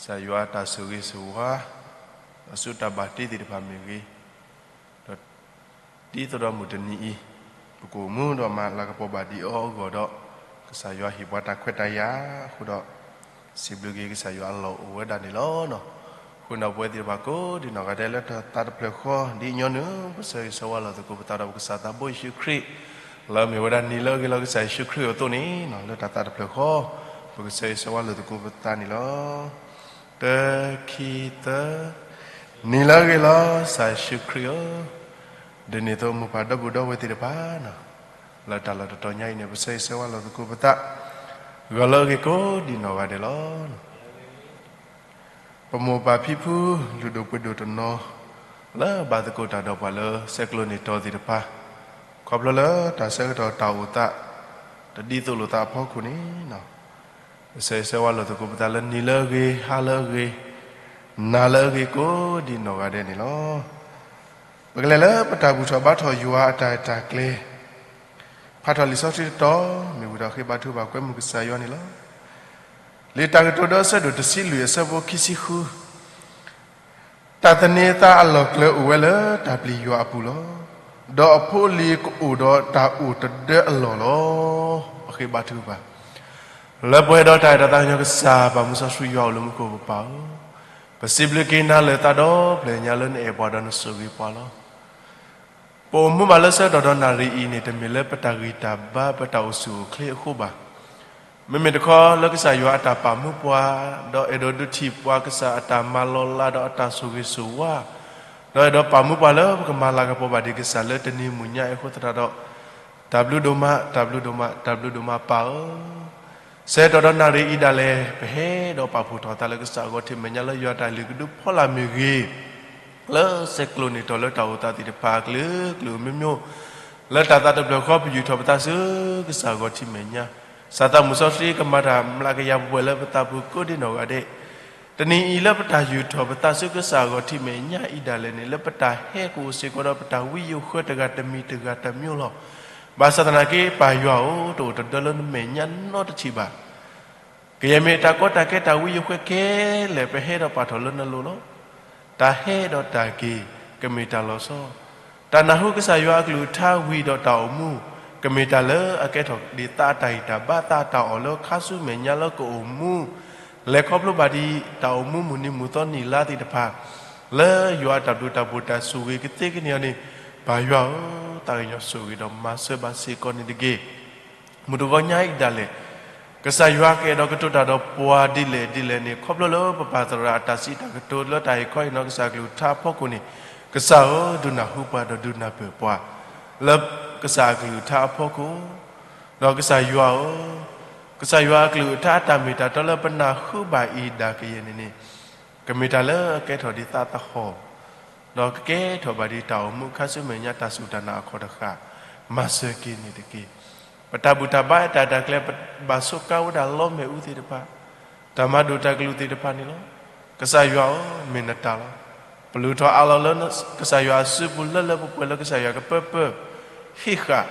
ကစၢ်ယွၤအတၢ်ဆိၣ်ဂ့ၤဆိၣ်ဝါ, ဒီးဆူတၢ်ဘၣ်တ့သ့ၣ်တဖၣ်မ့ၢ်ဂ့ၤ, ဒီးဒ်သိးဒီးမုၢ်တနံၤအံၤ, ပကအိၣ်မူဒီးမၤလၤကပီၤဘၣ်ဒံးအီၤအဂီၢ်ဒီး, ကစၢ်ယွၤဟ့ၣ်ပှၤတၢ်ခွဲးတၢ်ယာ်အဃိဒီး, စံးဘျုးက့ၤကစၢ်ယွၤအလီၢ်အိၣ်ဝဲဒၣ်န့ၣ်လီၤ. အဃိန့ၣ်ပဝဲသ့ၣ်တဖၣ်ကိးဒံးနီၢ်ဂၤဒဲးလၢတၢ်သးတဖျၢၣ်ဃီ ဒ်ညီနုၢ် ပဆၢဂ့ၤဆၢဝါလိာ်သကိးပသးဒီးပကစၢ်သးဘိယ့ၣ်ၡူးခရံာ်, လၢအမ့ၢ်ဝဲဒၣ်နံၤလၢအဂ့ၤလီၤကစၢ်ယ့ၣ်ၡူးခရံာ်အသိးန့ၣ်, လၢတၢ်သးတဖျၢၣ်ဃီ, ပကဆၢဂ့ၤဆၢဝါလိာ်သကိးပသးန့ၣ်လီၤ. တၢ ခံ သၢ, နံၤလၢအဂ့ၤလီၤ ကစၢ်ယ့ၣ်ၡူးခရံာ်ဧၢ, ဒ်န့ၣ်အသိးမိၢ်ပၢ်ဒီပုၢ်ဒီဝဲၢ်သ့ၣ်တဖၣ်, လၢတၢ်လီၢ်တတီၤညါအံၤန့ၣ် ပဆၢဂ့ၤဆၢဝါလိာ်သကိးပသး, ဂီၤလၢအဂ့ၤကိးဒံးနီၢ်ဂၤဒဲးလီၤ. ပမိၢ်ပၢ်ဖံဖုလုၢ်ဒိၣ်ပှ့ၤဒိၣ်တနီၤ, လၢဘၣ်သကိးတၢ်ဒီးပှၤလၢဆဲးကျိးန့ၢ်တီၤသ့ၣ်တဖၣ်, ခီဖျိလၢတၢ်ဆၢကတီၢ်တၢ်အိၣ်သး, တဒ်သိးလိာ်သးအဖီခိၣ်န့ၣ်, ပဆၢဂ့ၤဆၢဝါလိာ်သကိးပသးလၢနံၤလၢအဂ့ၤ ဟါလၢအဂ့ၤ, နၤလၢအဂ့ၤကိးဒံးနီၢ်ဂၤဒဲးန့ၣ်လီၤ. ပကလဲၤလၢပတၢ်ဘူၣ်ထီၣ်ဘါထီၣ်ယွၤအတၢ်အဲၣ်တၢ်ကျဲ, ဖးထီၣ်လံာ်စီဆှံတတီၤ, မ့ၢ်ဝံၤဒီးဃ့ဘါထုကဖၣ်ကွဲမုာ်ကစၢ်ယွၤန့ၣ်လီၤ. လံာ်တၢ်ကတိၤဒိအဆၢဒိၣ်တဆံလွံၢ်အဆၢဖိခံဆံဃု, တၢ်သန့ၤအသးအလီၢ်ကျၢၤအိၣ်ဝဲလၢတၢ်ပျံၤယွၤအပူၤလီၤ. ဒီးအဖိအလံၤကအိၣ်ဒီးတၢ်အိၣ်တဒၢအလီၢ်လီၤ. အဃ့ဘါထုကဖၣ် လၢပှဲၤဒီးတၢ်အဲၣ်တၢ်သးကညီၤကစၢ် ပာ်မူစီဆှံယွၤအိၣ်လၢမူခိၣ်ပပၢ်ဧၢ, ပစံးဘျုးက့ၤနၤလၢသးဒီဖျၢၣ်ညါလၢနအဲၣ်ပှၤဒီးနဆိၣ်ဂ့ၤပှၤလီၤ. ပအိၣ်မူဘၣ်လၢဆၢကတီၢ်ဒီးနၣ်ရံၣ်အံၤန့ၣ် တမ့ၢ်လၢပတၢ်ဂံၢ်တၢ်ဘါ ပတၢ်အိၣ်ဆူၣ်အိၣ်ချ့အဃိဘၣ်. မ့မ့ၢ်တခီလၢကစၢ်ယွၤအတၢ်ပာ်မူပှၤ, ဒီးအဲၣ်ဒိးဒုးထံၣ်ပှၤကစၢ်အတၢ်မၤလီၤလးဒီးအတၢ်ဆိၣ်ဂ့ၤဆိၣ်ဝါ, ဒီးအဲၣ်ဒိးပာ်မူပှၤလၢပကမၤလၤကပီၤဘၣ်ဒံးကစၢ်လၢတနံၤမုၢ်ညါအံၤအဃိသတးဒီး, တၢ်ဘျုးဒိၣ်မး, တၢ်ဘျုးဒိၣ်မး, တၢ်ဘျုးဒိၣ်မးပၢ်ဧၢ. ဆၢကတီၢ်ဒီးနၣ်ရံၣ်အံၤဒၣ်လဲာ် ပဟဲဒီးပာ်ဖှိၣ်ထီၣ်သးလၢကစၢ်အဂီၢ်ထံးမဲာ်ညါလၢယွၤအတၢ်လုၢ်ကဒုဖီလာ်မ့ၢ်ဂ့ၤ, လၢဆဲးကျိးန့ၢ်တီၤလၢတၢ်အိၣ်သးသ့ၣ်တဖၣ်အကလုာ်ကလုာ်အမျိုးမျိုး, လၢတၢ်သးတဖျၢၣ်ဃီပယူာ်ထီၣ်ပသးဆူကစၢ်အဂီၢ်ထံးမဲာ်ညါ, ကစၢ်သးမုၣ်စီဆှံကမၤတၢ်မျးကယၤပှဲၤလၢပသးပူၤကိးဒံးနီၢ်ဂၤဒဲး, တနံၤအံၤလၢပတၢ်ယူာ်ထီၣ်ပသးဆူကစၢ်အဂီၢ်ထံးမဲာ်ညါအံၤဒၣ်လဲာ်န့ၣ် လၢပတၢ်ဟဲကအိၣ်စ့ၢ်ကီးဒီးပတၢ်ဝံယိၤဃၢတဂၤတမံၤတဂၤတမံၤလီၤ. ဘၣ်ဆၣ်သနာ်က့ ပၢ်ယွၤဧၢ, တအိၣ်တဒၢလၢနမဲာ်ညါနီတထံၣ်ဘၣ်. ကယဲၢ်မ့ၢ်တၢ်ကီတၢ်ခဲတၢ်ဝံယိၤဃၢခဲလၢာ် ပဟဲဒီးပာ်ထီၣ်လၢနလိၤလီၤ. တၢ်ဟဲဒီးတၢ်က့ၤ ကမ့ၢ်တၢ်လီၤဆီ, တၢ်နၢ်ဟူကစၢ်ယွၤအကလုၢ်ကထါဝံၤဒီးတၢ်အိၣ်မူ ကမ့ၢ်တၢ်လၢအကဲထီၣ်ဒ်သးအတၢ်ဂံၢ်တၢ်ဘါသးအတၢ်အီၣ်လၢခါဆူမဲာ်ညါလၢကအိၣ်မူ လဲၤခီဖျိဘၣ်ဒံးတၢ်အိၣ်မူမုၢ်နံၤမုၢ်သီနံၣ်လါသ့ၣ်တဖၣ် လၢယွၤအတၢ်ဘျုးတၢ်ဖှိၣ်တၢ်ဆိၣ်ဂ့ၤကသ့ကန့ၢ်အီၤန့ၣ်, ပၢ်ယွၤဧၢ, သးကညီၤဆိၣ်ဂ့ၤဒီးမၤစၢၤဘၣ်စ့ၢ်ကီးန့ၣ်တက့ၢ်. မုၢ်တဂီၤညါအံၤဒၣ်လဲာ် ကစၢ်ယွၤကအဲၣ်ဒိးကတိၤတၢ်ဒီးပှၤဒ်လဲၣ်ဒ်လဲၣ်န့ၣ် ခီဖျိလၢပပၢ်သရၣ်အတၢ်စံးတၢ်ကတိၤလၢတၢ်ဟ့ၣ်ခီဟ့ၣ်နီၤကစၢ်အကလုၢ်ကထါအဖီခိၣ်န့ၣ်, ကစၢ်ဧၢ, ဒုးနၢ်ဟူပှၤဒီးဒုးနၢ်ပၢၢ်ပှၤ လၢကစၢ်အကလုၢ်ကထါအဖီခိၣ်, ဒီးကစၢ်ယွၤဧၢ, ကစၢ်ယွၤအကလုၢ်ကထါအတၢ်မ့ၢ်တၢ်တီလၢပနၢ်ဟူဘၣ်အံၤဒၣ်ကယဲၢ်န့ၣ်န့ၣ်, ကမ့ၢ်တၢ်လၢအကဲထီၣ်ဒ်သးသဟီၣ် ဒီးကကဲထီၣ်ဘၣ်ဒ်တၢ်အိၣ်မူခါဆူမဲာ်ညါတၢ်စူၢ်တၢ်နာ်အခီၣ်တဃၣ်, မၤစၢၤက့ၤန့ၣ်တက့ၢ်. ပတၢ်ဘူၣ်တၢ်ဘါအတၢ်တၢ်ကျဲ ပဘၣ်ဆိးကါဝဲဒၣ်လီမဲာ်အူသ့ၣ်တဖၣ်, တၢ်မၤဒိၣ်တၢ်ကလုာ်သ့ၣ်တဖၣ်န့ၣ်လီၤ. ကစၢ်ယွၤဧၢ, မ့ၢ်နတၢ်လီၤ. ပလုၢ်ထီၣ်အးလီၤလၢကစၢ်ယွၤအစုပူၤလၢလၢပှဲၤပှဲၤလၢကစၢ်ယွၤကပၢပၢဟ့ၣ်ဃာ်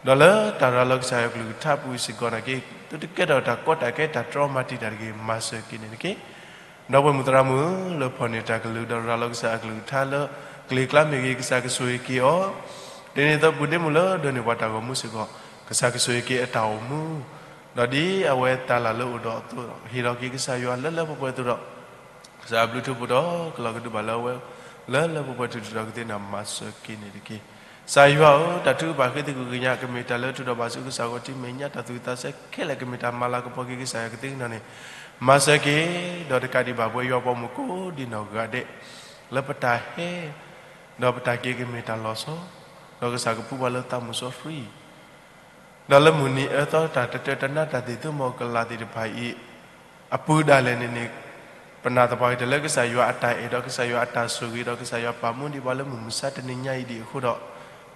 ဒီးလၢတၢ်ရၤလီၤကစၢ်ယွၤအကလုၢ်ကထါပူၤစ့ၢ်ကီးနာ်က့, သုတကဲထီၣ်တၢ်ကီတၢ်ခဲတၢ်တြီမၤတံာ်တာ်တဂ့ၤ, မၤစၢၤက့ၤန့ၣ်တက့ၢ်. ဒီပုၢ်ဝဲၢ်မုၣ်သရၣ်မုၣ်လၢဖီၣ်န့ၢ်တၢ်ကလုၢ် ဒီးရၤလီၤကစၢ်အကလုၢ်ကထါလၢကျဲၤကျါမ့ၢ်ဂ့ၤ, ကစၢ်ကဆိၣ်ဂ့ၤက့ၤအီၤ, ဒ်န့ၣ်အသိးပုၢ်ဒ့မုၣ်လၢဒိးန့ၢ်ပှၤတၢ်ဂီၤမူစ့ၢ်ကီး, ကစၢ်ကဆိၣ်ဂ့ၤက့ၤအတၢ်အိၣ်မူ, ဒီးဒ်အဝဲတၢ်လၢ်လၢအိၣ်ဒီးအသိး, ဟ့ၣ်လီၤက့ၤကစၢ်ယွၤလၢလၢပှဲၤပှဲၤအသိးဒီး ကစၢ်အဘျုးထူးပူၤဒီးကလီၤကဒုဘၣ်လၢအဝဲ, လၢလၢပှဲၤပှဲၤတုၤတုၤဒီးကသ့ၣ်နီၣ်မၤစၢၤက့ၤန့ၣ်တက့ၢ်. ကစၢ်ယွၤဧၢ, တၢ်ထုကဖၣ်ဃ့သကုၤကညး ကမ့ၢ်တၢ်လၢထုးထီၣ်ဘၣ်ဆူကစၢ်ဂီၢ်ထံးမဲာ်ညါတၢ်သူၣ်ဝံၣ်သးဆၢခဲလၢာ် ကမ့ၢ်တၢ်မၤလၤကပီၤက့ၤကစၢ်ယွၤကသ့ၣ်နီၣ်န့ၣ်, မၤစၢၤက့ၤ, ဒီးတကးဒံးဘၣ်ပဝဲယွၤပှၤမုၣ်ကိးဒံးနီၢ်ဂၤဒဲး, လၢပတၢ်ဟဲ ဒီးပတၢ်က့ၤကမ့ၢ်တၢ်လီၤဆီ, ဒီးကစၢ်ကပူၤပှၤလၢသးမုၣ်စီဆှံ ဒီးလၢမုၢ်နံၤအၢသီတၢ်တတၢတနါတၢ်သ့ၣ်သုမီၤကလၤသ့ၣ်တဖၣ်အံၤ အပူၤဒၣ်လဲာ်န့ၣ်န့ၣ်, ပနာ်သပှၢ်ကတၢၢ်လၢကစၢ်ယွၤအတၢ်အဲၣ်ဒီးကစၢ်ယွၤအတၢ်ဆိၣ်ဂ့ၤဒီးကစၢ်ယွၤပာ်မူဒံးပှၤလၢမုၢ်မဆါတနံၤညါအံၤဒံးအဃိဒီး,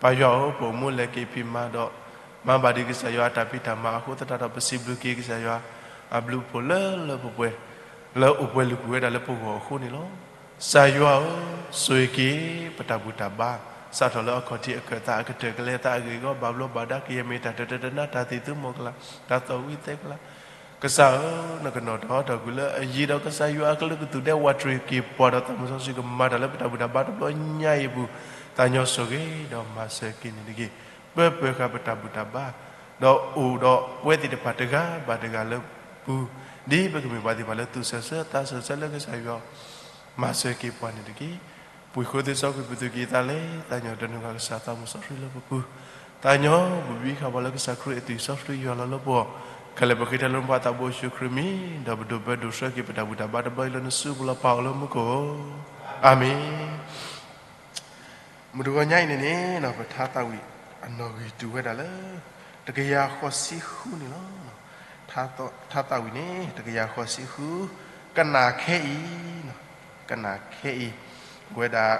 ပၢ်ယွၤဧၢ, ပအိၣ်မူလဲၤက့ၤဖံးမၤဒီး, မၤဘၣ်ဒံးကစၢ်ယွၤအတၢ်ဖံးတၢ်မၤအဃိသတးဒီး ပစံးဘျုးက့ၤကစၢ်ယွၤအဘျုးအဖှိၣ်လၢလၢပှဲၤပှဲၤ လၢအိၣ်ပှဲၤလုၢ်ကွံာ်ဝဲဒၣ်လၢပဂီၢ်အဃိန့ၣ်လီၤ. ကစၢ်ယွၤဧၢ, ဆိၣ်ဂ့ၤက့ၤပတၢ်ဘူၣ်တၢ်ဘါ, စးထီၣ်လၢအခီၣ်ထံးအခၢၣ်သးအကတၢၢ်ကလဲၤသးအဂ့ၢ်အဂီၢ်ဘၣ်ဘျီးဘၣ်ဒါ ကယဲၢ်မ့ၢ်တၢ်တတၢတနါတၢ်သ့ၣ်သုမီၤကလၤ, တၢ်သီၣ်ဝံသဲကလၤ ကစၢ်ဧၢ, နကနီၤထီၣ်ထီၣ်ကွံာ်လၢအယံၤဒီးကစၢ်ယွၤအကလုၢ်ကသူၣ်ဒဲး ဝးတရံးက့ၤပှၤဒီးသးမုၢ်စီဆှံကမၤတၢ်လၢပတၢ်ဘူၣ်တၢ်ဘါတဘျီညါအံၤအပူၤ, သးညီစိၤဂ့ၤဒီးမၤစၢၤက့ၤန့ၣ်တက့ၢ်. ပၢပၢၤဃာ်ပတၢ်ဘူၣ်တၢ်ဘါ, ဒီးအိၣ်ဒီးပဝဲသ့ၣ်တဖၣ်တဂၤဘၣ်တဂၤလၢပူၤ, ဒ်ပကမ့ၢ်ပှၤသ့ၣ်တဖၣ်လၢသူၣ်စၢၤဆၢသးစၢၤဆၢလၢကစၢ်ယွၤ မၤစၢၤက့ၤပှၤန့ၣ်တက့ၢ်. ပှ့ၤဃိသ့စီကွံာ်ပသူၣ်ကံၢ်သးလဲ, သးညီတနုာ်ဃာ်ကစၢ်သးမုၢ်စီဆှံလၢပပူၤ, သးညီဘိးဘံဃာ်ပှၤလၢကစၢ်ခရံာ်အသွံၣ်စီဆှံယွၤလီၤလၢပဂီၢ်, ခဲလၢာ်ပဃ့ထဲလၢနဖိသးဘိယ့ၣ်ၡူးခရံာ်အမံၤ, ဒီးပဒိးဘၢဒိးဆှၢက့ၤပတၢ်ဘူၣ်တၢ်ဘါတဘျီအံၤလၢနစုပူၤလီၤ ပၢ်အိၣ်လၢမူခိၣ်ဧၢ, အၤမ့ၣ်. မုၢ်တဂီၤညါအံၤန့ၣ်န့ၣ် ပထါသးဝံၣ်အနီၣ်ဂံၢ်တုၤဝဲဒၣ်လၢ တကယၤဃိးဆံဃုန့ၣ်လီၤ. ထါသးဝံၣ်န့ၣ် တကယၤဃိးဆံဃု, ကနၣ်ခဲအံၤ, ကနၣ်ခဲအံၤ, ဝဲဒၣ်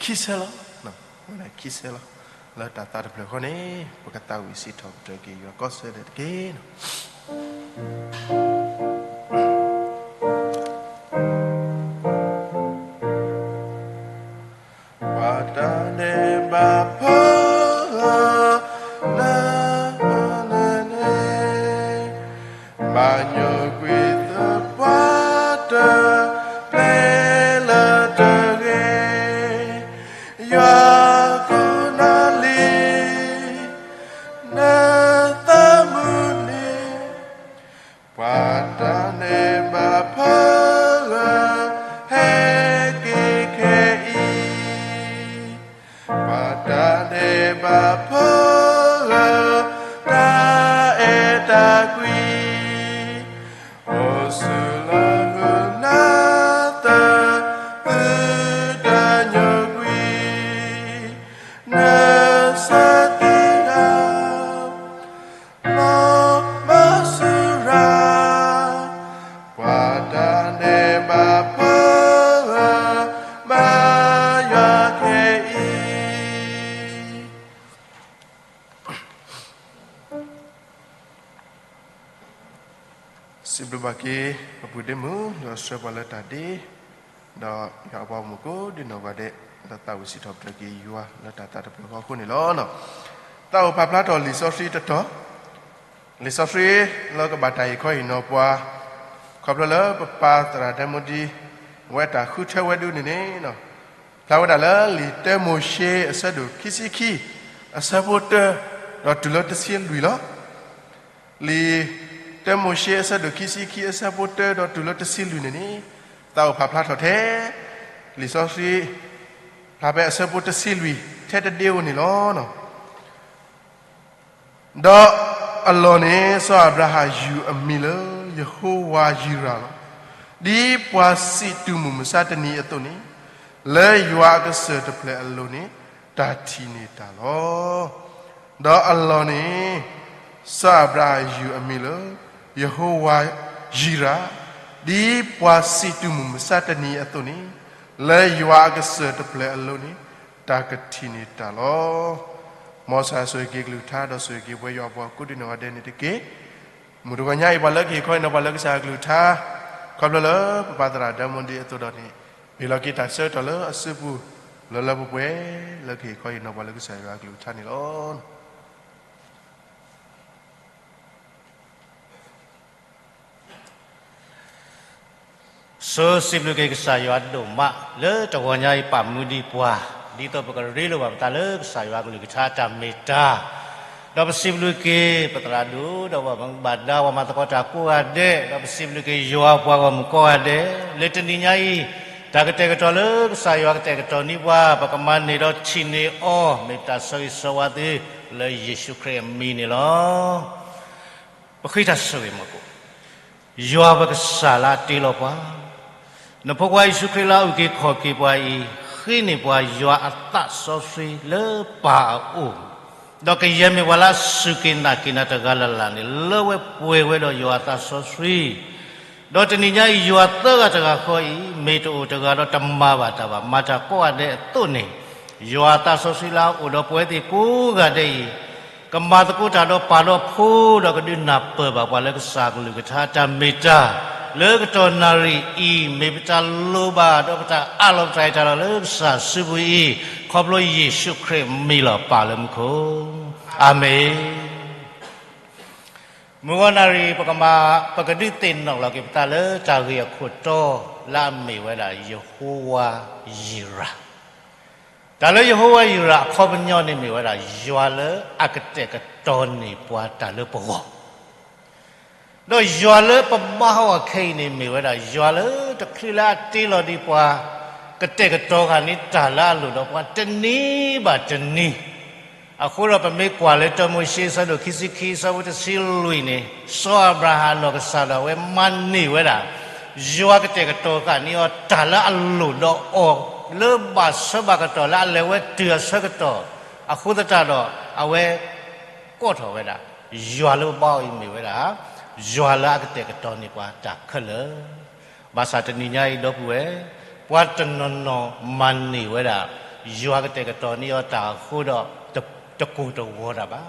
ခံဆၢလီၤ, ဝဲဒၣ်ခံဆၢလီၤ. လၢတၢ်သးတဖျၢၣ်ဃီန့ၣ် ပကသးဝံၣ်စံးထီၣ်ပတြၢၤက့ၤယွၤကိးဆၢဒဲးတက့ၢ်. ပှၤတၢ်န့ၣ်ဘၣ်ဖၢလၢနန့ၣ်, ဘၣ်ညိကွံာ်သပှၢ်တၢၢ် ပျဲလၢတဂ့ၤ, ယွၤကိးနၤလံ, နသးမုာ်န့ၣ် ပှၤတၢ်န့ၣ်ဘၣ်ဖၢလၢ ဟဲက့ၤခဲအံၤ, ပှၤတၢ်န့ၣ်ဘၣ်ဖၢလၢ တၢ်အဲၣ်တၢ်ကွံ, အိၣ်ဆူၣ်လီၤဃုာ်နၤသၢ, သုတၢ်ညိကွံာ် နဆၢသံတၢ် လီၤမၢ်စူၤရၤ, ပှၤတၢ်န့ၣ်ဘၣ်ဖၢလၢ ဘၣ်ယွၤခဲအံၤ. စံးဘျုးဘၣ်က့ၤ ပပုၢ်ဒ့မုၣ် ဒီးဆှၢပှၤလၢတၢ်ဒ့, ဒီးယွၤအပှၤဂီၢ်မုၢ်ကိးဒံနီၢ်ဂၤဒဲး လၢသးဝံၣ်စံးထီၣ်ပတြၢၤက့ၤယွၤလၢတၢ်သးတဖျၢၣ်ဃီအဃိန့ၣ်လီၤ. သးအိၣ်ဖးဖျါထီၣ်လံာ်စီဆှံတတီၤ, လံာ်စီဆှံလၢကဘၣ်တၢ်အံၤခီအံၤနီၤပှၤ, ခီဖျိလၢပပၢ်သရၣ်ဒဲမူဒံ ဝဲတၢ်ဃုထၢဝဲဒုန့ၣ်န့ၣ်, ဖျါဝဲဒၣ်လၢလံာ်တၢမိၤၡ့အဆၢဒိၣ်ခံဆံခံ အဆၢဖိတၢ ဒီးတုၤလၢတဆံလွံၢ်လီၤ. လံာ်တၢမိၤၡ့အဆၢဒိၣ်ခံဆံခံအဆၢဖိတၢဒီးတုၤလၢတဆံလွံၢ်န့ၣ်န့ၣ်, သးအိၣ်ဖးဖျါထီၣ်ထဲ လံာ်စီဆှံ ဖျါဖဲအဆၢဖိတဆံလွံၢ် ထဲတဒ့ဧိၤန့ၣ်လီၤ. ဒီးအလီၢ်န့ၣ် စီၤအၤဘြၤဟၣ်ယုၢ်အမံၤလၢ ယဟိဝၤယံၤရၤလီၤ. ဒ်ပှၤစံးတုၤမုၢ်မဆါတနံၤအသိးန့ၣ်, လၢယွၤအကစၢၢ်တဖျၢၣ်အလိၤန့ၣ် တၢ်ထံၣ်န့ၢ်တၢ်လီၤ. ဒီးအလီၢ်န့ၣ် စီၤအၤဘြၤဟၣ်ယုၢ်အမံၤလၢ ယဟိဝၤယံၤရၤ, ဒ်ပှၤစံးတုၤမုၢ်မဆါတနံၤအသိးန့ၣ်, လၢယွၤအကစၢၢ်တဖျၢၣ်အလိၤန့ၣ် တၢ်ကထံၣ်န့ၢ်တၢ်လီၤ. မ်ကစၢ်ဆိၣ်ဂ့ၤက့ၤကလုၢ်ကထါ ဒီးဆိၣ်ဂ့ၤက့ၤပဝဲယွၤအပှၤကိးဒံနီၢ်ဂၤဒဲးန့ၣ်တက့ၢ်. မုၢ်တဂီၤညါအံၤ ပှၤလၢကဟ့ၣ်ခီဟ့ၣ်နီၤပှၤလၢကစၢ်အကလုၢ်ကထါ, ခီဖျိလၢပပၢ်သရၣ်ဒဲမူဒံအသိးဒီးန့ၣ်, ပဟ့ၣ်လီၤက့ၤတၢ်ဆၢကတီၢ်လၢအစုပူၤ လၢလၢပှဲၤပှဲၤ လၢကဟ့ၣ်ခီဟ့ၣ်နီၤပှၤလၢကစၢ်ယွၤအကလုၢ်ကထါန့ၣ်လီၤ. ဆိစံးဘျုးက့ၤကစၢ်ယွၤဒိၣ်မး လၢတဂီၤညါအံၤပာ်မူဒံးပှၤ, ဒ်သိးပကရ့လိာ်ဘၣ်ပသးလၢကစၢ်ယွၤအကလုၢ်ကထါတၢ်မ့ၢ်တၢ်, ဒီးပစံးဘျုးက့ၤပသရၣ်ဒိၣ် ဒီးပှၤမူဘၣ်ဒါ ပှၤမၤသကိးတၢ်ကိးဂၤဒဲး, ဒီးပစံးဘျုးက့ၤယွၤပှၤဂီၢ်မုၢ်ကိးဂၤဒဲး, လၢတနံၤညါအံၤ တၢ်ကတဲာ်ကတီၤလၢကစၢ်ယွၤကတဲာ်ကတီၤန့ၢ်ပှၤ ပကမၤန့ၢ်ဒီးထံၣ်န့ၢ်အီၤ မ့ၢ်ပတၢ်ဆၢဂ့ၤဆၢဝါသု လၢယ့ၣ်ၡူးခရံာ်အမံၤန့ၣ်လီၤ. ပဃ့တၢ်ဆိၣ်ဂ့ၤမီၤကိး, ယွၤပကစၢ်လၢအတ့လီၤပှၤ, နဖိခွါယ့ၣ်ၡူးခရံာ်လၢအအုၣ်က့ၤခီၣ်က့ၤပှၤအံၤ ဃ့န့ၢ်ပှၤယွၤအသးစီဆှံလၢပၢ်အအိၣ်, ဒီးကယဲၢ်မ့ၢ်ပှၤလၢအစူၢ်က့ၤနာ်က့ၤနၤတဂၤလၢ်လၢ်န့ၣ် လၢဝဲပှဲၤဝဲဒီးယွၤအသးစီဆှံ ဒီးတနံၤညါအံၤ ယွၤသၢဂၤတဂၤဃီအံၤ မ့ၢ်တအိၣ်တဂၤဒီးတမၤဘၣ်တၢ်ဘၣ်, မၤတၢ်ကိးဂၤဒဲးအသိးန့ၣ်, ယွၤအသးစီဆှံလၢအအိၣ်ဒီးပဝဲသ့ၣ်ကိးဂၤဒဲးအံၤ ကမၤသကိးတၢ်ဒီးပၢ်ဒီးဖိ ဒီးကဒုးနၢ်ပၢၢ်ဘၣ်ပှၤလၢကစၢ်အကလုၢ်ကထါတၢ်မ့ၢ်တၢ်, လၢကတီၢ်နၣ်ရံၣ်အံၤ မ့ၢ်ပတၢ်လိၣ်ဘၣ်ဒီးပတၢ်အးလီၤပတၢ်အဲၣ်တၢ်လီၤလၢကစၢ်စုပူၤအံၤ, ခီဖျိယ့ၣ်ၡူးခရံာ်မံၤလီၤပၢ်လၢမူခိၣ်, အၤမ့ၣ်. မုၢ်ဂီၤနၣ်ရံၣ် ပကမၤ ပကဒုးသ့ၣ်နီၣ်လီၤက့ၤပသးလၢတၢ်ဂ့ၢ်အခိၣ်တီ လၢအမ့ၢ်ဝဲဒၣ်ယဟိဝၤယံးရး. တၢ်လၢယဟိဝၤယံးရးအခီပညီန့ၣ်မ့ၢ်ဝဲဒၣ် ယွၤလၢအကတဲာ်ကတီၤန့ၢ်ပှၤတၢ်လၢပဂီၢ် ဒီးယွၤလၢပဘါအီၤခဲအံၤန့ၣ် မ့ၢ်ဝဲဒၣ်ယွၤလၢတချုးလၢအတ့လီၤဒံးပှၤ ကတဲာ်ကတီၤဃာ်န့ၢ်တၢ်လၢအလိၣ်ဒီးပှၤတနံၤဘၣ်တနံၤ. အဃိဒီးပမ့ၢ်ကွၢ်လၢတၢမိၤၡ့အဆၢဒိၣ်ခံဆံခံ အဆၢဖိတဆံလွံၢ်န့ၣ် စီၤအၤဘြၤဟၣ်အနီၢ်ကစၢ်ဒီးအဝဲမၤန့ၢ်ဝဲဒၣ် ယွၤကတဲာ်ကတီၤဃာ်န့ၢ်အီၤတၢ်လၢအလိၣ်ဒီးအီၤ လၢဘၣ်ဆၢဘၣ်ကတီၢ်လၢအလဲၤဝဲတုၤအဆၢကတီၢ်, အဃိသတးဒီး အဝဲ ကိးထီၣ်ဝဲဒၣ် ယွၤလၢပဘါအီၤအံၤမ့ၢ်ဝဲဒၣ် ယွၤလၢအကတဲာ်ကတီၤန့ၢ်ပှၤတၢ်ခဲလၢာ်. ဘၣ်ဆၣ်တနံၤညါအံၤဒီပုၢ်ဝဲၢ်, ပှၤတနီၤနီၤမၤန့ၢ်ဝဲဒၣ် ယွၤကတဲာ်ကတီၤန့ၢ်အီၤတၢ်အဃိဒီး တကိၢ်တဂီၤတၢ်ဘၣ်.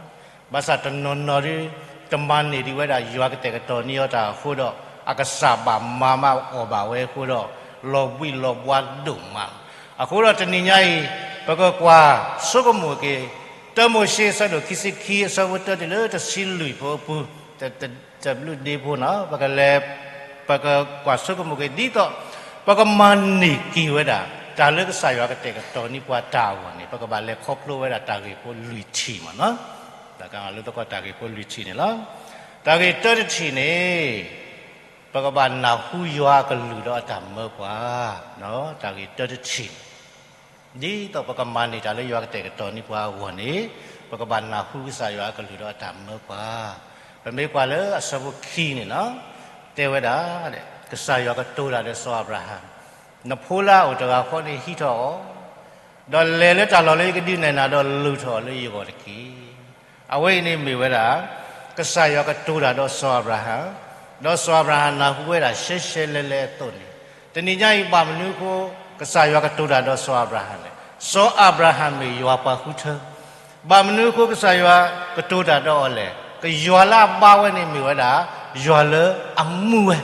ဘၣ်ဆၣ်တနီၤနီၤဒ် တမၤန့ၢ်ဒံးဝဲဒၣ် ယွၤကတဲာ်ကတီၤန့ၢ်အီၤတၢ်အဃိဒီး အကစၢ်ဘၣ်မၤဘၣ်အီၣ်ဘၣ်ဝဲအဃိဒီး လီၤဘှံးလီၤဘှါဒိၣ်မး. အဃိဒီးတနံၤညါအံၤ ပကကွၢ်ဆိကမိၣ်က့ၤ တၢမိၤၡ့အဆၢဒိၣ်ခံဆံခံ အဆၢဖိတၢတုၤလၢတဆံလွံၢ်ဖိအပူၤ, တဘျုးဒ့ဖိနီၤ ပကလဲၤ ပကကွၢ်ဆိကမိၣ်က့ၤဒ်သိး ပကမၤန့ၢ်က့ၤဝဲဒၣ် တၢ်လၢကစၢ်ယွၤကတဲာ်ကတီၤန့ၢ်ပှၤတၢ်အဂီၢ်န့ၣ် ပကဘၣ်လဲၤခီဖျိဝဲဒၣ်တၢ်ဂ့ၢ်ဖိလွံၢ်ထံၣ်မးနီၤ. တၢ်ကလၢသကိးတၢ်ဂ့ၢ်ဖိလွံၢ်ထံၣ်န့ၣ်လီၤ. တၢ်ဂ့ၢ်တၢတထံၣ်န့ၣ် ပကဘၣ်နၢ်ဟူယွၤအကလုၢ်ဒီးအတၢ်မၢပှၤ, တၢ်ဂ့ၢ်တၢတထံၣ်န့ၣ် ဒ်သိးပကမၤန့ၢ်တၢ်လၢယွၤကတဲာ်ကတီၤန့ၢ်ပှၤအဂီၢ်န့ၣ် ပကဘၣ်နၢ်ဟူကစၢ်ယွၤအကလုၢ်ဒီးအတၢ်မၢပှၤ. ပမ့ၢ်ကွၢ်လၢအဆၢဖိခံန့ၣ်လီၤ. တဲဝဲဒၣ် ကစၢ်ယွၤကတိၤတၢ်ဒီးစီၤအၤဘြၤဟၣ်, နဖိလၢအအိၣ်တဂၤဃီန့ၣ်ဟံးထီၣ်အီၤ, ဒီးလဲၤလၢတၢ်လီၢ်လၢယကဒုးနဲၣ်နၤဒီးလိၣ်ထီၣ်အီၤလၢယဂီၢ်တက့ၢ်. အဝဲအံၤန့ၣ်မ့ၢ်ဝဲဒၣ် ကစၢ်ယွၤကတိၤတၢ်ဒီးစီၤအၤဘြၤဟၣ်, ဒီးစီၤအၤဘြၤဟၣ်နၢ်ဟူဝဲဒၣ်ရှဲရှဲလဲၤလဲၤအသိးန့ၣ်, တနံၤညါအံၤဘၣ်မနုၤအဃိ ကစၢ်ယွၤကတိၤတၢ်ဒီးစီၤအၤဘြၤဟၣ်လဲၣ်. စီၤအၤဘြၤဟၣ်မ့ၢ်ယွၤပှၤဃုထၢ, ဘၣ်မနုၤအဃိကစၢ်ယွၤကတိၤတၢ်ဒီးအီၤလဲၣ်. ကယွၤလၢအဘါဝဲန့ၣ်မ့ၢ်ဝဲဒၣ် ယွၤလၢအမူဝဲ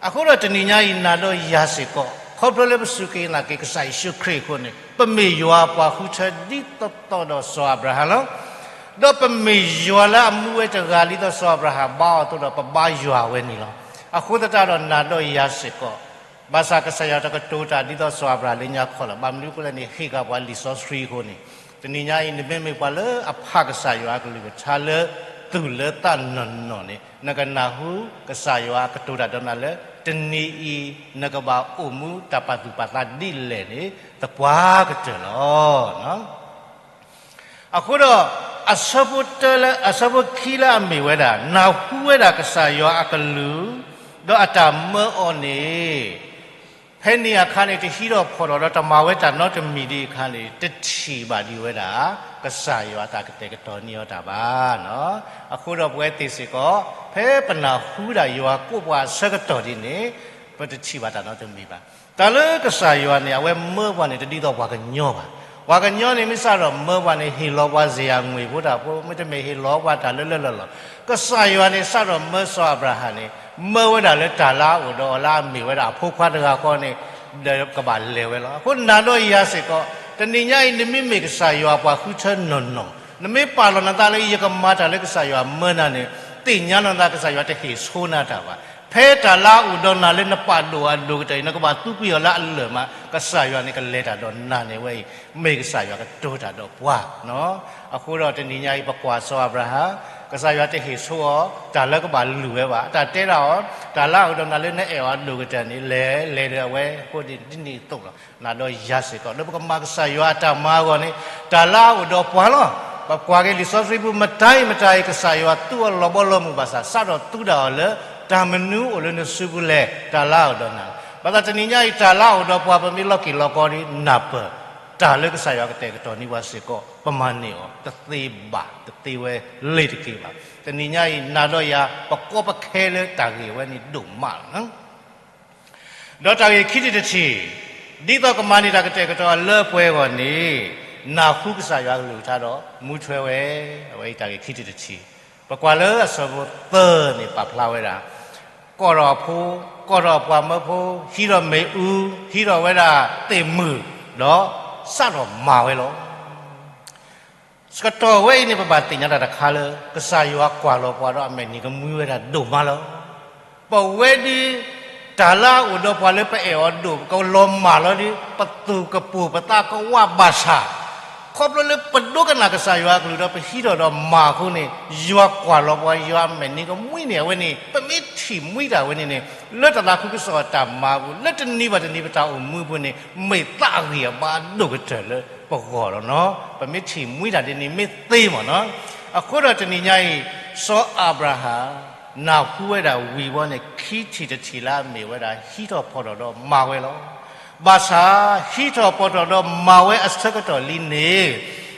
အဃိဒီးတနံၤညါအံၤ နၤဒီးယၤစ့ၢ်ကီး ခီဖျိလၢပစူၢ်က့ၤနာ်က့ၤကစၢ်ယ့ၣ်ၡူးခရံာ်အဃိန့ၣ် ပမ့ၢ်ယွၤပှၤဃုထၢဒ်သိးသိးဒီးစီၤအၤဘြၤဟၣ်လီၤ. ဒီးပမ့ၢ်ယွၤလၢအမူဝဲတဂၤဒ်သိးစီၤအၤဘြၤဟၣ်ဘါအီၤအသိးဒီး ပဘါယွၤဝဲန့ၣ်လီၤ. အဃိသတးဒီးနၤဒီးယၤစ့ၢ်ကီး ဘၣ်ဆၣ်ကစၢ်ယွၤတကတိၤတၢ်ဒ်သိးစီၤအၤဘြၤဟၣ်လၢညါခီလီၤ. ဘၣ်မနုၤအဃိလဲၣ်န့ၣ် ဟ့ၣ်ဃာ်ပှၤလံာ်စီဆှံအဃိန့ၣ်, တနံၤညါအံၤ နမ့မ့ၢ်ပှၤလၢအဖးကစၢ်ယွၤအကလုၢ်ကထါလၢ သူၣ်လၢသးနီၢ်နီၢ်န့ၣ် နကနၢ်ဟူကစၢ်ယွၤကတိၤတၢ်ဒီးနၤလၢ တနံၤအံၤ နကဘၣ်အိၣ်မူတၢ်ပာ်သူၣ်ပာ်သးဒ်လဲၣ်န့ၣ် သပှၢ်ကတၢၢ်လီၤ. အဃိဒီး အဆၢဖိတၢလၢ အဆၢဖိခံလၢအမ့ၢ်ဝဲဒၣ် နၢ်ဟူဝဲဒၣ်ကစၢ်ယွၤအကလုၢ် ဒီးအတၢ်မၢအီၤန့ၣ် ဖဲန့ၣ်အခါန့ၣ် တဟံးထီၣ်ဖီၣ်ထီၣ်ဒီးတမၤဝဲတၢ်နီတမံၤဒံးအခါန့ၣ် တထံၣ်ဘၣ်ဒံးဝဲဒၣ် ကစၢ်ယွၤအတၢ်ကတဲာ်ကတီၤန့ၢ်အီၤတၢ်ဘၣ်. အဃိဒီးပဝဲသ့ၣ်စ့ၢ်ကီး ဖဲပနၢ်ဟူဒၣ်ယွၤကိးပှၤအဆၢကတီၢ်ဒ်န့ၣ် ပတထံၣ်ဘၣ်တၢ်နီတမံၤဘၣ်. တၢ်လၢကစၢ်ယွၤန့ၣ် အဝဲမၢပှၤန့ၣ် တဒ်သိးပှၤကညီဘၣ်. ပှၤကညီန့ၣ် မ့ၢ်စးထီၣ်မၢပှၤန့ၣ် ဟ့ၣ်လီၤပှၤစ့ၢ်ဧါ ငွေဖိတၢ်ဖိ, မ့တမ့ၢ်ဟ့ၣ်လီၤပှၤတၢ်လၢလၢလီၢ်လီၢ်. ကစၢ်ယွၤန့ၣ် စးထီၣ်မၢစီၤအၤဘြၤဟၣ်န့ၣ် မၢဝဲဒၣ်လၢတၢ်လၢအအိၣ်ဒီးအီၤလၢအမ့ၢ်ဝဲဒၣ်အဖိခွါတဂၤဃီန့ၣ် ဒီးကဘၣ်လဲၤဝဲလီၤ. အဃိနၤဒီးယၤစ့ၢ်ကီး တနံၤညါအံၤ နမ့မ့ၢ်ကစၢ်ယွၤပှၤဃုထၢနီၢ်နီၢ်, နမ့ၢ်ပာ်လီၤနသးလၢယကမၤတၢ်လၢကစၢ်ယွၤမၢနၤန့ၣ် သ့ၣ်ညါလီၤနသး ကစၢ်ယွၤတဟ့ၣ်ဆိနၤတၢ်ဘၣ်. ဖဲတၢ်လၢအအိၣ်ဒီးနၤလၢနပာ်ဒိၣ်အဒိၣ်ကတၢၢ်အံၤ နကဘၣ်သူကွံာ်အီၤလၢအလၢၢ်မး ကစၢ်ယွၤန့ၣ်ကလဲၤတၢ်ဒီးနၤန့ၣ်ဝဲအံၤ မ့ၢ်ကစၢ်ယွၤကတိၤတၢ်ဒီးပှၤ. အဃိဒီးတနံၤညါအံၤ ပကွၢ်စီၤအၤဘြၤဟၣ်, ကစၢ်ယွၤတဟ့ၣ်ဆိအီၤ တၢ်လၢကဘၣ်လုၢ်ဝဲဘၣ်. တၢ်တဲဒၣ်အီၤ တၢ်လၢအအိၣ်ဒီးနၤလၢနအဲၣ်အီၤအဒိၣ်ကတၢၢ်န့ၣ် လဲၤလဲၤဒီးအဝဲအဃိဒ်န့ၣ်အသိးလီၤ. နၤဒီးယၤစ့ၢ်ကီး လၢပကမၤကစၢ်ယွၤအတၢ်မၤအဂီၢ်န့ၣ် တၢ်လၢအအိၣ်ဒီးပှၤလီၤ. ပကွၢ်က့ၤလံာ်စီဆှံပူၤ မတၤအံၤမတၤအံၤ ကစၢ်ယွၤသူအီၤလီၤဘီလီၤမုၢ်ဘၣ်ဆၣ် စးထီၣ်သူဒၣ်အီၤလၢ တၢ်မနုၤအိၣ်လၢနစုပူၤလဲၣ် တၢ်လၢအအိၣ်ဒီးနၤလီၤ. ဘၣ်ဆၣ်တနံၤညါအံၤ တၢ်လၢအအိၣ်ဒီးပှၤ ပမ့ၢ်လီၤက့ၤလီၤကီဒ်နၢ်ပၢၢ် တၢ်လၢကစၢ်ယွၤကတဲာ်ကတီၤန့ၢ်ပှၤစ့ၢ်ကီး ပမၤန့ၢ်အီၤ တသ့ဘၣ် တသ့ဝဲလ့ၤတက့ၢ်ဘၣ်. တနံၤညါအံၤ နၤဒီးယၤ ပကီပခဲလၢတၢ်ဂ့ၢ်ဝဲန့ၣ်ဒိၣ်မးလီၤ. ဒီးတၢ်ဂ့ၢ်ခံထံၣ်တထံၣ်, ဒ်သိးကမၤန့ၢ်တၢ်ကတဲာ်ကတီၤအလၢပှဲၤအဂီၢ်န့ၣ် နၢ်ဟူကစၢ်ယွၤကလုၢ်ကထါဒီးမူထွဲဝဲ, အဝဲအံၤတၢ်ဂ့ၢ်ခံထံၣ်တထံၣ်. ပကွၢ်လၢအဆၢဖိသၢန့ၣ် ပာ်ဖျါဝဲဒၣ် ကိးထီၣ်အဖိ, ကိးထီၣ်အပှၤမၢဖိ, ဟံးထီၣ်မ့ၣ်အူ, ဟံးထီၣ်ဝဲဒၣ်သ့ၣ်မုၢ်, ဒီးစးထီၣ်မၤဝဲလီၤ. ဆၢကတီၢ်ဝဲအံၤန့ၣ် ပဘၣ်သ့ၣ်ညါတၢ်တခါလၢ ကစၢ်ယွၤကွၢ်လီၤပှၤဒီးအမဲာ်နံၤကမှံဝဲဒၣ်ဒိၣ်မးလီၤ. ပဝဲဒၣ် တၢ်လၢအအိၣ်ဒီးပှၤလၢပအဲၣ်အီၤဒိၣ် ကလီၤမၢ်လီၤဒီး ပသူၣ်ကပိာ်ပသးကဝးဘၣ်ဆၣ် ခီဖျိလၢပဒိကနၣ်ကစၢ်ယွၤအကလုၢ်ဒီးပဟံးထီၣ်ဒီးမၤအဃိန့ၣ် ယွၤကွၢ်လီၤပှၤ ယွၤအမဲာ်နံၤကမှံန့ၣ် အဝဲန့ၣ် ပမ့ၢ်ထံၣ်မှံတၢ်ဝဲန့ၣ်န့ၣ် လၢတၢ်သးခုကစီၣ်အတၢ်မၤအပူၤ လၢတနံၤဘၣ်တနံၤပတၢ်အိၣ်မူအပူၤန့ၣ် မ့ၢ်သးအဂံၢ်အဘါအဒိၣ်ကတၢၢ်လၢပဂီၢ်လီၤနီၤ. ပမ့ၢ်ထံၣ်မှံတၢ်ဒ်န့ၣ်မ့ၢ်သ့မ့ၢ်နီၤ. အဃိဒီးတနံၤညါအံၤ စီၤအၤဘြၤဟၣ် နၢ်ဟူဝဲဒၣ်ဝံၤဘီန့ၣ် ခံထံၣ်တထံၣ်လၢအမ့ၢ်ဝဲဒၣ် ဟံးထီၣ်ဖီၣ်ထီၣ်ဒီးမၤဝဲလီၤ. ဘၣ်ဆၣ် ဟံးထီၣ်ဖီၣ်ထီၣ်ဒီးမၤဝဲအဆၢကတီၢ်လံန့ၣ်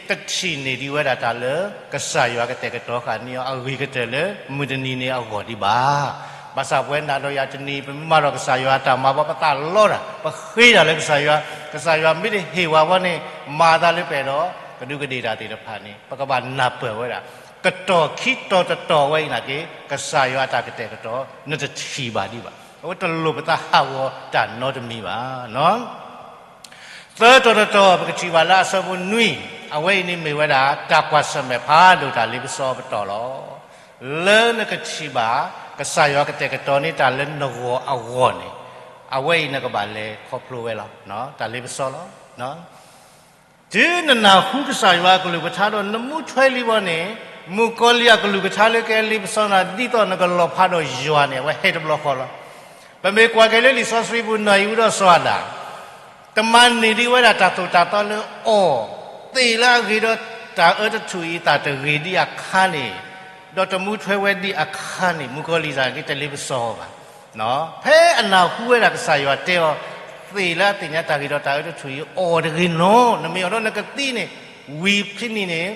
တထံၣ်န့ၢ်ဒံးဝဲဒၣ်တၢ်လၢ ကစၢ်ယွၤကတဲာ်ကတီၤဃာ်န့ၢ်အီၤ အဂ့ၤကတၢၢ်လၢ မုၢ်တနံၤန့ၣ်အဂီၢ်ဒံးဘၣ်. ဘၣ်ဆၣ်ပဝဲနၤဒီးယၤတနံၤ ပမ့ၢ်မၤထီၣ်ကစၢ်ယွၤအတၢ်မၤဘီ ပသးလီတၢ် ပဃ့တၢ်လၢကစၢ်ယွၤ, ကစၢ်ယွၤမ့ၢ်တဟ့ၣ်ဝဲဘီန့ၣ် မၤသးလၢပအဲၣ်ဒိး ကဒူးကဒ့ၣ်တၢ်သ့ၣ်တဖၣ်န့ၣ် ပကဘၣ်နၢ်ပၢၢ်ဝဲဒၣ် ကတီၢ်ခံတီၤတတီၤဝဲအံၤနာ်က့ ကစၢ်ယွၤအတၢ်ကတဲာ်ကတီၤ နတထံၣ်ဘၣ်ဒံးဘၣ်. အဝဲတလိၣ်ပသးဟးဂီၤတၢ်နီတမံၤဘၣ်. သၢတီၤတတီၤ ပကထံၣ်ဘၣ်လၢအဆၢဖိနွံ, အဝဲအံၤန့ၣ်မ့ၢ်ဝဲဒၣ် တၢ်ကွၢ်ဆၢၣ်မဲာ်ဖးဒိၣ်တၢ်လ့ပစီပတီၢ်လီၤ. လၢနကထံၣ်ဘၣ် ကစၢ်ယွၤကတဲာ်ကတီၤန့ၢ်တၢ်လၢနဂီၢ်အဂီၢ်န့ၣ် အဝဲအံၤနကဘၣ်လဲၤခီဖျိဝဲလီၤ. တၢ်လ့ပစီလီၤ. တုၤနနၢ်ဟူကစၢ်ယွၤအကလုၢ်ကထါဒီးနမူထွဲလံဘီန့ၣ် မုၣ်ကီၤလံၢ်အကလုၢ်ကထါလၢကဟဲလ့ပစီနၤ ဒ်သိးနကလီၤဖးဒီးယွၤန့ၣ် အဝဲဟဲတဘျီဃီလီၤ. ပမ့ၢ်ကွၢ်က့ၤလၢလံာ်စီဆှံပူၤ နီၢ်အံၤအူဒီးစီၤအၤဒၣ် တမၤန့ၢ်ဒံးဝဲဒၣ်တၢ်သိၣ်တၢ်သီလၢအီၤ, သ့ၣ်လၢအဂ့ၤဒီးတၢ်အၢတထူၣ်အံၤအသးတဂ့ၤဒံးအခါန့ၣ်, ဒီးတမူထွဲဝဲဒံးအခါန့ၣ် မုၣ်ကီၤလံၢ်စ့ၢ်ကီးတလ့ပစီဘၣ်. ဖဲအနၢ်ဟူဝဲဒၣ်ကစၢ်ယွၤတဲအီၤ, သ့ၣ်လၢအသ့ၣ်ညါတၢ်ဂ့ၤဒီးတၢ်အၢတထူၣ်အံၤအီၤတဂ့ၤနီၤ, နမ့ၢ်အီၤဒီးနကသံန့ၣ်, ဝံၤဖဲန့ၣ်န့ၣ်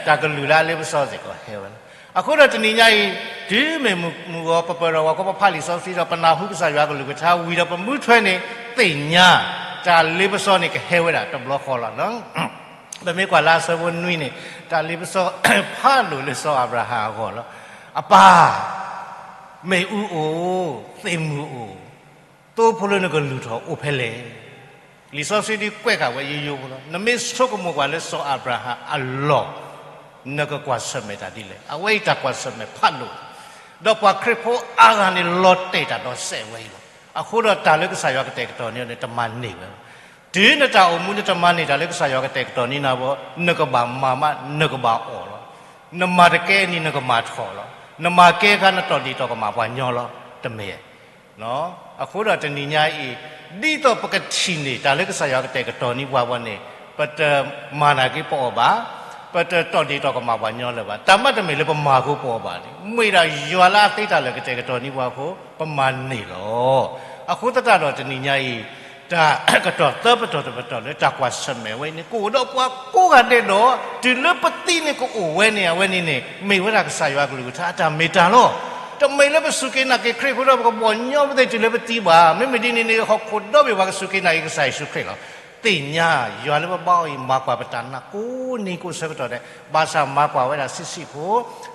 တၢ်ကလုၢ်လၢအလ့ပစီစ့ၢ်ကီးဟဲဝဲလီၤ. အဃိဒီးတနံၤညါအံၤ, တုၤမ့ၢ်မုၢ်ဂီၤပပၢၢ်ထီၣ်ဂီၤ ခီပဖးလံာ်စီဆှံဒီး ပနၢ်ဟူကစၢ်ယွၤအကလုၢ်ကထါဝံၤဒီးပမူထွဲန့ၣ် သ့ၣ်ညါ တၢ်လ့ပစီန့ၣ်ကဟဲဝဲဒၣ်တဘျီဃီလီၤ. ပမ့ၢ်ကွၢ်လၢအဆၢဖိနွံန့ၣ် တၢ်လ့ပစီဖးဒိၣ်လၢစီၤအၤဘြၤဟၣ်အဂီၢ်လီၤ. အပၢ်, မ့ၣ်အူအိၣ်, သ့ၣ်မုၢ်အိၣ်, သိဖိလၢနကလုၢ်ထီၣ်အိၣ်ဖဲလဲၣ်. လံာ်စီဆှံဒ်ကွဲးဃာ်ဝဲယိယိဖိလီၤ. နမ့ၢ်ဆိကမိၣ်ကွၢ်လၢ စီၤအၤဘြၤဟၣ်အလီၢ်, နကကွၢ်ဆၢၣ်မဲာ်တၢ်ဒ်လဲၣ်. အဝဲအံၤတၢ်ကွၢ်ဆၢၣ်မဲာ်ဖးဒိၣ်, ဒီးပှၤခရံာ်ဖိအါဂၤန့ၣ် လီၤတဲာ်တၢ်ဒီးစဲးဝဲအံၤလီၤ. အဃိဒီးတၢ်လၢကစၢ်ယွၤကတဲာ်ကတီၤန့ၢ်အီၤန့ၣ် တမၤန့ၢ်ဝဲဘၣ်. တုၤနတၢ်အိၣ်မူန့ၣ် တမၤန့ၢ်တၢ်လၢကစၢ်ယွၤကတဲာ်ကတီၤန့ၢ်နၤဘၣ်, နကဘၣ်မၤမး နကဘၣ်အီၣ်လီၤ. နမၤတကဲအနံၤ နကမၤထီၣ်လီၤ. နမၤကဲအခါ နတီၢ်ဒ့ၣ်တီၢ်ကမၣ်ပှၤညီလီၤ. တမ့ၢ် အဃိဒီးတနံၤညါအံၤ, ဒ်သိးပကထံၣ်န့ၢ်တၢ်လၢကစၢ်ယွၤကတဲာ်ကတီၤန့ၢ်ပှၤဘီန့ၣ်, ပတမၤနာ်က့ပအီၣ်ဘၣ်, ပတတီၢ်ဒ့ၣ်တီၢ်ကမၣ်ပှၤညီလၢၤဘၣ်. တၢ်မ့တမ့ၢ်လၢပမၤအဃိပအီၣ်ဘၣ်န့ၣ်, မ့ၢ်ဒၣ်ယွၤလၢအသ့တၢ်လၢာ်ကတဲာ်ကတီၤန့ၢ်ပှၤအဃိ ပမၤန့ၢ်လီၤ. အဃိသတးဒီးတနံၤညါအံၤ, တၢ်ကတီၢ်သၢပတီၢ်တပတီၢ်လၢတၢ်ကွၢ်ဆၢၣ်မဲာ်ဝဲအံၤန့ၣ် ကအိၣ်ဒီးပှၤကိးဂၤဒဲးဒီး, တုၤလၢပသံန့ၣ်ကအိၣ်ဝဲန့ၣ် အဝဲန့ၣ်န့ၣ် မ့ၢ်ဝဲဒၣ်ကစၢ်ယွၤအကလုၢ်ကထါအတၢ်မ့ၢ်တၢ်လီၤ. တမ့ၢ်လၢပစူၢ်က့ၤနာ်က့ၤခရံာ်ဖိဒီး ပကဘီၣ်ညီပသ့ၣ်တုၤလၢပသံဘၣ်. မ့မ့ၢ်ဒ်န့ၣ်န့ၣ် ဟီၣ်ခိၣ်ဒီဘ့ၣ်ပှၤကစူၢ်က့ၤနာ်က့ၤကစၢ်ယ့ၣ်ၡူးခရံာ်လီၤ. သ့ၣ်ညါ ယွၤလၢပဘါအီၤအံၤ မၤကွၢ်ပတၢ်နာ်ကိးနံၤကိးဆၢကတီၢ်ဒဲး, ဘၣ်ဆၣ်မၤကွၢ်ဝဲဒၣ်ဆံးဆံးဖိ,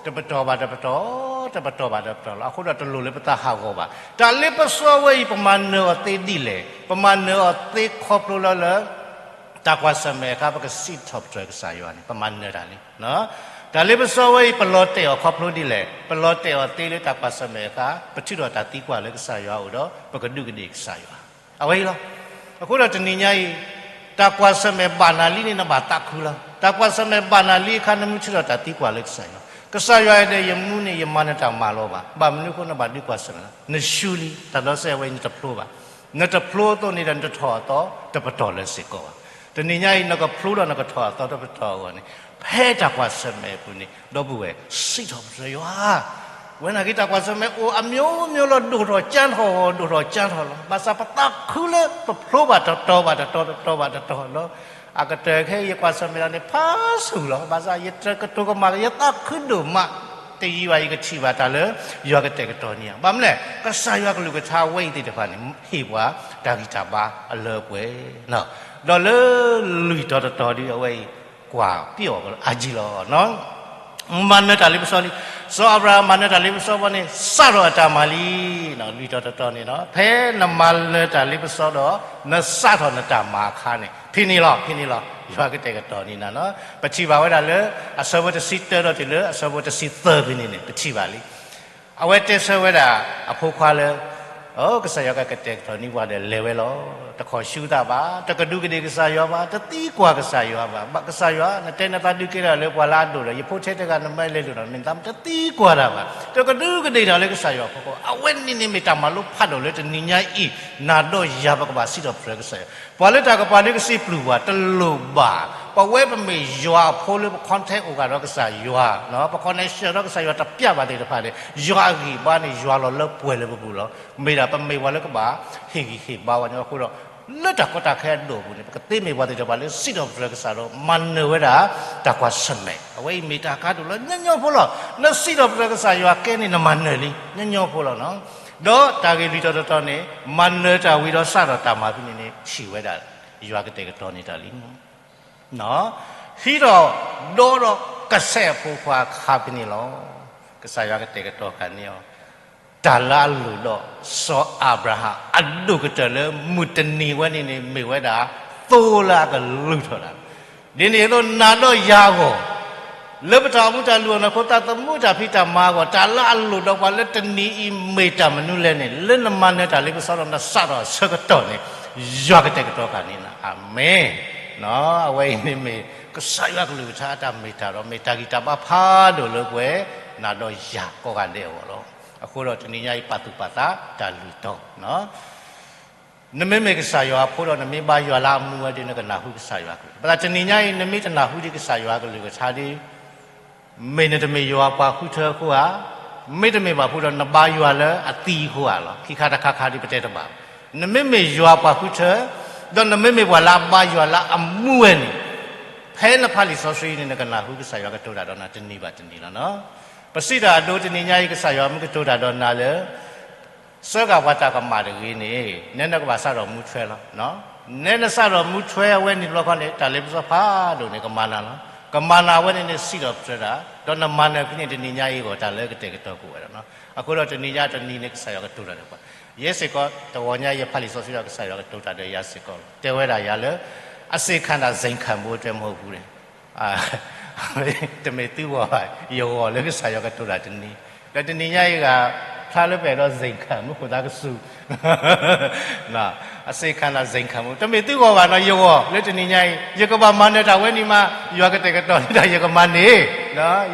တပတီၢ်ဘၣ်တပတီၢ်, တပတီၢ်ဘၣ်တပတီၢ်လီၤ. အဃိဒီးတလိၣ်လၢပသးဟးဂီၤဘၣ်. တၢ်လ့ပစီဝဲအံၤ ပမၤနၢၤအီၤသ့ဒ်လဲၣ်, ပမၤနၢၤအီၤသ့ခီဖျိလၢလၢ တၢ်ကွၢ်ဆၢၣ်မဲာ်အခါ ပကစံးထီၣ်ပတြၢၤကစၢ်ယွၤန့ၣ် ပမၤနၢၤတၢ်လံ. တၢ်လ့ပစီဝဲအံၤ ပလီၤတဲာ်အီၤခီဖျိဒ်လဲၣ်, ပလီၤတဲာ်အီၤသ့လၢတၢ်ကွၢ်ဆၢၣ်မဲာ်အခါ ပထုးထီၣ်တၢ်သံကွၢ်လၢကစၢ်ယွၤအအိၣ်ဒီး ပကဒူးကဒ့ၣ်ကစၢ်ယွၤ အဝဲအံၤလီၤ. အဃိဒီးတနံၤညါအံၤ, တၢ်ကွၢ်ဆၢၣ်မဲာ်ဘၣ်နၤလံန့ၣ် နဘၣ်သးခုလီၤ. တၢ်ကွၢ်ဆၢၣ်မဲာ်ဘၣ်နၤလံအခါ နမ့ၢ်ထုးထီၣ်တၢ်သံကွၢ်လၢကစၢ်ယွၤ, ကစၢ်ယွၤအဲၣ်ဒိးယမူန့ၣ် ယမၤနတၢ်မၤလီၤဘၣ်. ဘၣ်မနုၤအဃိ နဘၣ်ဒုးကွၢ်ဆၢၣ်မဲာ်လီၤ. နရှုံးလံ, တၢ်လီၤစဲဝဲအံၤ နတဖျိဘၣ်. နတဖျိအသိးန့ၣ်ဒီး နတထီၣ်အသီတပတီၢ်လၢၤစ့ၢ်ကီးဘၣ်. တနံၤညါအံၤ နကဖျိဒီးနကထီၣ်အသီတပတီၢ်အဂီၢ်န့ၣ်, ဖဲတၢ်ကွၢ်ဆၢၣ်မဲာ်အပူၤန့ၣ် ဒီပုၢ်ဝဲၢ် စံးထီၣ်ပတြၢၤယွၤ ဝဲနာ်က့တၢ်ကွၢ်ဆၢၣ်မဲာ်အိၣ်အမျိုးမျိုးလီၤ, ဒိၣ်ထီၣ်ကၠၢထီၣ်, ဒိၣ်ထီၣ်ကၠၢထီၣ်လီၤ. ဘၣ်ဆၣ်ပသးခုလၢပဖျိဘၣ်တတီၤဘၣ်တတီၤ, တတီၤဘၣ်တတီၤလီၤ. အကတၢၢ်ခဲအံၤ ယကွၢ်ဆၢၣ်မဲာ်လီၤန့ၣ် ဖးဆူၣ်လီၤ. ဘၣ်ဆၣ်ယတကတိၤကမၣ် ယသးခုဒိၣ်မး, တယံာ်ဘၣ်ယကထံၣ်ဘၣ်တၢ်လၢယွၤကတဲာ်ကတီၤန့ၢ်ဧါ. ဘၣ်မနုၤလဲၣ်, ကစၢ်ယွၤကလုၢ်ကထါဝဲအံၤသ့ၣ်တဖၣ်န့ၣ် ဟ့ၣ်ပှၤတၢ်ဂံၢ်တၢ်ဘါအလၢအပှဲၤ, ဒီးလၢလွံၢ်တီၤတတီၤဒီး အဝဲအံၤ ကွၢ်ပျီၣ်အီၤအါကံလီၤ. မၤနၢၤတၢ်လ့ပစီလံ. စီၤအၤဘြၤဟၣ်မၤနၢၤတၢ်လ့ပစီဘၣ်န့ၣ် စးထီၣ်အတၢ်မၤလံ. လွံၢ်တီၤတတီၤန့ၣ်လီၤ. ဖဲနမၤနၢၤတၢ်လ့ပစီဒီး နစးထီၣ်နတၢ်မၤအခါန့ၣ် ဖဲန့ၣ်လီၤ, ဖဲန့ၣ်လီၤ. ယွၤကတဲာ်ကတီၤန့ၢ်နၤလီၤ. ပထံၣ်ဘၣ်ဝဲဒၣ်လၢ အဆၢဖိတဆံတၢဒီးတုၤလၢအဆၢဖိတဆံသၢဖဲန့ၣ်န့ၣ် ပထံၣ်ဘၣ်လံ. အဝဲတဲဆၢဝဲဒၣ်အဖိခွါလၢ အိ ကစၢ်ယွၤကကတဲာ်ကတီၤန့ၢ်ပှၤဒီးလဲၤဝဲလီၤ. တခိးဆူသးဘၣ်, တကဒူးကဒ့ၣ်ကစၢ်ယွၤဘၣ်, တသံကွၢ်ကစၢ်ယွၤဘၣ်. ဘၣ်ကစၢ်ယွၤ နတဲနသးဒုးကဲထီၣ်လၢပှၤလၢအဒိၣ်ဒီး ယဖိထဲတဂၤနမ့ၢ်လဲၤလိာ်ဒီး မ့ၢ်နသးတသံကွၢ်တၢ်ဘၣ်. တကဒူးကဒ့ၣ်တၢ်လၢကစၢ်ယွၤအဖီခိၣ်. အဝဲန့ၣ်န့ၣ်မ့ၢ်တၢ်မၤလိဖးဒိၣ်လၢတနံၤညါအံၤ နၤဒီးယၤပကဘၣ်စံးထီၣ်ပတြၢၤကစၢ်ယွၤ. ပှၤလၢတၢ်ကပၤဒုးကစံးပျုၢ်ပှၤတလိၣ်ဘၣ်. ပဝဲပမ့ၢ်ယွၤအဖိလၢပ contact အိၣ်ဂၤဒီးကစၢ်ယွၤ, ပ connection ဒီးကစၢ်ယွၤတပျၢ်ဘၣ်သ့ၣ်တဖၣ်န့ၣ် ယွၤအဂံၢ်အဘါန့ၣ် ယွၤလီၤလၢပှဲၤလၢပပူၤလီၤ. မ့ၢ်ဒၣ်ပမ့ၢ်ပှၤလၢကဘၣ်ဟ့ၣ်ဂံၢ်ဟ့ၣ်ဘါဝဲန့ၣ်အဃိဒီး လၢတၢ်ကီတၢ်ခဲအဒိၣ်အပူၤန့ၣ် ပကသ့မ့ၢ်ပှၤသ့ၣ်တဖၣ်လၢစံးထီၣ်ပတြၢၤကစၢ်ဒီး မၤနၢၤဝဲဒၣ်တၢ်ကွၢ်ဆၢၣ်မဲာ်. အဝဲအံၤမ့ၢ်တၢ်ကါဒိၣ်လၢညီညီဖိလီၤ. နစံးထီၣ်ပတြၢၤကစၢ်ယွၤကဲန့ၣ် နမၤနၢၤလံ ညီညီဖိလီၤ. ဒီးတၢ်ဂ့ၢ်လွံၢ်တီၤတတီၤန့ၣ် မၤနၢၤတၢ်ဝံၤဒီးစးထီၣ်တၢ်မၤဖဲန့ၣ်န့ၣ် ထံၣ်ဝဲဒၣ် ယွၤကတဲာ်ကတီၤန့ၢ်တၢ်လံ. ဟံးထီၣ်ဒီဒီးကစဲးအဖိခွါအခါဖဲန့ၣ်လီၤ. ကစၢ်ယွၤကတဲာ်ကတီၤဃာ်န့ၢ်အီၤ တၢ်လၢအလိၣ်ဒီးစီၤအၤဘြၤဟၣ်အဒိၣ်ကတၢၢ်လၢမုၢ်တနံၤဝဲန့ၣ်န့ၣ် မ့ၢ်ဝဲဒၣ်သိလၢအကလုၢ်ထီၣ်တၢ် ဒ်န့ၣ်အသိးနၤဒီးယၤအဂီၢ် လၢပတၢ်အိၣ်မူတၢ်လုၢ်အီၣ်နၢ်ခိ တၢ်သမူတၢ်ဖံးတၢ်မၤအဂီၢ် တၢ်လၢအလိၣ်ဒီးပှၤလၢတနံၤအံၤမ့ၢ်တၢ်မနုၤလဲၣ်န့ၣ် လၢနမၤနၢၤတၢ်လ့ပစီဒီးနစးထီၣ်အဆၢကတီၢ်န့ၣ် ယွၤကတဲာ်ကတီၤဃာ်န့ၢ်နၤ အၤမ့ၣ်. အဝဲအံၤန့ၣ်မ့ၢ် ကစၢ်ယွၤကလုၢ်ကထါအတၢ်မ့ၢ်တၢ်ဒီး မ့ၢ်တၢ်ဂံၢ်တၢ်ဘါဖးဒိၣ်လၢပှဲၤ နၤဒီးယၤကိးဂၤဒဲးအဂီၢ်လီၤ. အဃိဒီးတနံၤညါအံၤပာ်သူၣ်ပာ်သးတၢ်လုၢ်တီၤ နမ့မ့ၢ်ကစၢ်ယွၤအဖိဒီး နမ့ၢ်ဘါယွၤလၢအမူဝဲဒီး နကနၢ်ဟူကစၢ်ယွၤကလုၢ်. ဘၣ်ဆၣ်တနံၤညါအံၤ နမ့ၢ်တနၢ်ဟူဒံးကစၢ်ယွၤကလုၢ်ကထါဒီး မ့ၢ်နတမ့ၢ်ယွၤပှၤဃုထၢအဃိဧါ, မ့တမ့ၢ်ဘၣ်ဃိဒီး နဘါယွၤလၢအသံအဃိဧါလီၤ. ခံခါတခါခါဒ်ပတဲတဘၣ်ဘၣ်. နမ့မ့ၢ်ယွၤပှၤဃုထၢ, ဒီးနမ့မ့ၢ်ပှၤလၢအဘါယွၤလၢအမူဝဲန့ၣ်, ဖဲနဖးလံာ်စီဆှံန့ၣ် နကနၢ်ဟူကစၢ်ယွၤကတိၤတၢ်ဒီးနၤတနံၤဘၣ်တနံၤလီၤ. ပစံးတၢ်အဒိ တနံၤညါအံၤ ကစၢ်ယွၤမ့ၢ်ကတိၤတၢ်ဒီးနၤလၢ ဆၢဂ့ၤပှၤတၢ်ကမၣ်တဂ့ၤန့ၣ် နဲနကဘၣ်စးထီၣ်မူထွဲလီၤ. နဲနစးထီၣ်မူထွဲအဝဲန့ၣ်တဘျီဃီန့ၣ် တၢ်လ့ပစီဖးဒိၣ်န့ၣ် ကမၤနၤလီၤ. ကမၤနၤအဝဲန့ၣ်န့ၣ် စံးထီၣ်ပတြၢၤတၢ်, ဒီးနမၤနၢၤဖဲန့ၣ် တနံၤညါအံၤအဂီၢ် တၢ်လၢကတဲာ်ကတီၤကအိၣ်ဝဲဒၣ်လီၤ. အဃိဒီးတနံၤညါတနံၤန့ၣ် ကစၢ်ယွၤကတိၤတၢ်ဒီးပှၤ, ယဲစ့ၢ်ကီး တဂီၤညါယဖးလံာ်စီဆှံဒီး ကစၢ်ယွၤကတိၤတၢ်ဒီးယၤစ့ၢ်ကီးလီၤ. တဲဝဲဒၣ်ယၤလၢ အစ့ၢ်ခၣ်နၢ်စ့ၢ်ခၣ်မူတဲမဟိၣ်ပူၤန့ၣ် တမ့ၢ်သုဂီၢ်ဘၣ်, ယဂီၢ်လၢကစၢ်ယွၤကတိၤတၢ်တနံၤ, ဒီးတနံၤညါအံၤဂၤ ဖျါလၢပအဲၣ်ဒိး စ့ၢ်ခၣ်မူ ခိၣ်သးကစူၤ, အစ့ၢ်ခၣ်နၢ်စ့ၢ်ခၣ်မူ တမ့ၢ်သုဂီၢ်ဘၣ်နီၤ, ယဂီၢ်လၢတနံၤညါအံၤ ယကဘၣ်မၤနၢၤတၢ်ဝဲန့ၣ်မး, ယွၤကတဲာ်ကတီၤန့ၢ်တၢ်ယကမၤန့ၣ်,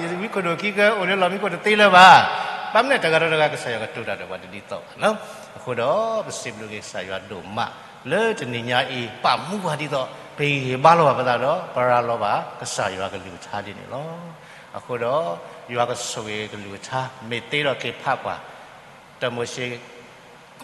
ယဝံခိၣ်ဒိၣ်ခံကအိၣ်လၢလီၢ်မံခိၣ်တသ့လၢၤဘၣ်. ဘၣ်မနုၤတဂၤဒီးတဂၤ ကစၢ်ယွၤကတိၤတၢ်ဒီးပှၤတဒ်သိးဘၣ်. အဃိဒီး ပစံးဘျုးက့ၤကစၢ်ယွၤဒိၣ်မး လၢတနံၤညါအံၤ ပာ်မူပှၤဒ်သိး ပဟ့ၣ်ဂံၢ်ဟ့ၣ်ဘါလီၤဘၣ်ပသးဒီး ပရၤလီၤဘၣ်ကစၢ်ယွၤကလုၢ်ကထါဒ်န့ၣ်လီၤ. အဃိဒီး ယွၤကဆိၣ်ဂ့ၤကလုၢ်ကထါ မ့ၢ်သ့ဒီးက့ၤဖးကွၢ် တၢမိၤၡ့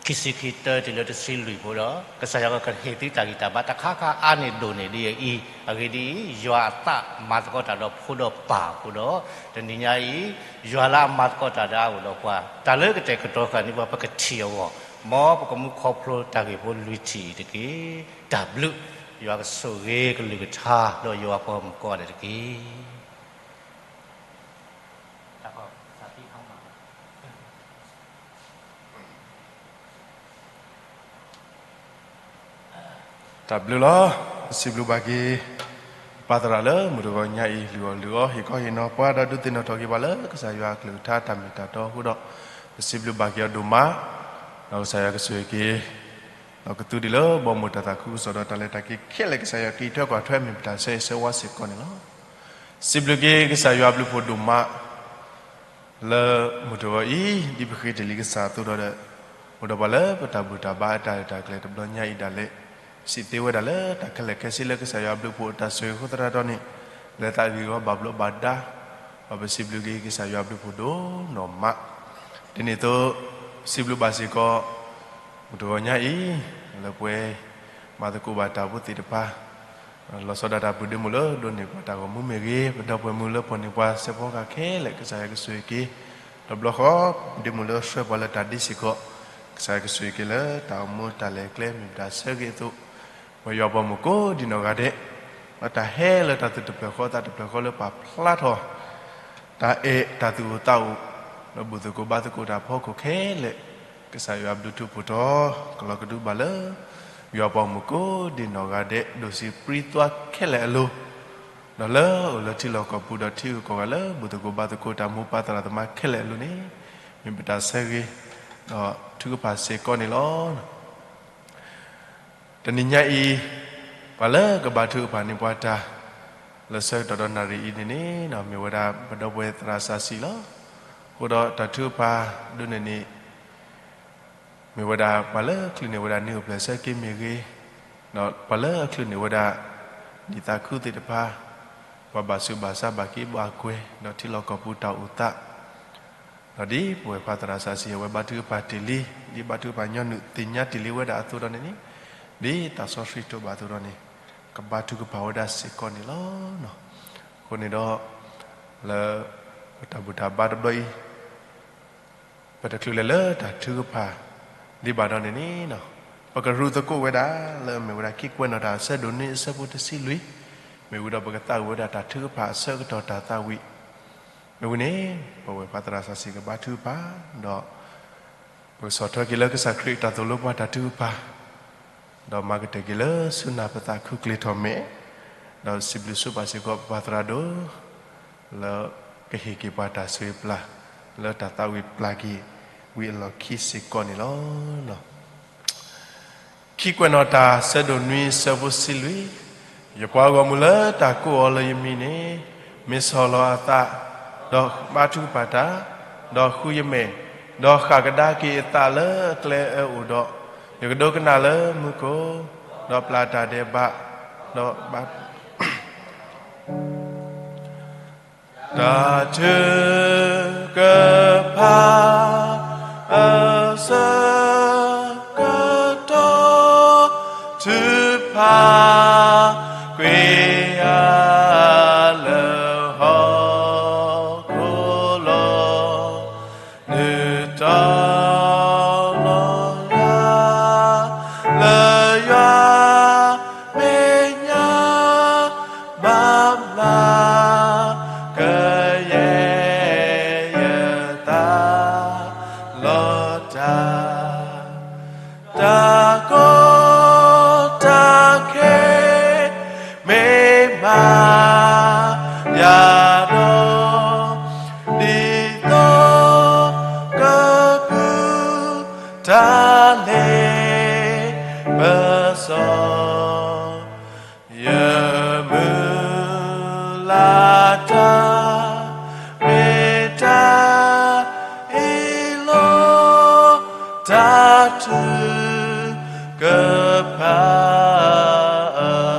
ခံဆံခံတၢတုၤလၢတဆံလွံၢ်ဖိဒီး ကစၢ်ယွၤကဟ့ၣ်သုတၢ်ဂံၢ်တၢ်ဘါတခါခါအါန့ၢ်ဒိၣ်န့ၢ်ဒ်အံၤ, အဂ့ၢ်ဒ်အံၤ ယွၤအသးမၤသကိးတၢ်ဒီးဖိဒီးပၢ်အဃိဒီး တနံၤညါအံၤ ယွၤလၢအမၤသကိးတၢ်ဒီးအအိၣ်ဒီးပှၤ တၢ်လၢကတဲာ်ကတီၤဃာ်န့ၢ်ပှၤ ပကထံၣ်အဂီၢ်, မ်ပကမူခီဖျိတၢ်ဂ့ၢ်ဖိလွံၢ်ထံၣ်အံၤတက့ၢ်. တၢ်ဘျုး, ယွၤကဆိၣ်ဂ့ၤကလုၢ်ကထါ ဒီးယွၤပှၤဂီၢ်မုၢ်ကိးဂၤဒဲးတက့ၢ်. တၢ်ဘျုးလီၤ. ပစံးဘျုးဘၣ်က့ၤ ပၢ်သရၣ်လၢမုၢ်တဂီၤညါအံၤ လုၢ်အီၣ်လုၢ်အီ ဟ့ၣ်ခီဟ့ၣ်နီၤပှၤဒီးဒုးသ့ၣ်နီၣ်ထီၣ်က့ၤပှၤလၢကစၢ်ယွၤအကလုၢ်ကထါတၢ်မ့ၢ်တၢ်တီအဃိဒီး ပစံးဘျုးဘၣ်က့ၤအီၤဒိၣ်မး, ဒီးကစၢ်ယွၤကဆိၣ်ဂ့ၤက့ၤ ဒီးကသူဒံးလၢဘီမုၢ်တၢ်သးခုကစီၣ်ဒီး တၢ်လဲၤတၢ်က့ၤခဲလၢာ် ကစၢ်ယွၤက့ၤထွဲကွၢ်ထွဲမ့ၢ်ပတၢ်ဆၢဂ့ၤဆၢဝါစ့ၢ်ကီးန့ၣ်လီၤ. စံးဘျုးက့ၤကစၢ်ယွၤအဘျုးဖှိၣ်ဒိၣ်မး လၢမုၢ်တဂီၤအံၤ ဒ်ပဃ့တ့ၢ်လံကစၢ်အသိးဒီး အိၣ်ဒီးပှၤလၢပတၢ်ဘူၣ်တၢ်ဘါအတၢ်ရဲၣ်တၢ်ကျဲၤတဘျီညါအံၤဒၣ်လဲာ် စံးသ့ဝဲဒၣ်လၢတၢ်ခဲလၢာ်ခဲဆ့လၢကစၢ်ယွၤအဘျုးဖှိၣ်အတၢ်ဆိၣ်ဂ့ၤအဃိသတးဒီးန့ၣ် လဲၤသးဂ့ၢ်ဝီဘၣ်ဘျီးဘၣ်ဒါ, ဒီးပစံးဘျုးက့ၤကစၢ်ယွၤအဘျုးဖှိၣ်ဒိၣ်နီၢ်မး, ဒ်န့ၣ်အသိး စံးဘျုးဘၣ်စ့ၢ်ကီး မုၢ်တဂီၤညါအံၤ လၢပှဲၤ မၤသကိးဘၣ်တၢ်ဖိသ့ၣ်တဖၣ် လီၤဆီဒၣ်တၢ် ပဒ့မုၣ်လၢဒိးန့ၢ်ပှၤတၢ်ဂီၤမူမ့ၢ်ဂ့ၤ, ပဒီပုၢ်ဝဲၢ်မုၣ်လၢပှၤန့ၢ်ပှၤစဲးဖီကဟၣ်ခဲလၢာ် ကစၢ်ယွၤကဆိၣ်ဂ့ၤက့ၤ, ဒီးဘျီဃီ ပဒ့မုၣ်လၢဆှၢပှၤလၢတၢ်ဒ့စ့ၢ်ကီး ကစၢ်ယွၤကဆိၣ်ဂ့ၤက့ၤလၢတၢ်အိၣ်မူတၢ်လဲၤကျဲမ့ၢ်ပတၢ်ဆၢဂ့ၤအသိး, ပယွၤပှၤမုၣ်ကိးဒံနီၢ်ဂၤဒဲး, ဒီးတၢ်ဟဲလၢတၢ်သူၣ်တဖျၢၣ်ဃီသးတဖျၢၣ်ဃီလၢပာ်ဖျါထီၣ် တၢ်အဲၣ်တၢ်သူၣ်အိၣ်သးအိၣ်, ဒီးဘူၣ်သကိးဘါသကိးတၢ်ဖီခိၣ်ခဲလၢာ်, ကစၢ်ယွၤဘျုးထူးဖှိၣ်ထီ, ကလီၤကဒုဘၣ်လၢ ယွၤပှၤမုၣ်ကိးဒံနီၢ်ဂၤဒဲး ဒိၣ်ဆံးပြံသွါခဲလၢာ်အလိၤ, ဒီးလၢအိၣ်လၢထံလီၢ်ကီၢ်ပူၤ ဒီးထံဂုၤကီၢ်ဂၤလၢ ဘူၣ်သကိးဘါသကိးတၢ်မိၢ်ပၢ်သရၣ်သမါခဲလၢာ်အလိၤန့ၣ်, မ့ၢ်ပတၢ်ဆၢဂ့ၤ, ဒီးထုကဖၣ်စ့ၢ်ကီးန့ၣ်လီၤ. တနံၤညါအံၤ, ပှၤလၢကဘါထုကဖၣ်န့ၢ်ပှၤတၢ် လၢဆၢကတီၢ်ဒီးနၣ်ရံၣ်အံၤန့ၣ်န့ၣ်, မ့ၢ်ဝဲဒၣ်ပဒီပုၢ်ဝဲၢ်သရၣ်စီဆှံလီၤ. အဃိဒီးတၢ်ထုကဖၣ်ဒ်န့ၣ်န့ၣ်, မ့ၢ်ဝဲဒၣ်ပှၤလၢအချုးန့ၢ်ဝဲဒၣ်နံၣ်အိၣ်ဖျဲၣ်ဆၢက့ၤမ့ၢ်ဂ့ၤ, ဒီးပှၤလၢအချုးန့ၢ်ဝဲဒၣ် နံၣ်သးခုသ့ၣ်တဖၣ်, ပှၤဘၣ်ဆူးဘၣ်ဆါဘၣ်က့ၤဘၣ်ကွဲၤ ဒီးထံလီၢ်ကီၢ်ပူၤတၢ်အိၣ်သး ဒီးဒ်ပဝဲၢ်ခွါသရၣ်စီဆှံအဝဲဘါထုကဖၣ်တ့ၢ်လံ, ဒ်ဘါထုကဖၣ်ညီနုၢ်သ့ၣ်ညါတ့ၢ်လံဝဲဒၣ်အသိးဒီးန့ၣ်န့ၣ်, ဒ်တၢ်စီဆှံတိာ်ဘၣ်အသိးဒီးန့ၣ်, ကဘါထုကဖၣ်ဝဲဒၣ်စ့ၢ်ကီးန့ၣ်လီၤ. အဃိန့ၣ်ဒီး, လၢ ပတၢ်ဘူၣ်တၢ်ဘါတဘျီအံၤ ပတချုးလဲၤလၢတၢ်ထုကဖၣ်ဒံးဘၣ်ဒီးန့ၣ်န့ၣ်, ပကရူၢ်သကိးဝဲဒၣ် လၢအမ့ၢ်ဝဲဒၣ်ခံကွဲးနီၣ်တၢ်အဆၢဒိၣ်နွံအဆၢဖိတဆံလွံၢ်, မ့ၢ်ဝံၤဒီးပကသးဝံၣ်ဝဲဒၣ်တၢ်ထုကဖၣ်အဆၢကတီၢ်တၢ်သးဝံၣ်, မ့ၢ်ဝံၤန့ၣ်, ပဝဲၢ်ခွါသရၣ်စီဆှံကဘါထုကဖၣ်, ဒီး ပကဆီၣ်ထွဲက့ၤလၢကစၢ်ခရံာ်အတၢ်သိၣ်လိပှၤတၢ်ထုကဖၣ်, ဒီးမၤကတၢၢ်က့ၤလၢဆူနၢ်ပသးခူၣ်ကျ့ထီၣ်မဲာ်, ဒီးစံးဘျုးဆိပာ်စ့ၢ်ကီးပပၢ်သရၣ်ဒိၣ် လၢကဟ့ၣ်က့ၤပှၤတၢ်ဆိၣ်ဂ့ၤပျၢ် လၢတၢ်သးဝံၣ်ပျၢ်က့ၤ ဝံၤအလီၢ်ခံစ့ၢ်ကီးန့ၣ်လီၤ. ခံကွဲးနီၣ်တၢ်အဆၢဒိၣ်နွံအဆၢဖိတဆံလွံၢ်, ယပှၤဂီၢ်မုၢ်လၢတၢ်ကိးအီၤလၢယမံၤန့ၣ်, မ့ၢ်ဆီၣ်လီၤအသး, ဒီးဘါထုကဖၣ်တၢ်, ဒီးဃုယမဲာ်, ဒီးဃၣ်ကဒါက့ၤအသးလၢအကျဲအၢအအိၣ်ဒီး, ယကဒိကနၣ်လၢမူခိၣ်, ဒီးပျၢ်တၢ်ဒဲးဘး, ဒီးဘါ တၢ်ထုကဖၣ်အဆၢကတီၢ် ထုကဖၣ်ကွံာ်ယၤလၢဟီၣ်ခိၣ်လီၤ. နုာ်တီလီၤယၤ လၢယွၤမဲာ်ညါ ဘၣ်မၤ ကယဲၢ်ယသးလီၤတၢ် တၢ်ကီတၢ်ခဲ မ့ၢ်မၤယၤဒီး ဒ်သိးကပုၢ်တၢ်လဲၤပစီ ယမုၢ်လၢ်တၢ် မ့ၢ်တၢ်အ့ၣ်လိာ် တၢ်ထုကဖၣ်အ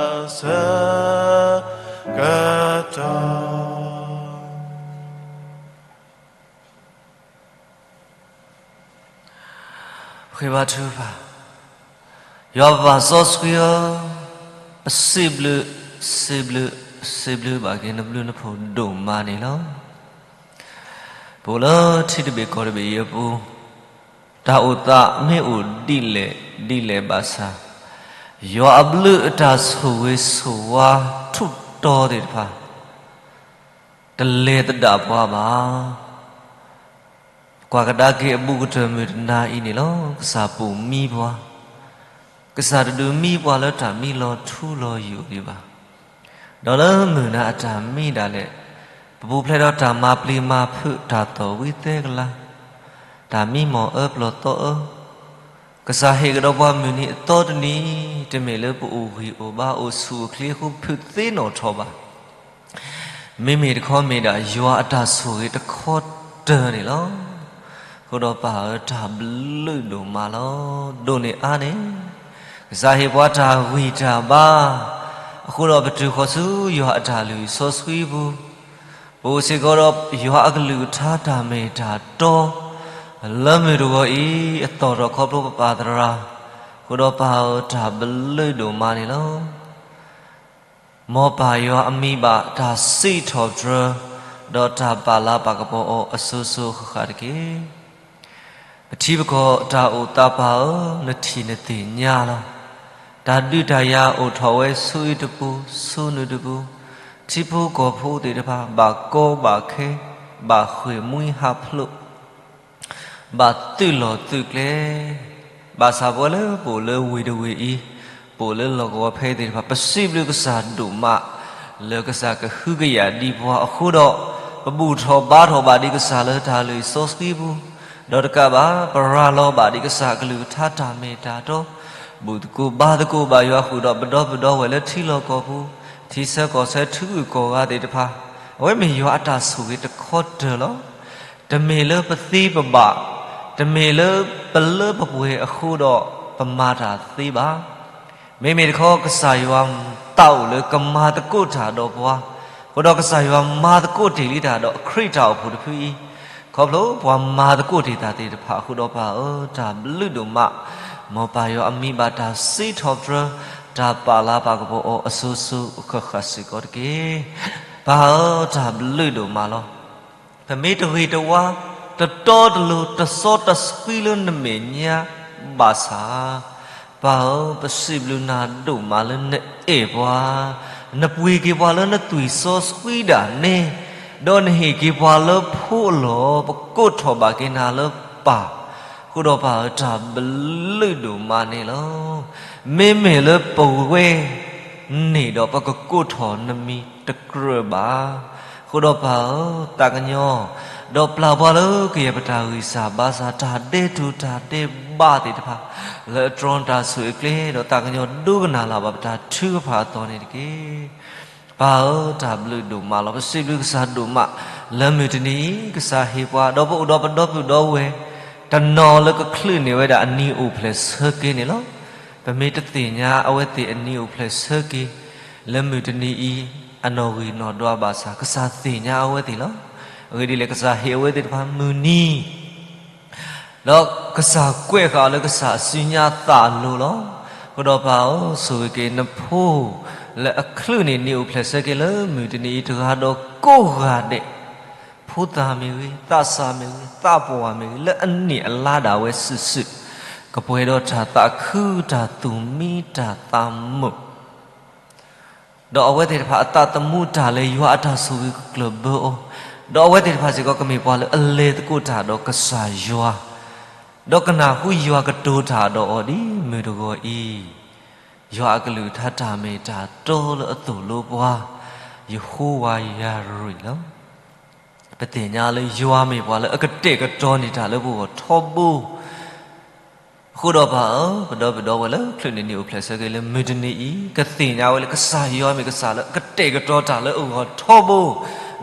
ဆၢကတီၢ် ဃ့ဘါထုကဖၣ်, ယွၤပပၢ်စီဆှံဧၢ, ပစံးဘျုး, စံးဘျုး, စံးဘျုးဘၣ်က့ၤနဘျုးနဖှိၣ်ဒိၣ်မးန့ၣ်လီၤ. ပအိၣ်လၢထံတဘ့ၣ်ကီၢ်တဘ့ၣ်အံၤအပူၤ, တၢ်အိၣ်သးမ့ၢ်အိၣ်ဒ်လဲၣ်ဒ်လဲၣ်ဘၣ်ဆၣ်, ယွၤအဘျုးအတၢ်ဆိၣ်ဂ့ၤဆိၣ်ဝါထူးတီၤသ့ၣ်တဖၣ် တလဲၤသဒၣ်ပှၤဘၣ်. ကွၢ်ကဒါက့ၤအဘူးကတၢၢ်မုၢ်တနၤအံၤန့ၣ်လီၤ. ကစၢ်ပိာ်မံပှၤ, ကစၢ်တဒုးမံပှၤလၢတၢ်မံလီၤထူလီၤယိာ်ဒံးဘၣ်. ဒီးလၢမုၢ်နၤအတၢ်မံဒၣ်လဲာ်, ပပူၤဖျဲးဒီးတၢ်မၤပျံၤမၤဖုး တၢ်သီၣ်ဝံသဲကလၤ, တၢ်မံမီၢ်အၢပျီၢ်သီအၢ ကစၢ်ဟ့ၣ်ကဒီးပှၤမုၢ်နံၤအသီတနံၤ, တမ့ၢ်လၢပအိၣ်ဂံၢ်အိၣ်ဘါအိၣ်ဆူၣ်အိၣ်ချ့အဃိ ဖုးသ့နီၣ်ထီၣ်ဘၣ်. မ့မ့ၢ်တခီမ့ၢ်ဒၣ်ယွၤအတၢ်ဆိၣ်ဂ့ၤတခီတၢၢ်န့ၣ်လီၤ. အဃိဒီးပၢ်ဧၢ တၢ်ဘျုးဒိၣ်မးလီၤ. ဒိၣ်န့ၢ်အါန့ၢ် ကစၢ်ဟ့ၣ်ပှၤတၢ်ဂံၢ်တၢ်ဘါ, အဃိဒီးပတုၤဃီၤဆူယွၤအတၢ်လုၢ်စီဆှံပူၤ, ပအိၣ်စ့ၢ်ကီးဒီးယွၤအကလုၢ်ကထါတၢ်မ့ၢ်တၢ်တီ လၢမုၢ်တဂီၤအံၤ အသီၣ်ထီၣ်ခီဖျိပပၢ်သရၣ်, အဃိဒီးပၢ်ဧၢ တၢ်ဘျုးဒိၣ်မးန့ၣ်လီၤ. မ်ပၢ်ယွၤအမံၤဘၣ်တၢ်စံးထီၣ်ပတြၢၤ, ဒီးတၢ်ပာ်လၤပာ်ကပီၤအီၤအစိၤစိၤဃၣ်ဃၣ်တက့ၢ်. ပထံပကီၢ်တၢ်အိၣ်သးပၢ်ဧၢ နထံၣ်နသ့ၣ်ညါလီၤ. တၢ်ဒုးတၢ်ယၤအိၣ်ထီၣ်ဝဲဆူအံၤတပူၤ ဆူနုၤတပူၤ, ထံဖိကီၢ်ဖိသ့ၣ်တဖၣ် ဘၣ်ကီဘၣ်ခဲ ဘၣ်ဃ့ၢ်မှံဟးဖျိး, ဘၣ်သုးလီၢ်သုးကျဲ, ဘၣ်ဆၣ်ပဝဲလၢပအိၣ်လၢဝ့ၢ်တဝ့ၢ်အံၤ, ပအိၣ်လၢလီၢ်ကဝီၤဖဲအံၤသ့ၣ်တဖၣ် ပစံးဘျုးကစၢ်ဒိၣ်မး လၢကစၢ်ကဟုကယာ်ဒံးပှၤအဃိဒီး, ပဘူၣ်ထီၣ်ဘါထီၣ်ဘၣ်ဒံးကစၢ်လၢတၢ်လုၢ်စီဆှံပူၤ, ဒီးတကးဘၣ် ပရၤလီၤဘၣ်ဒံးကစၢ်အကလုၢ်ကထါတၢ်မ့ၢ်တၢ်တီ, ဘူၣ်သကိးဘါသကိးဘၣ်ယွၤဃုာ်ဒီးပဒီပုၢ်ဒီဝဲၢ်လၢထံလီၢ်ကီၢ်ပူၤ, ထံဆၢကီၢ်ဆၢထူကီၢ်ဂၤသ့ၣ်တဖၣ်, အဝဲမ့ၢ်ယွၤအတၢ်ဆိၣ်ဂ့ၤတခီတၢၢ်လီၤ. တမ့ၢ်လၢပသ့ပဘၣ်, တမ့ၢ်လၢပလၢပပှဲၤအဃိဒီးပမၤတၢ်သ့ဘၣ်. မ့မ့ၢ်တခီ ကစၢ်ယွၤသးအိၣ်လၢကမၤသကိးတၢ်ဒီးပှၤ, အဃိဒီးကစၢ်ယွၤမၤသကိးတ့ၢ်လံတၢ်ဒီးခရံာ်တၢ်အိၣ်ဖှိၣ်တဖုအံၤ, ခီဖျိပှၤမၤသကိးတ့ၢ်တၢ်သ့ၣ်တဖၣ်အဃိဒီးပၢ်ဧၢ, တၢ်ဘျုးဒိၣ်မး, မ်ပၢ်ယွၤအမံၤဘၣ်တၢ်စံးထီၣ်ပတြၢၤ, တၢ်ပာ်လၤပာ်ကပီၤအီၤအစိၤစိၤအဃၣ်ဃၣ်စ့ၢ်ကီးတက့ၢ်. ပၢ်ဧၢ, တၢ်ဘျုးဒိၣ်မးလီၤ. ပမ့ၢ်တဂ့ၤတဝါ, တတီတလိၤ, တစီတဆှံလၢနမဲာ်ညါဘၣ်ဆၣ်, ပၢ်ဧၢ, ပစံးဘျုးနၤဒိၣ်မးလၢနအဲၣ်ပှၤ, နပှ့ၤက့ၤပှၤလၢနသွံၣ်စီဆှံဒၣ်နဲ, ဒီးနဟ့ၣ်က့ၤပှၤလၢဖိအလီၢ်, ပကိးထီၣ်ဘၣ်က့ၤနၤလၢပၢ်, အဃိဒီးပၢ်ဧၢ, တၢ်ဘျုးဒိၣ်မးန့ၣ်လီၤ. မ့မ့ၢ်လၢပဝဲန့ၣ်ဒီး ပကကိးထီၣ်နမံၤတကြၢးဘၣ်. အဃိဒီးပၢ်ဧၢ, သးကညီၤ, ဒီးပျၢ်ပှၤလၢကယဲၢ်ပတၢ်ဂံၢ်စၢ်ဘါစၢ် တၢ်ဒဲးတူၢ်တၢ်ဒဲးဘးသ့ၣ်တဖၣ်, လၢအတြီတၢ်ဆိၣ်ဂ့ၤအကျဲ, ဒီးသးကညီၤဒိကနၣ်လၢ်ဘၣ်ပတၢ်ထုကဖၣ်အသီန့ၣ်တက့ၢ်. ပၢ်ဧၢ, တၢ်ဘျုးဒိၣ်မးလီၤ. ပစံးဘျုးကစၢ်ဒိၣ်မး, လၢမုၢ်တနံၤအံၤ ကစၢ်ဟ့ၣ်ပှၤ, ဒီးပအိၣ်ဒီးပဒီပုၢ်ဒီဝဲၢ်, တနီၤလၢကချုးန့ၢ်ဝဲဒၣ်အနံၤအိၣ်ဖျဲၣ်ဆၢက့ၤန့ၣ်လီၤ. ပမ့ၢ်တသ့ၣ်ညါအဝဲသ့ၣ်အနံၤအိၣ်ဖျဲၣ်ဆၢက့ၤ, လၢမုၢ်တနံၤအံၤ အနီၣ်ဂံၢ်နီၣ်ဒွးဘၣ်ဆၣ် ကစၢ်သ့ၣ်ညါအဝဲသ့ၣ်လီၤ. အဂ့ၢ်ဒ်လဲၣ်, ကစၢ်ဟ့ၣ်အဝဲသ့ၣ်တဖၣ်မုၢ်နံၤ ဒီးကစၢ်ကွဲးဃာ်အီၤလၢကစၢ်အစုညါအသးအလိၤလီၤ. အဃိဒီးပၢ်ဧၢ, ဆိၣ်ဂ့ၤက့ၤနဖိ လၢအချုးန့ၢ်နံၤအိၣ်ဖျဲၣ်ဆၢက့ၤလၢမုၢ်တနံၤအံၤ တဂၤဒီးကိးဂၤဒဲး, ဖိသၣ်မ့ၢ်ဂ့ၤ, သးစၢ်မ့ၢ်ဂ့ၤ, သးပှၢ်မ့ၢ်ဂ့ၤ, လၢအနံၣ်အလါဒၣ်ဝဲစုာ်စုာ်, ကပှဲၤဒီးတၢ်သးခု, တၢ်သူၣ်မံ, တၢ်သးမုာ် ဒီးအဝဲသ့ၣ်တဖၣ်အသးသမူတၢ်လဲၤ, ယွၤအတၢ်ဆိၣ်ဂ့ၤကကျၢၢ်ဘၢအီၤ, ဒီးအဝဲသ့ၣ်တဖၣ်စ့ၢ်ကီး ကမ့ၢ်ပှၤလၢအလဲၤသကိးတၢ်ဒီးကစၢ်ယွၤ, ဒီးကနၢ်ဟူယွၤကတိၤတၢ်ဒီးအီၤဒ်မုၢ်တဂီၤအံၤ, ယွၤအကလုၢ်ကထါတၢ်မ့ၢ်တၢ်တီလၢအသိၣ်လိပှၤ, ယဟိဝၤယၤရံၤလီၤ. ပသ့ၣ်ညါလၢယွၤမ့ၢ်ပှၤလၢအကတဲာ်ကတီၤန့ၢ်တၢ်လၢပဂီၢ်ထီဘိ အဃိဒီးပၢ်ဧၢ, ပဒီပုၢ်ဒီဝဲၢ်လၢချုးန့ၢ်နံၤအိၣ်ဖျဲၣ်ဆၢက့ၤလၢမုၢ်တနံၤအံၤ, ကသ့ၣ်ညါဝဲလၢကစၢ်ယွၤမ့ၢ်ကစၢ်လၢအကတဲာ်ကတီၤတၢ်လၢအဂီၢ်ထီဘိ,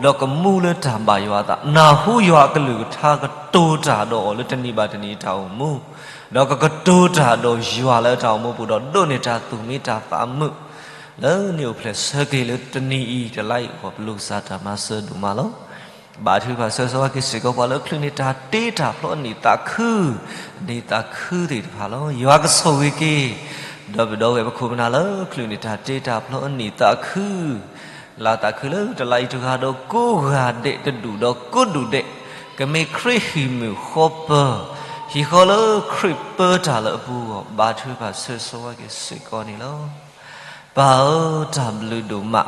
ဒီးကမူလၢတၢ်ဘၣ်ယွၤအသး, နၢ်ဟူယွၤအကလုၢ်ကထါကတိၤတၢ်ဒီးအီၤလၢတနံၤဘၣ်တနံၤအတၢ်အိၣ်မူ, ဒီးကကတိၤတၢ်ဒီးယွၤလၢအတၢ်အိၣ်မူပူၤဒီးဒိးန့ၢ်တၢ်သူၣ်မံတၢ်သးမုာ် လၢနံၤအိၣ်ဖျဲၣ်ဆၢက့ၤလၢတနံၤအံၤတလါအံၤအဂီၢ် ပလိၣ်ကစၢ်တၢ်မၤစၢၤဒိၣ်မးလီၤ. ဘါထုကဖၣ်ဆၢဂ့ၤဆၢဝါက့ၤစ့ၢ်ကီးပှၤလၢချုးန့ၢ်တၢ်တ့တၢ်ဖျီအနံၣ်သးခု, အနံၣ်သးခုသ့ၣ်တဖၣ်လီၤ. ယွၤကဆိၣ်ဂ့ၤက့ၤ ဒီပုၢ်ဒီဝဲၢ်ပခိၣ်ပနၢ်လၢချုးန့ၢ်တၢ်တ့တၢ်ဖျီအနံၣ်သးခု, လါသးခုလၢတလါအံၤတဂၤဒီးကိးဂၤဒဲးတဒူၣ်ဒီးကိးဒူၣ်ဒဲး, ကမ့ၢ်ခရံာ်ဟံၣ်မုာ်ဃီပၢၤ, ဟံၣ်ဃီလၢခရံာ်ပၢတၢ်လၢအပူၤအဂီၢ် ဘါထုကဖၣ်ဆၢဂ့ၤဆၢဝါက့ၤစ့ၢ်ကီးန့ၣ်လီၤ. ပၢ်ဧၢ, တၢ်ဘျုးဒိၣ်မး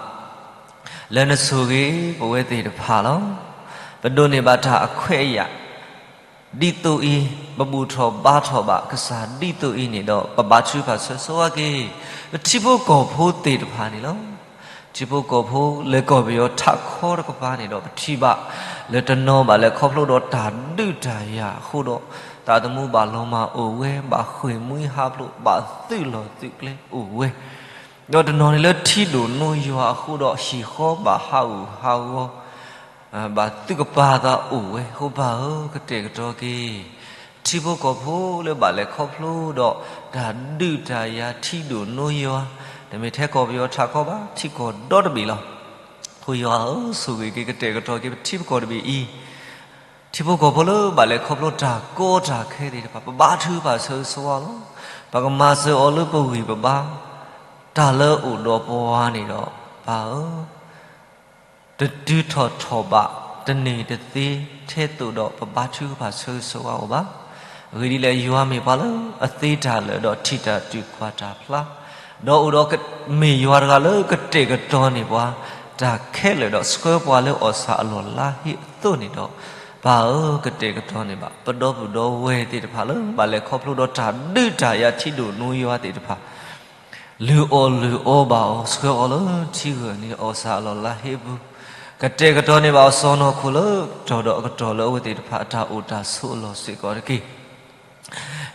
လၢနဆိၣ်ဂ့ၤပဝဲသ့ၣ်တဖၣ်လီၤ. ပဒိးန့ၢ်ဘၣ်တၢ်အခွဲးအယာ် ဒ်သိးအံၤ, ပဘူၣ်ထီၣ်ဘါထီၣ်ဘၣ်ကစၢ်ဒ်သိးအံၤန့ၣ်ဒီး ပဘါထုကဖၣ်ဆၢဂ့ၤဆၢဝါက့ၤ ပထံဖိကီၢ်ဖိသ့ၣ်တဖၣ်န့ၣ်လီၤ. ထံဖိကီၢ်ဖိလဲၤကီၢ်ပယီၤထးခီတကပၤန့ၣ်ဒီး ပထံၣ်ဘၣ်လၢတနီၤဘၣ်လဲၤခီဖျိဒီးတၢ်ဒုးတၢ်ယၤအဃိဒီး သးသမူဘၣ်လီၤမၢ်အိၣ်ဝဲ, ဘၣ်ဃ့ၢ်မှံဟးဖျိး, ဘၣ်သုးလီၢ်သုးကျဲအိၣ်ဝဲ ဒီးတနီၤန့ၣ်လၢထံဒိၣ်နိယွၤအဃိဒီး ဟံၣ်ဃီဘၣ်ဟးဂူာ်ဟးဂီၤ, ဘၣ်သုးကပၤသးအိၣ်ဝဲ. အဃိပၢ်ဧၢ, ကတဲာ်ကတီၤက့ၤ ထံဖိကီၢ်ဖိလၢဘၣ်လဲၤခီဖျိဒီး တၢ်ဒုးတၢ်ယၤထံဒိၣ်နိယွၤ, တမ့ၢ်ထဲကီၢ်ပယီၤထးခီဘၣ်, ထံကီၢ်ဒီတဘ့ၣ်လီၤ. အဃိယွၤဧၢ, ဆိၣ်ဂ့ၤက့ၤ ကတဲာ်ကတီၤက့ၤပထံပကီၢ်တဘ့ၣ်အံၤ ထံဖိကီၢ်ဖိလၢဘၣ်လဲၤခီဖျိတၢ်ကီတၢ်ခဲသ့ၣ်တဖၣ် ပဘါထုကဖၣ်ဆၢဂ့ၤဆၢဝါလီၤ. ပကမၤစၢၤအီၤလၢပဂံၢ်ပဘါ, တၢ်လၢအအိၣ်ဒီးပှၤန့ၣ်ဒီး ပၢ်ဧၢ, တတုၤထီၣ်ထီၣ်ဘး, တန့ၢ်တသ့ထဲသိးဒီး ပဘါထုကဖၣ်ဆၢဂ့ၤဆၢဝါအီၤဘၣ်. အဂ့ၢ်ဒ်လဲၣ်, ယွၤမ့ၢ်ပှၤလၢအသ့တၢ်လၢာ်ဒီးထံၣ်တၢ်တုၤကွၢ်တၢ်ဖျါ, ဒီးအိၣ်ဒီးမ့ၢ်ယွၤတဂၤလၢကတဲာ်ကတီၤန့ၢ်ပှၤ တၢ်ခဲလၢာ်ဒီးဆှၢပှၤလၢအီၣ်ဆၣ်အလီၢ်လါဟ့အသိးန့ၣ်ဒီး, ပၢ်ဧၢ, ကတဲာ်ကတီၤန့ၢ်ဘၣ် ပဒီပုၢ်ဒီဝဲၢ်သ့ၣ်တဖၣ်လၢ ဘၣ်လဲၤခီဖျိဒီးတၢ်ဒုးတၢ်ယၤထံဒိၣ်နိယွၤသ့ၣ်တဖၣ် လုၢ်အီၣ်လုၢ်အီဘၣ်အီၤ ဆှၢအီၤလၢထံဂၢၢ်န့ၣ် အီၣ်ဆၣ်အလီၢ်လါဟ့အပူၤ, ကတဲာ်ကတီၤန့ၢ်ဘၣ်အီၤ စီၢ်နီၤခိၣ်လၢကတီၢ်ဒီးအကတီၢ်လၢ အဝဲသ့ၣ်တဖၣ်အတၢ်အိၣ်တၢ်ဆိးအလီၢ်စ့ၢ်ကီးတက့ၢ်.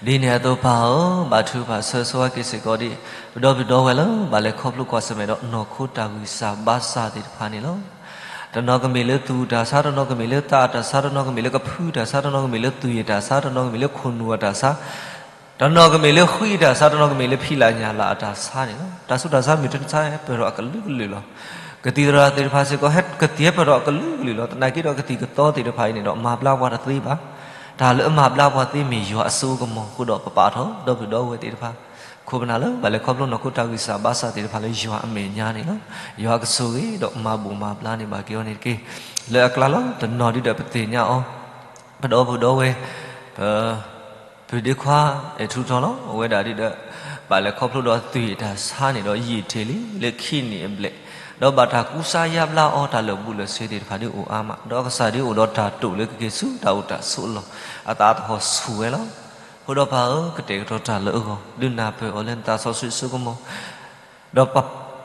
ဒ်န့ၣ်အသိးပၢ်ဧၢ, ဘၣ်ထုကဖၣ်ဆၢဆိက့ၤစ့ၢ်ကီးဒံး ပဒီပုၢ်ဒီဝဲၢ်လၢ ဘၣ်လဲၤခီဖျိကွၢ်ဆၢၣ်မဲာ်ဒီး နီၢ်ခိတၢ်ဂံၢ်စၢ်ဘါစၢ်သ့ၣ်တဖၣ်န့ၣ်လီၤ. တနီၤကမ့ၢ်လၢသူၣ်အတၢ်ဆါ, တနီၤကမ့ၢ်လၢသးအတၢ်ဆါ, တနီၤကမ့ၢ်လၢကဖုတၢ်ဆါ, တနီၤကမ့ၢ်လၢသူၣ်အတၢ်ဆါ, တနီၤကမ့ၢ်လၢခိၣ်နူာ်အတၢ်ဆါ, တနီၤကမ့ၢ်လၢဃံအတၢ်ဆါ, တနီၤကမ့ၢ်လၢဖံးလၢ်ညၣ်လၢ်အတၢ်ဆါန့ၣ်လီၤ. တၢ်ဆူးတၢ်ဆါမ့ၢ်တၢ်ဆါ ပၢၢ်ထီၣ်အကလုာ်ကလုာ်လီၤ. ကသံၣ်သရၣ်သ့ၣ်တဖၣ်စ့ၢ်ကီး ဟဲကသံၣ်ဟဲပၢၢ်ထီၣ်အကလုာ်ကလုာ်လီၤ. သနာ်က့ဒီးကသံၣ်ကသီသ့ၣ်တဖၣ်အံၤန့ၣ်ဒီး မၤဘျါပှၤတသ့ဘၣ်. တၢ်လၢအမၤဘျါပှၤသ့မ့ၢ်ယွၤအစိအကမီၤအဃိဒီး ပပာ်ထီၣ် ဒီပုၢ်ဒီဝဲၢ်သ့ၣ်တဖၣ် ခိၣ်ပနၢ်လၢ ဘၣ်လဲၤခီဖျိနီၢ်ခိတၢ်ဂံၢ်စၢ်ဘါစၢ်သ့ၣ်တဖၣ်လၢယွၤအမဲာ်ညါန့ၣ်လီၤ. ယွၤကဆိၣ်ဂ့ၤဒီးမၤဘူၣ်မၤဘျါန့ၢ်ဘၣ်က့ၤအီၤန့ၣ်တက့ၢ်. လၢအကျါလီၤ တနီၤဒုဒီးပသ့ၣ်ညါအီၤ ပဒီပုၢ်ဒီဝဲၢ် ပ ပုၢ်ဒ့ခွါ အဲၣ်ထူထီလီၤ. အဝဲဒၣ်ဒုဒီး ဘၣ်လဲၤခီဖျိဒီးသွံၣ်အတၢ်ဆါန့ၣ်ဒီး ယံာ်တ့ၢ်လံလၢခံနံၣ်အဘျဲၣ်, ဒီးဘၣ်တၢ်ကူစါယါဘျါအီၤ တၢ်လၢာ်ဘူၣ်လၢာ်စ့သ့ၣ်တဖၣ်ဒုအိၣ်အါမး, ဒီးကစၢ်ဒုအိၣ်ဒီးတၢ်တိာ်လၢကက့ၤဆူတၢ်အိၣ်တၢ်ဆိးအလီၢ်, အသးသဟီၣ်ဆူၣ်ဝဲလီၤ. အဃိဒီးပၢ်ဧၢ, ကတဲာ်ကတီၤတၢ်လၢအဂီၢ် ဒုးနၢ်ပၢၢ်အီၤလၢနသးစီဆှံအစိကမီၤ ဒီးပ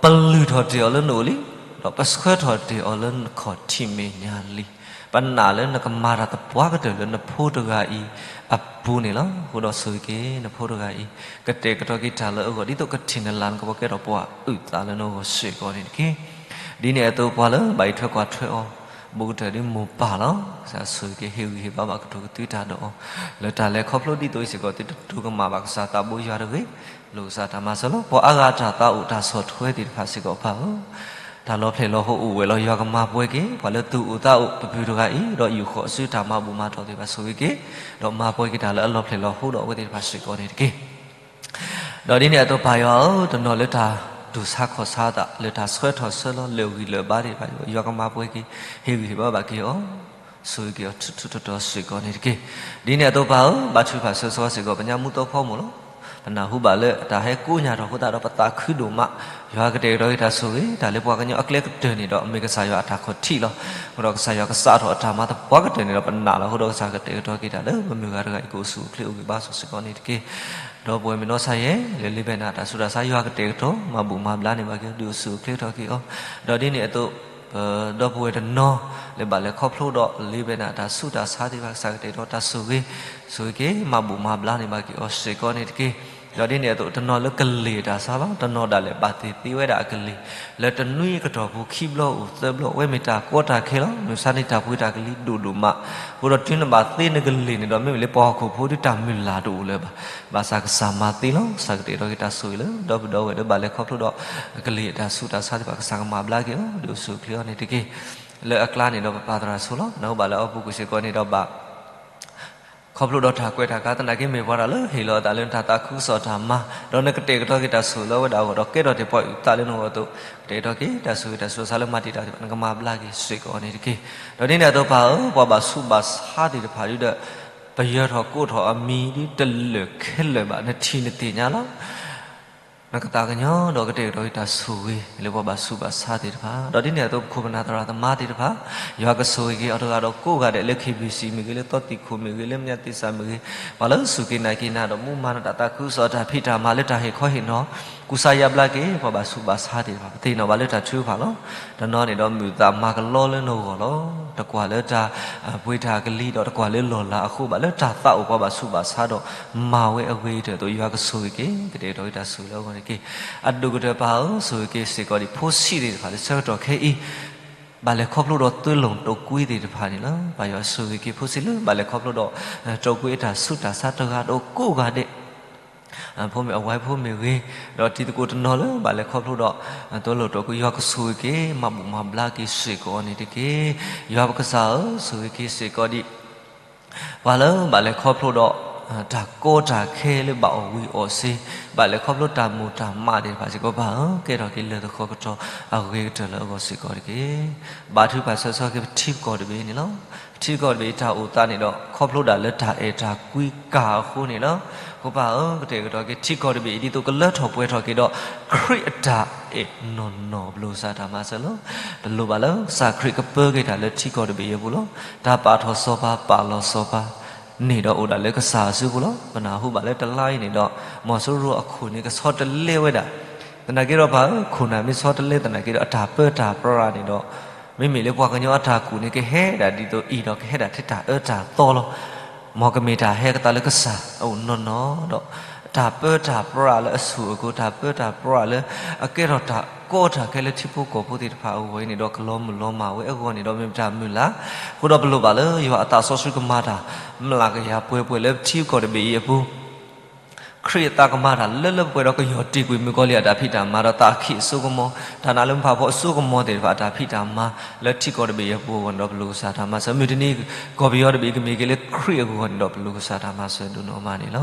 ပလုၢ်ထီၣ်တ့ၢ်အီၤလၢနအိၣ်လံ, ဒီးပဆှၢထီၣ်တ့ၢ်အီၤလၢနခီၣ်ထံးမဲာ်ညါလံ. ပနာ်လၢနကမၤတၢ်သပှၢ်ကတၢၢ်လၢနဖိတဂၤအံၤအပူၤန့ၣ်လီၤ. အဃိဒီးဆိၣ်ဂ့ၤက့ၤနဖိတဂၤအံၤ, ကတဲာ်ကတီၤက့ၤတၢ်လၢအဂီၢ် ဒ်သိးကထံၣ်နလၤနကပီၤကဲထီၣ်ပှၤအုၣ်သးလၢနဂီၢ်စ့ၢ်ကီးန့ၣ်တက့ၢ်. ဒ်န့ၣ်အသိးပှၤလၢဘၣ်အံးထွဲကွၢ်ထွဲအီၤ ဘူးကတၢၢ်ဒ်မိၢ်ပၢ်လီၤ. ကစၢ်ဆိၣ်ဂ့ၤက့ၤဟ့ၣ်ဂံၢ်ဟ့ၣ်ဘါဘၣ်ကတိၤကသွံတၢ်ဒီးအီၤ, လၢတၢ်လဲၤခီဖျိဒ်သိးအံၤစ့ၢ်ကီး သုတဒိကမၣ်ဘၣ်ကစၢ်သးဘိယွၤတဂ့ၤ, လိၣ်ကစၢ်တၢ်မၤစၢၤလီၤ. ပှၤအါဂၤတၢ်သးအိၣ်တၢ်ဆီၣ်ထွဲသ့ၣ်တဖၣ်စ့ၢ်ကီးပၢ်ဧၢ, တၢ်လီၤဖျဲၣ်လီၤဟိအိၣ်ဝဲလီၤ. ယွၤကမၤပှဲၤက့ၤ ပှၤလၢသူၣ်အိၣ်သးအိၣ် ပပုၢ်တဂၤအံၤ ဒီးယူာ်ဃီၤအစုတၢ်မၤဘူၣ်မၤတီၢ်သ့ၣ်တဖၣ်ဆိၣ်ဂ့ၤက့ၤ, ဒီးမၤပှဲၤက့ၤတၢ်လၢအလီၤဖျဲၣ်လီၤဟိဒီးအဝဲသ့ၣ်တဖၣ်စ့ၢ်ကီးန့ၣ်တက့ၢ်. ဒီးဒ်န့ၣ်အသိးပၢ်ယွၤဧၢ, တနီၤလၢတၢ်တူၢ်ဆါခီၣ်ဆါသး လၢတၢ်ဆှၢထီၣ်ဆှၢလီၤလၢာ်ဂံၢ်လၢာ်ဘါသ့ၣ်တဖၣ် ယွၤကမၤပှဲၤက့ၤ ဟ့ၣ်ဂံၢ်ဟ့ၣ်ဘါဘၣ်က့ၤအီၤ, ဆိၣ်ဂ့ၤက့ၤအီၤထူးထူးတီၤတီၤစ့ၢ်ကီးန့ၣ်တက့ၢ်. ဒ်န့ၣ်အသိးပၢ်ဧၢ, ဘါထုကဖၣ်ဆၢစီဆှံစ့ၢ်ကီး ပညါမူသီဖီမိၢ်လီၤ. ပနၢ်ဟူဘၣ်လၢတၢ်ဟဲကိးညါထီၣ်အဃိသတးဒီးပသးခုဒိၣ်မး, ယွၤကတဲာ်ကတီၤက့ၤတၢ်ဆိၣ်ဂ့ၤ, တၢ်လၢပှၤကညီအကျဲကတၢၢ်န့ၣ်ဒီး မ့ၢ်ကစၢ်ယွၤအတၢ်ခီၣ်ထံးလီၤ. အဃိဒီးကစၢ်ယွၤကစးထီၣ်အတၢ်မၤသပှၢ်ကတၢၢ်န့ၣ်ဒီးပနာ်လီၤ. အဃိဒီးကစၢ်ကတဲာ်ကတီၤက့ၤတၢ်လၢပမုၢ်ဂၤတဂၤအံၤ ကအိၣ်ဆူၣ်အိၣ်ချ့အိၣ်ဂံၢ်ဘါစီဆှံစ့ၢ်ကီးန့ၣ်တက့ၢ်. ဒီပုၢ်ဝဲၢ်မုၣ်နီၢ်ဆါယဲၢ် လၢလ့ဘဲနၤတၢ်ဆူးတၢ်ဆါ ယွၤကတဲာ်ကတီၤ မၤဘူၣ်မၤဘျါန့ၢ်ဘၣ်က့ၤအီၤ ဒုးအိၣ်ဆူၣ်အိၣ်ချ့ထီၣ်က့ၤအီၤ, ဒီးဒ်န့ၣ်အသိး ပဒီပုၢ်ဝဲၢ်တနီၤ လၢဘၣ်လဲၤခီဖျိဒီးလ့ဘဲနၤတၢ်ဆူးတၢ်ဆါသ့ၣ်တဖၣ် ကစၢ်ကတဲာ်ကတီၤတၢ်ဆိၣ်ဂ့ၤ, ဆိၣ်ဂ့ၤက့ၤ မၤဘူၣ်မၤဘျါန့ၢ်ဘၣ်က့ၤအီၤစ့ၢ်ကီးန့ၣ်တက့ၢ်. ဒီးဒ်န့ၣ်အသိး တနီၤလၢကလ့ၢ်တၢ်ဆါလီၤ, တနီၤဒၣ်လဲာ်ဘၣ်သ့ၣ်သ့ဝဲဒၣ်အကလ့ၢ်, လၢတနွံအကတီၢ်ပူၤခံဘျီအိၣ်သၢဘျီ အဝဲမ့ၢ်တၢ်ကီတၢ်ခဲလီၤ. မုၢ်ဆါန့ၣ်တၢ်ပှ့ၤတၢ်ကလံၤဒိၣ်ဒိၣ်မး, အဃိဒီးတုၤနဘၣ်သ့နကလ့ၢ်န့ၣ်ဒီး မ့မ့ၢ်လၢပှၤဟီၣ်ခိၣ်ဖိဒုးတၢ်မုၢ်လၢ်တအိၣ်လၢၤဘၣ်. ဘၣ်ဆၣ်ကစၢ်မၤသ့လီၤ. ကစၢ်ကတဲာ်ကတီၤက့ၤတၢ်ဆိၣ်ဂ့ၤလၢ ဒီပုၢ်ဒီဝဲၢ်လၢဘၣ်လဲၤခီဖျိဒီး ကလ့ၢ်တၢ်ဆူးတၢ်ဆါသ့ၣ်တဖၣ် ကစၢ်ကမၤဘျါက့ၤအီၤ ဒုးအိၣ်ဆူၣ်အိၣ်ချ့အီၤန့ၣ်တက့ၢ်. လၢအကျါန့ၣ်ဒီးပပၢ်သရၣ်ဆိလီၤ. နၢ်ဟူဘၣ်လၢအပူၤကွံာ်စ့ၢ်ကီးန့ၣ်ဒီးဘၣ် ခီဖျိဒီးတၢ်ကွဲးတၢ်ကါ သနာ်က့မ့ၢ်ပှၤတၢ်လၢဟ့ၣ်လီၤအသးလၢနတၢ်သးခုကစီၣ်တၢ်မၤ, ဒီးနကတဲာ်ကတီၤက့ၤတၢ်ဆိၣ်ဂ့ၤလၢအဝဲဒၣ်အဂီၢ် ဒီးကဲထီၣ်တ့ၢ်ပှၤအုၣ်သးလၢနဂီၢ်အသိး, ကတဲာ်ကတီၤက့ၤတၢ်ဆိၣ်ဂ့ၤတၢ်ဆူးတၢ်ဆါလၢမၤတံာ်တာ်သ့ၣ်တဖၣ် နကမၤဘျါက့ၤစ့ၢ်ကီးန့ၣ်တက့ၢ်. ဒီးဒ်န့ၣ်အသိးပၢ်ဧၢ, ပှၤဘၣ်ဆူးဘၣ်ဆါသ့ၣ်တဖၣ်ဒုဒီး ပယၢၤထီၣ်ကိးထီၣ်အမံၤဒုတလၢာ်ခဲလၢာ်ဘၣ် နထံၣ်နသ့ၣ်ညါလီၤ. နကသးကညီၤဒီးကတဲာ်ကတီၤက့ၤတၢ်ဆိၣ်ဂ့ၤလၢပှၤဘၣ်ဆူးဘၣ်ဆါသ့ၣ်တဖၣ်, ဒီးဒ်န့ၣ်အသိးပခိၣ်ပနၢ်သရၣ်သမါသ့ၣ်တဖၣ်, ယွၤကဆိၣ်ဂ့ၤက့ၤအီၤတဂၤဒီးကိးဂၤဒဲးလၢ KBC မ့ၢ်ဂ့ၤ လၢသီသံၣ်ခိၣ်မ့ၢ်ဂ့ၤ လၢမဲာ်ညါသ့ၣ်စၢ်မ့ၢ်ဂ့ၤ, ပှၤလၢစူၢ်က့ၤနာ်က့ၤနၤဒီးမူမၤနတၢ်သးခုကစီၣ်တၢ်ဖံးတၢ်မၤလၢတၢ်ဟ့ၣ်ခီဟ့ၣ်နီၤ ကူစါယါဘျါက့ၤ ပှၤဘၣ်ဆူးဘၣ်ဆါသ့ၣ်တဖၣ် ပသ့ၣ်နီၣ်ဘၣ်လၢတၢ်ထုကဖၣ်လီၤ. တနီၤန့ၣ်ဒီးမုာ်သးမၤကလီလၢနဂီၢ်လီၤ. တကွၢ်လၢတၢ်ပှ့ၤတၢ်ကလံၤဒီးတကွၢ်လၢလီၢ်လၤအဃိဘၣ် လၢတၢ်သးအိၣ်ပှၤဘၣ်ဆူးဘၣ်ဆါဒီး မၤဝဲအဂ့ၤကတၢၢ်အသိး ယွၤကဆိၣ်ဂ့ၤက့ၤ ကတဲာ်ကတီၤက့ၤတၢ်ဆိၣ်ဂ့ၤလၢအဂီၢ်န့ၣ်တက့ၢ်. အဒိၣ်ကတၢၢ်ပၢ်ဧၢ, ဆိၣ်ဂ့ၤက့ၤစ့ၢ်ကီးဒံးဖိဆံးသ့ၣ်တဖၣ်လၢဆၢကတီၢ်ခဲအံၤ ဘၣ်လဲၤခီဖျိဒီးသိလီၤတိာ်ကွံသ့ၣ်တဖၣ်န့ၣ်လီၤ. ပၢ်ယွၤဆိၣ်ဂ့ၤက့ၤဖိဆံးလၢ ဘၣ်လဲၤခီဖျိဒီး တိာ်ကွံအတၢ်ဆူးတၢ်ဆါတဂၤဒီးကိးဂၤဒဲး ဖိမ့ၢ်အဝဲဖိမ့ၢ်ဂ့ၤ, ဒီးတံၤသကိးတနီၤလၢဘၣ်လဲၤခီဖျိဒီး သိလီၤတိာ်ကွံ ယွၤကဆိၣ်ဂ့ၤက့ၤ မၤဘူၣ်မၤဘျါက့ၤစ့ၢ်ကီးန့ၣ်တက့ၢ်. ယွၤပကစၢ်ဧၢ, ဆိၣ်ဂ့ၤက့ၤစ့ၢ်ကီးဒံး ပှၤလၢဘၣ်လဲၤခီဖျိဒီး တၢ်ကီတၢ်ခဲလၢဘၣ်အီၣ်ဝံၤအီၣ်စ့, ဘၣ်လဲၤခီဖျိတၢ်မိၢ်တၢ်မးသ့ၣ်တဖၣ်စ့ၢ်ကီးပၢ်ဧၢ, ကဲထီၣ်က့ၤလၢတၢ်သခီကတီၢ်အဂ့ၤကတၢၢ်လၢအဂီၢ်စ့ၢ်ကီးတက့ၢ်. ဘါထုကဖၣ်ဆၢစီဆှံက့ၤပထံပကီၢ်တဘ့ၣ်န့ၣ်လီၤ. ပထံပကီၢ်တဘ့ၣ်တၢ်အိၣ်သးန့ၣ်ဒီး ခီဖျိဒၣ်လၢတၢ်အဲၣ်တၢ်ကွံကၢ်အဃိန့ၣ်လီၤ. ဖိပၢ်ဧၢ, ကတဲာ်ကတီၤက့ၤထံကီၢ်တဘ့ၣ်အံၤ ဒ်သိးကလၢထီၣ်ပှဲၤထီၣ်က့ၤဒီး ခရံာ်အတၢ်အဲၣ်နီၢ်နီၢ် ပလိၣ်ကစၢ်တၢ်မၤစၢၤလီၤ. ပလိၣ်ဘၣ်လၢကစၢ်ခရံာ်ကပၢက့ၤတၢ်လၢထံကီၢ်တဘ့ၣ်အံၤအပူၤလီၤ. တၢ်ပာ်ထီၣ်စီၤပၤ ပာ်လီၤစီၤပၤန့ၣ်ဒီးအိၣ်ဒၣ်လၢကစၢ်အစုပူၤလီၤ. ပနၢ်ဟူဘၣ်လၢတလါအံၤန့ၣ်ဒီး မီၤစိရိၤအခိၣ်န့ၣ်ကဆီတလဲဝဲဒၣ်. သနာ်က့ဒီးပၢ်ဧၢ, ခိၣ်နၢ်မ့ၢ်ဆီတလဲသနာ်က့ဒီး အတၢ်ပၢတၢ်ပြးန့ၣ်ဒီး မ့မ့ၢ်လၢပှၤကညီအတၢ်ကူၣ်န့ၣ် ကဟဲဒၣ်ဒ်သိးအံၤဒီး ကဟဲဒၣ်ထဲတၢ်အၢတၢ်သီလီၤ. မ်ကမ့ၢ်တၢ်ဟဲကသးလၢကစၢ်အအိၣ်နီၢ်နီၢ်ဒီး တၢ်ပၢတၢ်ပြးလၢအဆူၣ်အကိၤ, တၢ်ပၢတၢ်ပြးလၢအကဲထီၣ်တၢ်ကီတၢ်ခဲလၢထံဖိကီၢ်ဖိသ့ၣ်တဖၣ်အဂီၢ်အံၤန့ၣ်ဒီး ကလီၤမုၢ်လီၤမၢ်ဝဲအဂီၢ်န့ၣ်ဒီး မ့ၢ်ပတၢ်မုၢ်လၢ်. အဃိဒီးပလိၣ်ဘၣ်လၢယွၤအသးစီဆှံကမၤတၢ် မျးကယၤပှဲၤပှဲၤလၢထံကီၢ်တဘ့ၣ်အံၤအပူၤ ခရံာ်အသးကမၤတၢ်လၢလၢပှဲၤပှဲၤဒီး ကယီၢ်တ့ၢ်ကွံာ်မုၣ်ကီၤလံၢ်အတၢ်ဖံးတၢ်မၤဒီး သးအခံအစိကမီၤ, တၢ်နးလၢမုၢ်ဖးဖီအစိကမီၤသ့ၣ်တဖၣ်အတၢ်ဖံးတၢ်မၤ လၢထံကီၢ်တဘ့ၣ်အံၤအပူၤအဂီၢ်န့ၣ်ဒီး ပလိၣ်ကစၢ်တၢ်မၤစၢၤ. မုၢ်တနံၤကီၢ်ပယီၤတဘ့ၣ်ကမ့ၢ်က့ၤလၢခရံာ်အဂီၢ်န့ၣ်ဒီး ပလိၣ်ကစၢ်တၢ်မၤစၢၤဒိၣ်နီၢ်မးန့ၣ်လ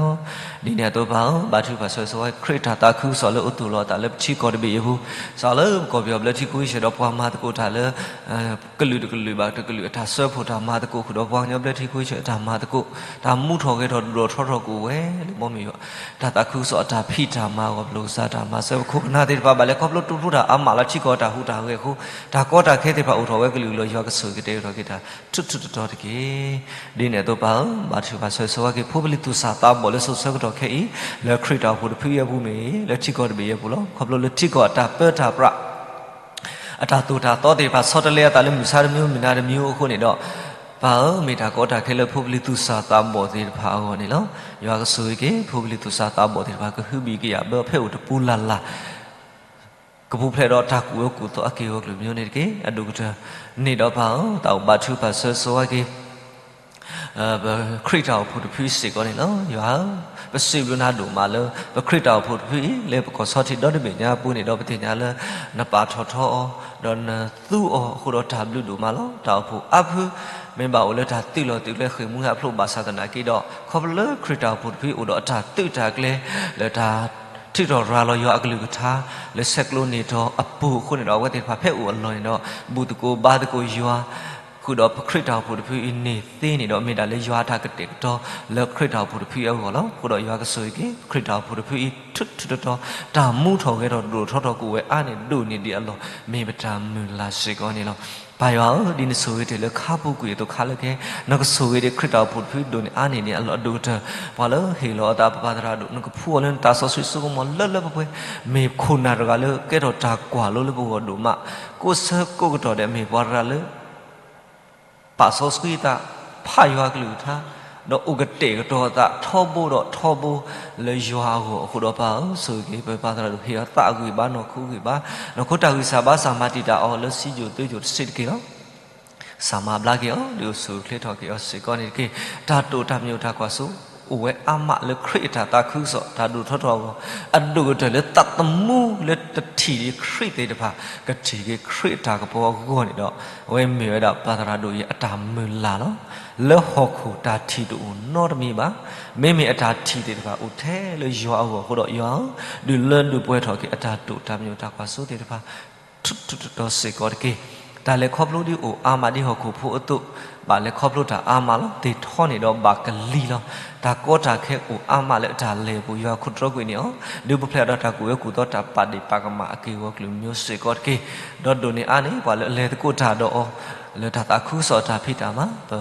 ီၤ. ဒ်န့ၣ်အသိးပၢ်ဧၢ, ဘါထုကဖၣ်ဆၢဂ့ၤဆၢဝါ ခရံာ်တၢ်သးခုကစီၣ်လၢအိၣ်သူၣ်လီၤအသးလၢပထံကီၢ်တဘ့ၣ်အံၤအပူၤ, စးလၢကီၢ်ပယီၤဘျၢထံခိၣ်ဆၢၣ်ဒီး ပှၤမၤသကိးတၢ်လၢ ကလုာ်တကလုာ်ဘၣ်တကလုာ်အတၢ်စၢဖှိၣ်တၢ်မၤသကိးဃုာ်ဒီး ပှၤကညီဘျၢထံခိၣ်ဆၢၣ်အတၢ်မၤသကိး, တၢ်မူထီၣ်ဂဲၤထီၣ်ဒိၣ်ထီၣ်ထီထီၣ်ကအိၣ်ဝဲလၢ ဘီမုၢ်ယွၤ တၢ်သးခုကစီၣ်အတၢ်ဖံးတၢ်မၤအဂီၢ် ပလိၣ်ကစၢ်တၢ်မၤစၢၤ. ပခိၣ်ပနၢ်သ့ၣ်တဖၣ် ဘၣ်လဲၤခီဖျိတူၢ်ဖျိတၢ်အါမးလၢထံကီၢ်တၢ်ဟူးတၢ်ဂဲၤအဃိ, တၢ်ကီတၢ်ခဲသ့ၣ်တဖၣ်အိၣ်ထီၣ်ဝဲကလုာ်ကလုာ် ယွၤကဆိၣ်ဂ့ၤကတဲာ်ကတီၤက့ၤတၢ် ထူးထူးတီၤတီၤတက့ၢ်. ဒ်န့ၣ်အသိးပၢ်ဧၢ, ဘါထုကဖၣ်ဆၢဂ့ၤဆၢဝါက့ၤ ဖိပလံၤသူၣ်စၢ်သးဘီၣ်လၢစိၤဆၢကတီၢ်ခဲအံၤ လၢခရံာ်တၢ်အိၣ်ဖှိၣ်တဖုအံၤအပူၤမ့ၢ်ဂ့ၤ, လၢထံကီၢ်တဘ့ၣ်အံၤအပူၤလီၤ. ခီဖျိလၢထံကီၢ်အတၢ်ပၢတၢ်ပြး အတၢ်သိၣ်တၢ်သီသ့ၣ်တဖၣ် ဆီတလဲအသးလၢမုၢ်ဆါတမံၤမုၢ်နၤတမံၤအဃိန့ၣ်ဒီး, ပၢ်ဧၢ, မ့ၢ်တၢ်ကီတၢ်ခဲလၢဖိပလံၤသူၣ်စၢ်သးဘီၣ်သ့ၣ်တဖၣ်အဂီၢ်န့ၣ်လီၤ. ယွၤကဆိၣ်ဂ့ၤက့ၤ ဖိပလံၤသူၣ်စၢ်သးဘီၣ်သ့ၣ်တဖၣ် ကဟုဘံၣ်ကယာ်ဘၢဖဲအိၣ်တပူၤလၢ်လၢ် ကပူၤဖျဲးဒီးတၢ်ကူၣ်အၢကူၣ်သီအက့ၢ်အဂီၤကလုာ်ကမျိုးန့ၣ်တက့ၢ်. အဒိၣ်ကတၢၢ်န့ၣ်ဒီးပၢ်ဧၢ, တၢ်အိၣ်ဘါထုကဖၣ်ဆၢဂ့ၤဆၢဝါက့ၤ ပခရံာ်တၢ်အိၣ်ဖှိၣ်တဖုစ့ၢ်ကီးန့ၣ်လီၤ. ယွၤဧၢ, ပစံးဘျုးနၤဒိၣ်မးလၢ ပခရံာ်တၢ်အိၣ်ဖှိၣ်တဖုအံၤ လၢပကီၢ်ဆီထံးဒီတဘ့ၣ်ညါအပူၤန့ၣ်ဒီး ပသ့ၣ်ညါလၢ နပာ်ထီၣ်ထီအီၤ ဒီးနသူအီၤအဃိဒီး တၢ်ဘျုးဒိၣ်မးလီၤ. တၢ်အိၣ်ဖှိၣ်အါဖု မ့ၢ်ဘၣ်အိၣ်လၢတၢ်သုးလီၢ်သုးကျဲဃ့ၢ်မှံဟးဖျိးဘၣ်ဆၣ်သနာ်က့ဒီး ခီဖျိလၢခရံာ်တၢ်အိၣ်ဖှိၣ်တဖုအံၤအိၣ်ဒီးအတၢ်သုးတၢ်ကျဲၤ လၢတၢ် ထုးထီၣ်ရၤလီၤယွၤအကလုၢ်ကထါ လၢဆဲးကျိးန့ၢ်ထီၣ်အပူၤအဃိန့ၣ်ဒီး အဝဲသ့ၣ်တဖၣ်ဖဲအိၣ်အလီၢ်န့ၣ်ဒီး ဘူၣ်သကိးဘါသကိးယွၤ ဃုာ်ဒီးပခရံာ်တၢ်အိၣ်ဖှိၣ်တဖုအံၤန့ၣ်သ့န့ၣ်ဒီး မ့ၢ်ဒၣ်လၢယွၤအတၢ်ကတဲာ်ကတီၤ လၢခရံာ်တၢ်အိၣ်ဖှိၣ်တဖုအံၤအဂီၢ်လီၤ. အဃိဒီးယွၤကဆိၣ်ဂ့ၤက့ၤ ပခရံာ်တၢ်အိၣ်ဖှိၣ်တဖုအံၤ ထူးထူးတီၤတီၤ တၢ်မူထီၣ်ဂဲၤထီၣ်ဒိၣ်ထီၣ်ထီထီၣ်ကအိၣ်ဝဲအါန့ၢ်ဒိၣ်န့ၢ်ဒံးအလီၢ် မ့ၢ်ပတၢ်မုၢ်လၢ်စ့ၢ်ကီးန့ၣ်လီၤ. ပၢ်ယွၤဧၢ, ဒ်နဆိၣ်ဂ့ၤတ့ၢ်လၢခါပူၤကွံာ်အသိးခါလၢကဟဲ, နကဆိၣ်ဂ့ၤဒံးခရံာ်တၢ်အိၣ်ဖှိၣ်တဖုဒိၣ်န့ၢ်အါန့ၢ်ဒံးအလီၢ်အဒိၣ်ကတၢၢ်, ပှၤလၢဟ့ၣ်လီၤအသးပပၢ်သရၣ်ဒိၣ် နကဖှူအီၤလၢနသးစီဆှံစိကမီၤလၢလၢပှဲၤပှဲၤ, မ့ၢ်ခိၣ်နၢ်တဂၤလၢကဲထီၣ်တၢ်ကွၢ်လိလၢပဂီၢ်ဒိၣ်မး, ကိးဆၢကိးကတီၢ်ဒဲး မ့ၢ်ပှၤတဂၤလၢ ပာ်စီဆှံအသး, ဖးယွၤကလုၢ်ကထါ, ဒီးအိၣ်ကတဲာ်ကတီၤအသးထီဘိဒီးထီဘိ လၢယွၤအဂီၢ်အဃိဒီးပၢ်ဧၢ, ဆိၣ်ဂ့ၤက့ၤပပၢ်သရၣ်ဒိၣ် ဟ့ၣ်အီၤသးအဂံၢ်ဘါ နီၢ်ခိအဂံၢ်ဘါ, နီၢ်ခိတၢ်ဂံၢ်စၢ်ဘါစၢ်မၤတံာ်တာ်အီၤလၢစံယိၣ်သုယိၣ်တစဲးတက့ၢ်လီၤ. စၢ်မၤဘျါက့ၤအီၤ ဒုးအိၣ်ဆူၣ်အိၣ်ချ့ထီၣ်က့ၤအီၤစ့ၢ်ကီးန့ၣ်တက့ၢ်. တၢ်တိာ်တၢ်ပညိၣ်တၢ်ကွၢ်စိ အိၣ်ဝဲအါမးလၢခရံာ်အတၢ်သးခုကစီၣ် တၢ်ဒိၣ်ထီၣ်ထီအဂီၢ်, အဒိၣ်ကတၢၢ်လၢသးသမူလၢတထံၣ်ဒံးခရံာ်သ့ၣ်တဖၣ် ကထံၣ်က့ၤခရံာ်အတၢ်ကပီၤအဂီၢ်န့ၣ်ဒီး အဝဲမ့ၢ်ဝဲဒၣ်ပၢ်သရၣ်ဒိၣ်အံၤအတၢ်မုၢ်လၢ်လီၤ. လၢဟီၣ်ခိၣ်တၢ်ထံၣ်တအိၣ်နီတမံၤဘၣ်. မ့မ့ၢ်အတၢ်ထံၣ်သ့ၣ်တဖၣ်အိၣ်ထဲလၢယွၤအဂီၢ်အဃိဒီး ယွၤဧၢ, ဒုးလၢဒုးပှဲၤထီၣ်က့ၤအတၢ်တိာ်တၢ်ပညိၣ်တၢ်ကွၢ်စိသ့ၣ်တဖၣ် ထူးထူးတီၤတီၤစ့ၢ်ကီးတက့ၢ်. တၢ်လဲၤခီဖျိဒ်အိၣ်အါမးဒ်ဟီၣ်ခိၣ်ဖိအသိး, ဘၣ်လဲၤခီဖျိတၢ်အါမးလီၤ. သ့ၣ်ထီန့ၣ်ဒီးဘၣ်ကလံၤလီၤ. တၢ်ကီတၢ်ခဲအိၣ်အါမးလၢအတၢ်လဲၤအပူၤ ယွၤခိးတြီကွံာ်န့ၢ်အီၤ, ဒုးပူၤဖျဲးဒီးတၢ်ကူၣ်ဝဲကူၣ်သီတၢ်ပာ်ဒ့ၣ်ပာ်ကမၣ်အက့ၢ်အဂီၤကလုာ်မျိုးစ့ၢ်ကီးတက့ၢ်. ဒီးဒိၣ်န့ၢ်အါန့ၢ် ပှၤလၢအလဲၤသကိးတၢ်ဒီးအီၤ လၢတၢ်သးခုကစီၣ်တၢ်ဖံးတၢ်မၤ ပ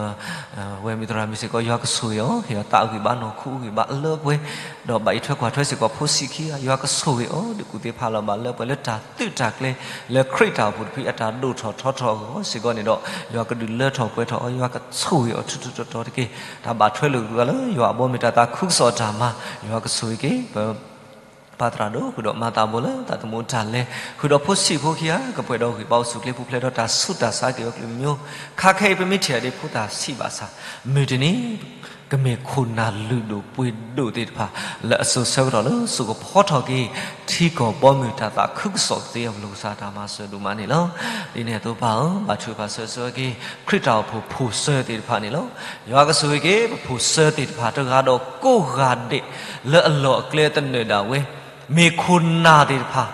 ဝဲမုၢ်သရၣ်မုၣ်စ့ၢ်ကီး ယွၤကဆိၣ်ဂ့ၤအီၤ, ဟ့ၣ်အီၤသးအဂံၢ်ဘါနီၢ်ခိအဂံၢ်ဘါလၢပှဲၤ, ဒီးဘၣ်အံးထွဲကွၢ်ထွဲစ့ၢ်ကီးဖိဆံးခံဂၤ, ယွၤကဆိၣ်ဂ့ၤအီၤ ဒုးကူၣ်သ့ဖးလီၤဘၣ်လၢပှဲၤလၢတၢ်သုးတၢ်ကျဲၤ လၢခရံာ်တၢ်အိၣ်ဖှိၣ်တဖုအတၢ်ဒိၣ်ထီၣ်ထီထီၣ်အဂီၢ်စ့ၢ်ကီးန့ၣ်ဒီး ယွၤကဒုးလၢထီၣ်ပှဲၤထီၣ်အီၤ, ယွၤကဆိၣ်ဂ့ၤအီၤထူးထူးတီၤတီၤတက့ၢ်. တၢ်ဘၣ်ထွဲလိာ်ကဒီးလၢယွၤအဘီအမုၢ်တၢ်သးခုကစီၣ်တၢ်မၤ, ယွၤကဆိၣ်ဂ့ၤက့ၤ ပ ပၢ်သရၣ်ဒိၣ် ဃုာ်ဒီးမၤသးဘိလၢသးသမူတၢ်လဲၤ, ဃုာ်ဒီးဖိဆံးဖိခံဂၤ ကပှဲၤဒီးဂံၢ်ဘါအိၣ်ဆူၣ်ချ့ပူၤဖျဲးဒီးတၢ်ဆူးတၢ်ဆါက့ၤအီၤကလုာ်မျိုး, ခါခဲအံၤပမ့ၢ်ထံၣ်အီၤဒ်ဖိသၣ်ဆံးဘၣ်ဆၣ်, မုၢ်တနံၤ ကမ့ၢ်ခိၣ်နၢ်လုၢ်ဒိၣ်ပှ့ၤဒိၣ်သ့ၣ်တဖၣ် လၢအစိၤဆၢကတီၢ်လၢစိၤကဖီထီၣ်က့ၤ ထံကီၢ်ဘီမုၢ်တၢ်သးခုကစီၣ်သ့အီၤ ပလိၣ်ကစၢ်တၢ်မၤစၢၤဒိၣ်မးန့ၣ်လီၤ. ဒ်န့ၣ်အသိးပၢ်ဧၢ, ဘါထုကဖၣ်ဆၢဂ့ၤဆၢဝါက့ၤ ခရံာ်တၢ်အိၣ်ဖှိၣ်ဖိၣ်စၢၤသ့ၣ်တဖၣ်န့ၣ်လီၤ. ယွၤကဆိၣ်ဂ့ၤက့ၤ ပဖိၣ်စၢၤသ့ၣ်တဖၣ်တဂၤဒီးကိးဂၤဒဲး လၢအလီၢ်အကျဲသနၢၣ်ဒၣ်ဝဲ မ့ၢ်ခိၣ်နၢ်သ့ၣ်တဖၣ်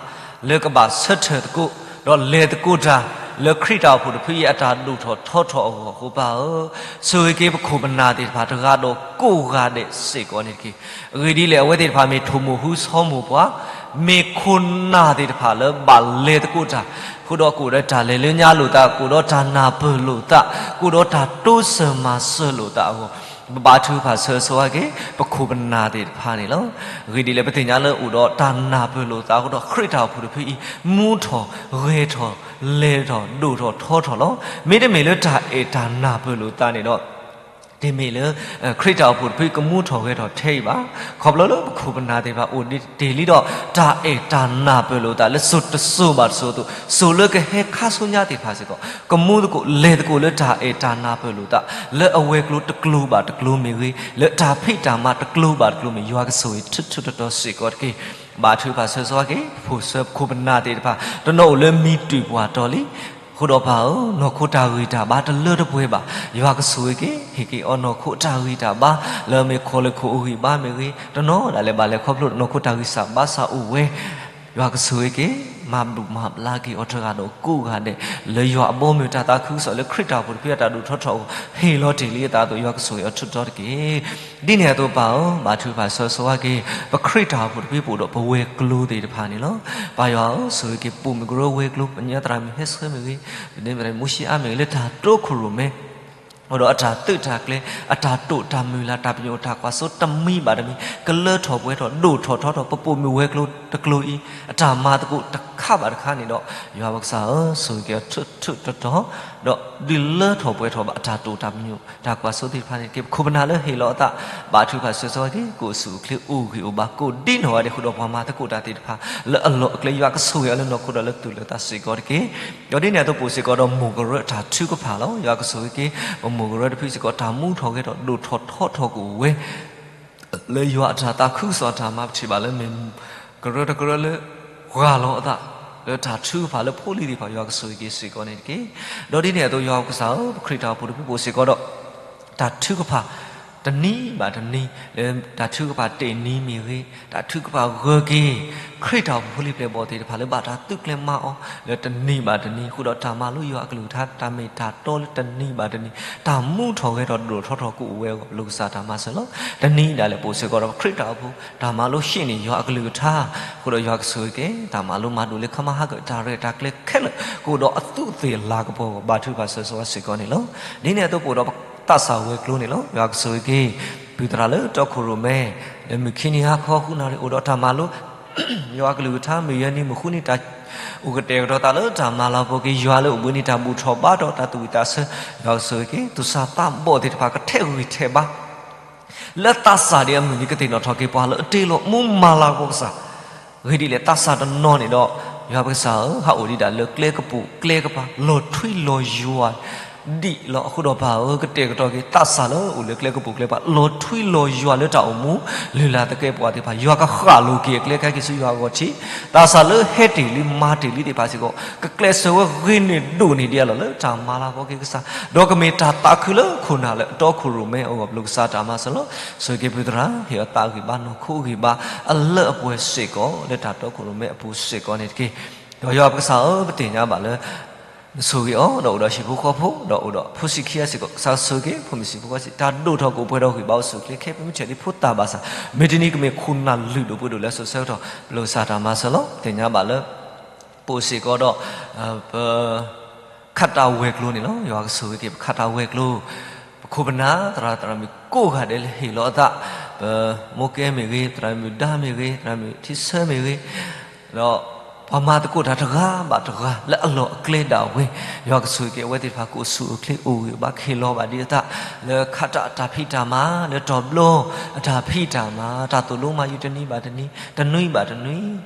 လၢကဘၣ်ဆၢထၢၣ်သကိး ဒီးလဲၤသကိးတၢ် လၢခရံာ်တၢ်အိၣ်ဖှိၣ်တဖုအံၤအတၢ်ဒိၣ်ထီၣ်ထီထီၣ်အဂီၢ်အဃိ ပၢ်ဧၢ, ဆိၣ်ဂ့ၤက့ၤပခိၣ်ပနၢ်သ့ၣ်တဖၣ်တဂၤဒီးကိးဂၤဒဲးစ့ၢ်ကီးန့ၣ်တက့ၢ်. အဂ့ၢ်ဒ်လဲၣ် အဝဲသ့ၣ်တဖၣ်မ့ၢ်ထိၣ်မိၢ်ဟူဆီမိၢ်ပှၢ်, မ့ၢ်ခိၣ်နၢ်သ့ၣ်တဖၣ်လၢဘၣ်လဲၤသကိးတၢ်, ဃုာ်ဒီးကအိၣ်ဒီးတၢ်လဲၤလၢညါလိာ်သး, ကအိၣ်ဒီးတၢ်နၢ်ပၢၢ်လိာ်သး, ကအိၣ်ဒီးတၢ်တိစၢၤမၤစၢၤလိာ်သးအဂီၢ်, ပဘါထုကဖၣ်ဆၢဂ့ၤဆိၣ်ဂ့ၤက့ၤ ပခိၣ်ပနၢ်သ့ၣ်တဖၣ်န့ၣ်လီၤ. အဂ့ၢ်ဒ်လဲၣ် ပသ့ၣ်ညါလၢအိၣ်ဒီးတၢ်နၢ်ပၢၢ်လိာ်သးအဃိဒီး ခရံာ်တၢ်အိၣ်ဖှိၣ်တဖုအံၤ မူထီၣ်ဂဲၤထီၣ် လဲၤထီၣ်ဒိၣ်ထီၣ်ထီထီၣ်လီၤ. မ့တမ့ၢ်လၢတၢ်အဲၣ်တၢ်နၢ်ပၢၢ်လိာ်သးန့ၣ်ဒီး တမ့ၢ်လၢ ခရံာ်တၢ်အိၣ်ဖှိၣ်တဖုကမူထီၣ်ဂဲၤထီၣ်ထဲအံၤဘၣ်. ခီဖျိလၢပခိၣ်ပနၢ်သ့ၣ်တဖၣ်အိၣ်တ့ၢ်လံဒီး တၢ်အဲၣ်တၢ်နၢ်ပၢၢ်လိာ်သးလၢစိၤတစိၤဘၣ်တစိၤအသိး, စိၤလၢကဟဲခါဆူညါသ့ၣ်တဖၣ်စ့ၢ်ကီး ကမူသကိးလဲၤသကိးလၢတၢ်အဲၣ်တၢ်နၢ်ပၢၢ်လိာ်သး လၢအဝဲၤကျိၤတကျိၤဘၣ်တကျိၤမ့ၢ်ဂ့ၤ, လၢတၢ်ဖံးတၢ်မၤတကျိၤဘၣ်တကျိၤမ့ၢ် ယွၤကဆိၣ်ဂ့ၤထူးထူးတီၤတီၤစ့ၢ်ကီးတက့ၢ်. ဘါထုကဖၣ်ဆၢဂ့ၤဆိၣ်ဂ့ၤက့ၤ ပဖိၣ်ဆၢပခိၣ်ပနၢ်သ့ၣ်တဖၣ်, တနီၤအိၣ်လၢမံၤတၢၢ်ပှၢ်တီၤလံ. အဃိဒီးပၢ်ဧၢ, နီၢ်ခိတၢ်ဂံၢ်တၢ်ဘါတလၢတပှဲၤဘၣ်, ယွၤကဆိၣ်ဂ့ၤက့ၤ ဟ့ၣ်က့ၤအီၤနီၢ်ခိအတၢ်ဂံၢ်တၢ်ဘါ, လၢအမ့ၢ်ခီၣ်လၢခိၣ်အဂံၢ်ဘါမ့ၢ်ဂ့ၤ, တနီၤဒၣ်လဲာ်ဘၣ်လဲၤခီဖျိ နီၢ်ခိတၢ်ဂံၢ်စၢ်ဘါစၢ်အိၣ်ဝဲ ယွၤကဆိၣ်ဂ့ၤက့ၤ မၤဘူၣ်မၤဘျါက့ၤအီၤတဂၤဒီးကိးဂၤဒဲး, လၢယွၤအဘီအမုၢ်တၢ်သးခုကစီၣ်လၢခရံာ်တၢ်အိၣ်ဖှိၣ်တဖုအတၢ်ဒိၣ်ထီၣ်ထီထီၣ်အဂီၢ် ဟ့ၣ်လီၤတ့ၢ်လံအသးအသိး ယွၤကဆိၣ်ဂ့ၤအီၤထူးထူးတီၤတီၤတက့ၢ်. ဒ်န့ၣ်အသိးပၢ်ဧၢ, ဘါထုကဖၣ်ဆၢဂ့ၤဆိၣ်ဂ့ၤက့ၤ ပခရံာ်တၢ်အိၣ်ဖှိၣ်တဖုပအိၣ်ဒီးပဝဲၤကျိၤသ့ၣ်တဖၣ်န့ၣ်လီၤ. ပၢ်ယွၤဧၢ, ဆိၣ်ဂ့ၤက့ၤပိာ်မုၣ်ကရၢဝဲၤကျိၤ, ပညါသရၣ်မုၣ်ဟဲဆှၢမ့ၢ်ဂ့ၤ, ပဒ့မုၣ်ဆံးအါမ့ၢ်ဂ့ၤ လၢတၢ်တိခိၣ်ရိၣ်မဲ အိၣ်ဒီးအတၢ်သုးတၢ်ကျဲၤ, အတၢ်တိာ်တၢ်မုၢ်လၢ်, တၢ်ပညိၣ်တၢ်ကွၢ်စိတမံၤဘၣ်တမံၤ ကလၢထီၣ်ပှဲၤထီၣ်ဒိၣ်ထီၣ်ထီထီၣ် ပပိာ်မုၣ်ဝဲၤကျိၤတကျိၤအံၤ အတၢ်မၤသကိးတခါဘၣ်တခါန့ၣ်ဒီး ယွၤပကစၢ်ဧၢ, ဆိၣ်ဂ့ၤက့ၤအီၤထူးထူးတီၤတီၤ, ဒီးဒုးလၢထီၣ်ပှဲၤထီၣ်ဘၣ်အတၢ်တိာ်တၢ်ပညိၣ် တၢ်ကွၢ်စိသ့ၣ်တဖၣ်န့ၣ်တက့ၢ်. ပခိၣ်ပနၢ်လၢဟ့ၣ်လီၤအသး ဘါထုကဖၣ်ဆၢဂ့ၤဆိၣ်ဂ့ၤက့ၤ ကအိၣ်ဆူၣ်အိၣ်ချ့အိၣ်ဂံၢ်အိၣ်ဘါ ကိးဒ်နီၢ်ဂၤဒဲးဃုာ်ဒီးပှၤမၤသကိးတၢ်သ့ၣ်တဖၣ် လၢအလီၢ်အကျဲ ယွၤကဆိၣ်ဂ့ၤအီၤလၢနီၢ်ခိဒီးလၢတူၢ်လိာ်သးစ့ၢ်ကီးတက့ၢ်. ဒီးဒ်န့ၣ်အသိးပအိၣ်စ့ၢ်ကီးဒီးမိၢ်ကရၢအတၢ်ထုကဖၣ်လီၤ. ယွၤကဆိၣ်ဂ့ၤက့ၤ ပမိၢ်ကရၢတဖုစ့ၢ်ကီး တၢ်မူထီၣ်ဂဲၤထီၣ်ဒိၣ်ထီၣ်ထီထီၣ်ကအိၣ်ဝဲ လၢယွၤအတၢ်သးခုကစီၣ်အတၢ်မၤ ပထံၣ်ဘၣ်လၢမ့ၢ်ကရၢတကရၢလၢ ပှၤလီၤအသး လၢတၢ်ထုကဖၣ်လၢဖိလံၤသ့ၣ်တဖၣ် ယွၤကဆိၣ်ဂ့ၤက့ၤစ့ၢ်ကီးန့ၣ်တက့ၢ်. ဒီးဒ်န့ၣ်အသိးယွၤပကစၢ်ဧၢ, ပခရံာ်တၢ်အိၣ်ဖှိၣ်တဖုပအိၣ်စ့ၢ်ကီးဒီး တၢ်ထုကဖၣ် တနံၤဘၣ်တနံၤ လၢတၢ်ထုကဖၣ်တ့ၢ်နံၤမ့ၢ်ဂ့ၤ, တၢ်ထုကဖၣ်ဂၢၢ်က့ၤ ခရံာ်တၢ်အိၣ်ဖှိၣ်ဖိလံၤပျဲၢ်ဘီၣ်သ့ၣ်တဖၣ်လၢဘၣ်တၢ်သုးကျဲၤမၤအီၤ လၢတနံၤဘၣ်တနံၤ ဃုာ်ဒီးတၢ်မၤလိယွၤအကလုၢ်ကထါ တၢ်မ့ၢ်တၢ်တီလၢတနံၤဘၣ်တနံၤ တၢ်မူထီၣ်ဂဲၤထီၣ်ဒိၣ်ထီၣ်ထီထီၣ်ကအိၣ်ဝဲအဂီၢ် ပလိၣ်ကစၢ်တၢ်မၤစၢၤလီၤ. တနံၤဒၣ်လဲာ်ပအိၣ်စ့ၢ်ကီးဒီးပခရံာ်တၢ်အိၣ်ဖှိၣ် တၢ်မၤလိဟံးန့ၢ်ယွၤအကလုၢ်ကထါ ဃုာ်ဒီးယွၤကဆိၣ်ဂ့ၤက့ၤ တၢ်မၤလိမၤဒိးလၢခီမၤဟါကတၢၢ်ရဲၣ်တၢ်ကျဲခဲလၢာ် ကအိၣ်ဒီးအသူးအသ့ၣ်လၤကပီၤအဂီၢ် ဘါထုကဖၣ်ဆၢဂ့ၤဆိၣ်ဂ့ၤစ့ၢ်ကီးန့ၣ်လီၤ. ဒ်န့ၣ်အသိးပအိၣ်ဒီးသးစၢ်ဝဲၤကျိၤန့ၣ်လီၤ. ယွၤကဆိၣ်ဂ့ၤက့ၤ ပုၢ်သရၣ်လၢတီခိၣ်ရိၣ်မဲ လၢမုၢ်ခံနံၤဟါခီဃုနၣ်ရံၣ် အိၣ်ဒီးတၢ်မၤလိ ယွၤအကလုၢ်ကထါ မုၢ်ယဲၢ်နံၤမုၢ်ဃုနံၤ တၢ်အိၣ်ကတဲာ်ကတီၤသးလၢတၢ်မၤလၤကပီၤက့ၤ ယွၤလၢအိၣ်ဘှံးနံၤတၢ်ဘူၣ်ထီၣ်ဘါထီၣ် တၢ်သူၣ်ဝံၣ်သးဆၢ ယွၤကဆိၣ်ဂ့ၤက့ၤ သူၣ်စၢ်သးဘီၣ်သ့ၣ်တဖၣ် ကထဲးဂံၢ်ထဲးဘါ လၢသးစၢ်ဒ်အမုၢ်နံၤ ကသ့ၣ်နီၣ်ထီၣ်က့ၤပှၤလၢအတ့လီၤမူမၤလၤကပီၤကစၢ် ဂ့ၤဒ်လဲၣ် သးစၢ်တနီၤန့ၣ်ဒီး ယွၤပကစၢ်ဧၢ ဟးအိၣ်ဒံးဒၣ်လၢကျဲကပူၤကျဲကပၤ လီၤထွံလီၤယွၤ ဒံးလီၤအဃိဒီးပၢ်ဧၢ ကတဲာ်ကတီၤက့ၤ သးစၢ်လၢအိၣ်လၢကျဲကပူၤကျဲကပၤ လီၤထွံလီၤယွၤလၢတၢ်အိၣ်မူ လုၢ်လၢ်သကဲးပဝးသ့ၣ်တဖၣ် ယွၤကဃၣ်လိၤက့ၤအကျဲကဲက့ၤဆူယွၤအဂီၢ်ထံး သးစၢ်လၢဟဲတ့ၢ်လံမၤတ့ၢ်လံသ့ၣ်တဖၣ်စ့ၢ်ကီး ကကျဲးစၢးဝဲဂ့ၤန့ၢ်ဒိၣ်န့ၢ်ဒံးအလီၢ်လၢတၢ်မၤလၤကပီၤက့ၤကစၢ် ဒီးကမ့ၢ်တၢ်သးခုလၢခိၣ်နၢ်လၢအတီခိၣ်ရိၣ်မဲအဂီၢ် ပလိၣ်ကစၢ်တၢ်မၤစၢၤလီၤ. ဆိၣ်ဂ့ၤက့ၤပုၢ်သရၣ် ဟ့ၣ်အီၤသးဂံၢ်ဘါ နီၢ်ခိဂံၢ်ဘါ အလၢအပှဲၤစ့ၢ်ကီး လၢတၢ်တီခိၣ်ရိၣ်မဲအပူၤစ့ၢ်ကီးန့ၣ်တက့ၢ်. ဒီးယွၤပကစၢ်ဧၢ ပသ့ၣ်ညါဘၣ်လၢ နဆိၣ်ဂ့ၤအီၤ ဒီးအိၣ်ဒီးဟံၣ်ဖိဃီဖိ ဒီးအိၣ်ဒီးဖိဆံးခံဂၤစ့ၢ်ကီး ကစၢ်ဆိၣ်ဂ့ၤက့ၤ ဖိမုၣ်ဆံးဖိခွါဆံး တၢ်ဒိၣ်ထီၣ်ကအိၣ်ပှဲၤဒီးဂံၢ်ဘါအိၣ်ဆူၣ်အိၣ်ချ့ ခဲမုၢ်ဆ့ၣ်ဒ်ဖိသၣ်ဘၣ်ဆၣ် မ့ၢ်တနံၤကမ့ၢ်ခိၣ်နၢ်လုၢ်ဒိၣ်ပှ့ၤဒိၣ်လၢစိၤဆၢကတီၢ် ပလိၣ်ကစၢ်တၢ်မၤစၢၤလီၤ. သ့ၣ်ညါဘၣ်လၢ ပအိၣ်စ့ၢ်ကီးဒီး ပ ခးတၢ်ဝဲၤကျိၤန့ၣ်လီၤ. ယွၤကဆိၣ်ဂ့ၤက့ၤ ပခးတၢ်ဝဲၤကျိၤ ပခိၣ်ပနၢ် သရၣ်သရၣ်မုၣ်ကိးဂၤဒဲးလၢဟ့ၣ်လီၤအသး ပမိၢ်ကဲမ့ၢ်ဂ့ၤ သရၣ်မုၣ်ဒါမ့ၢ်ဂ့ၤ သရၣ်မုၣ်ထံဆၢမ့ၢ်ဂ့ၤ ဒီးပှၤမၤသကိးတၢ်တဂၤဘၣ်တဂၤလၢအလီၢ်အကျဲဒၣ်ဝဲ ယွၤကဆိၣ်ဂ့ၤက့ၤအဝဲသ့ၣ်တဖၣ် ကအိၣ်ဆူၣ်အိၣ်ချ့အိၣ်ဂံၢ်အိၣ်ဘါ ကဟ့ၣ်လီၤဘၣ်ဒံးအသး လၢခးတၢ်အတၢ်ဖံးတၢ်မၤ လၢတီၤဘျီအတၢ်ဖံးတၢ်မၤ တၢ်သိၣ်လိမၤယုၤတနံၤဘၣ်တနံၤ တနွံဘၣ်တနွံ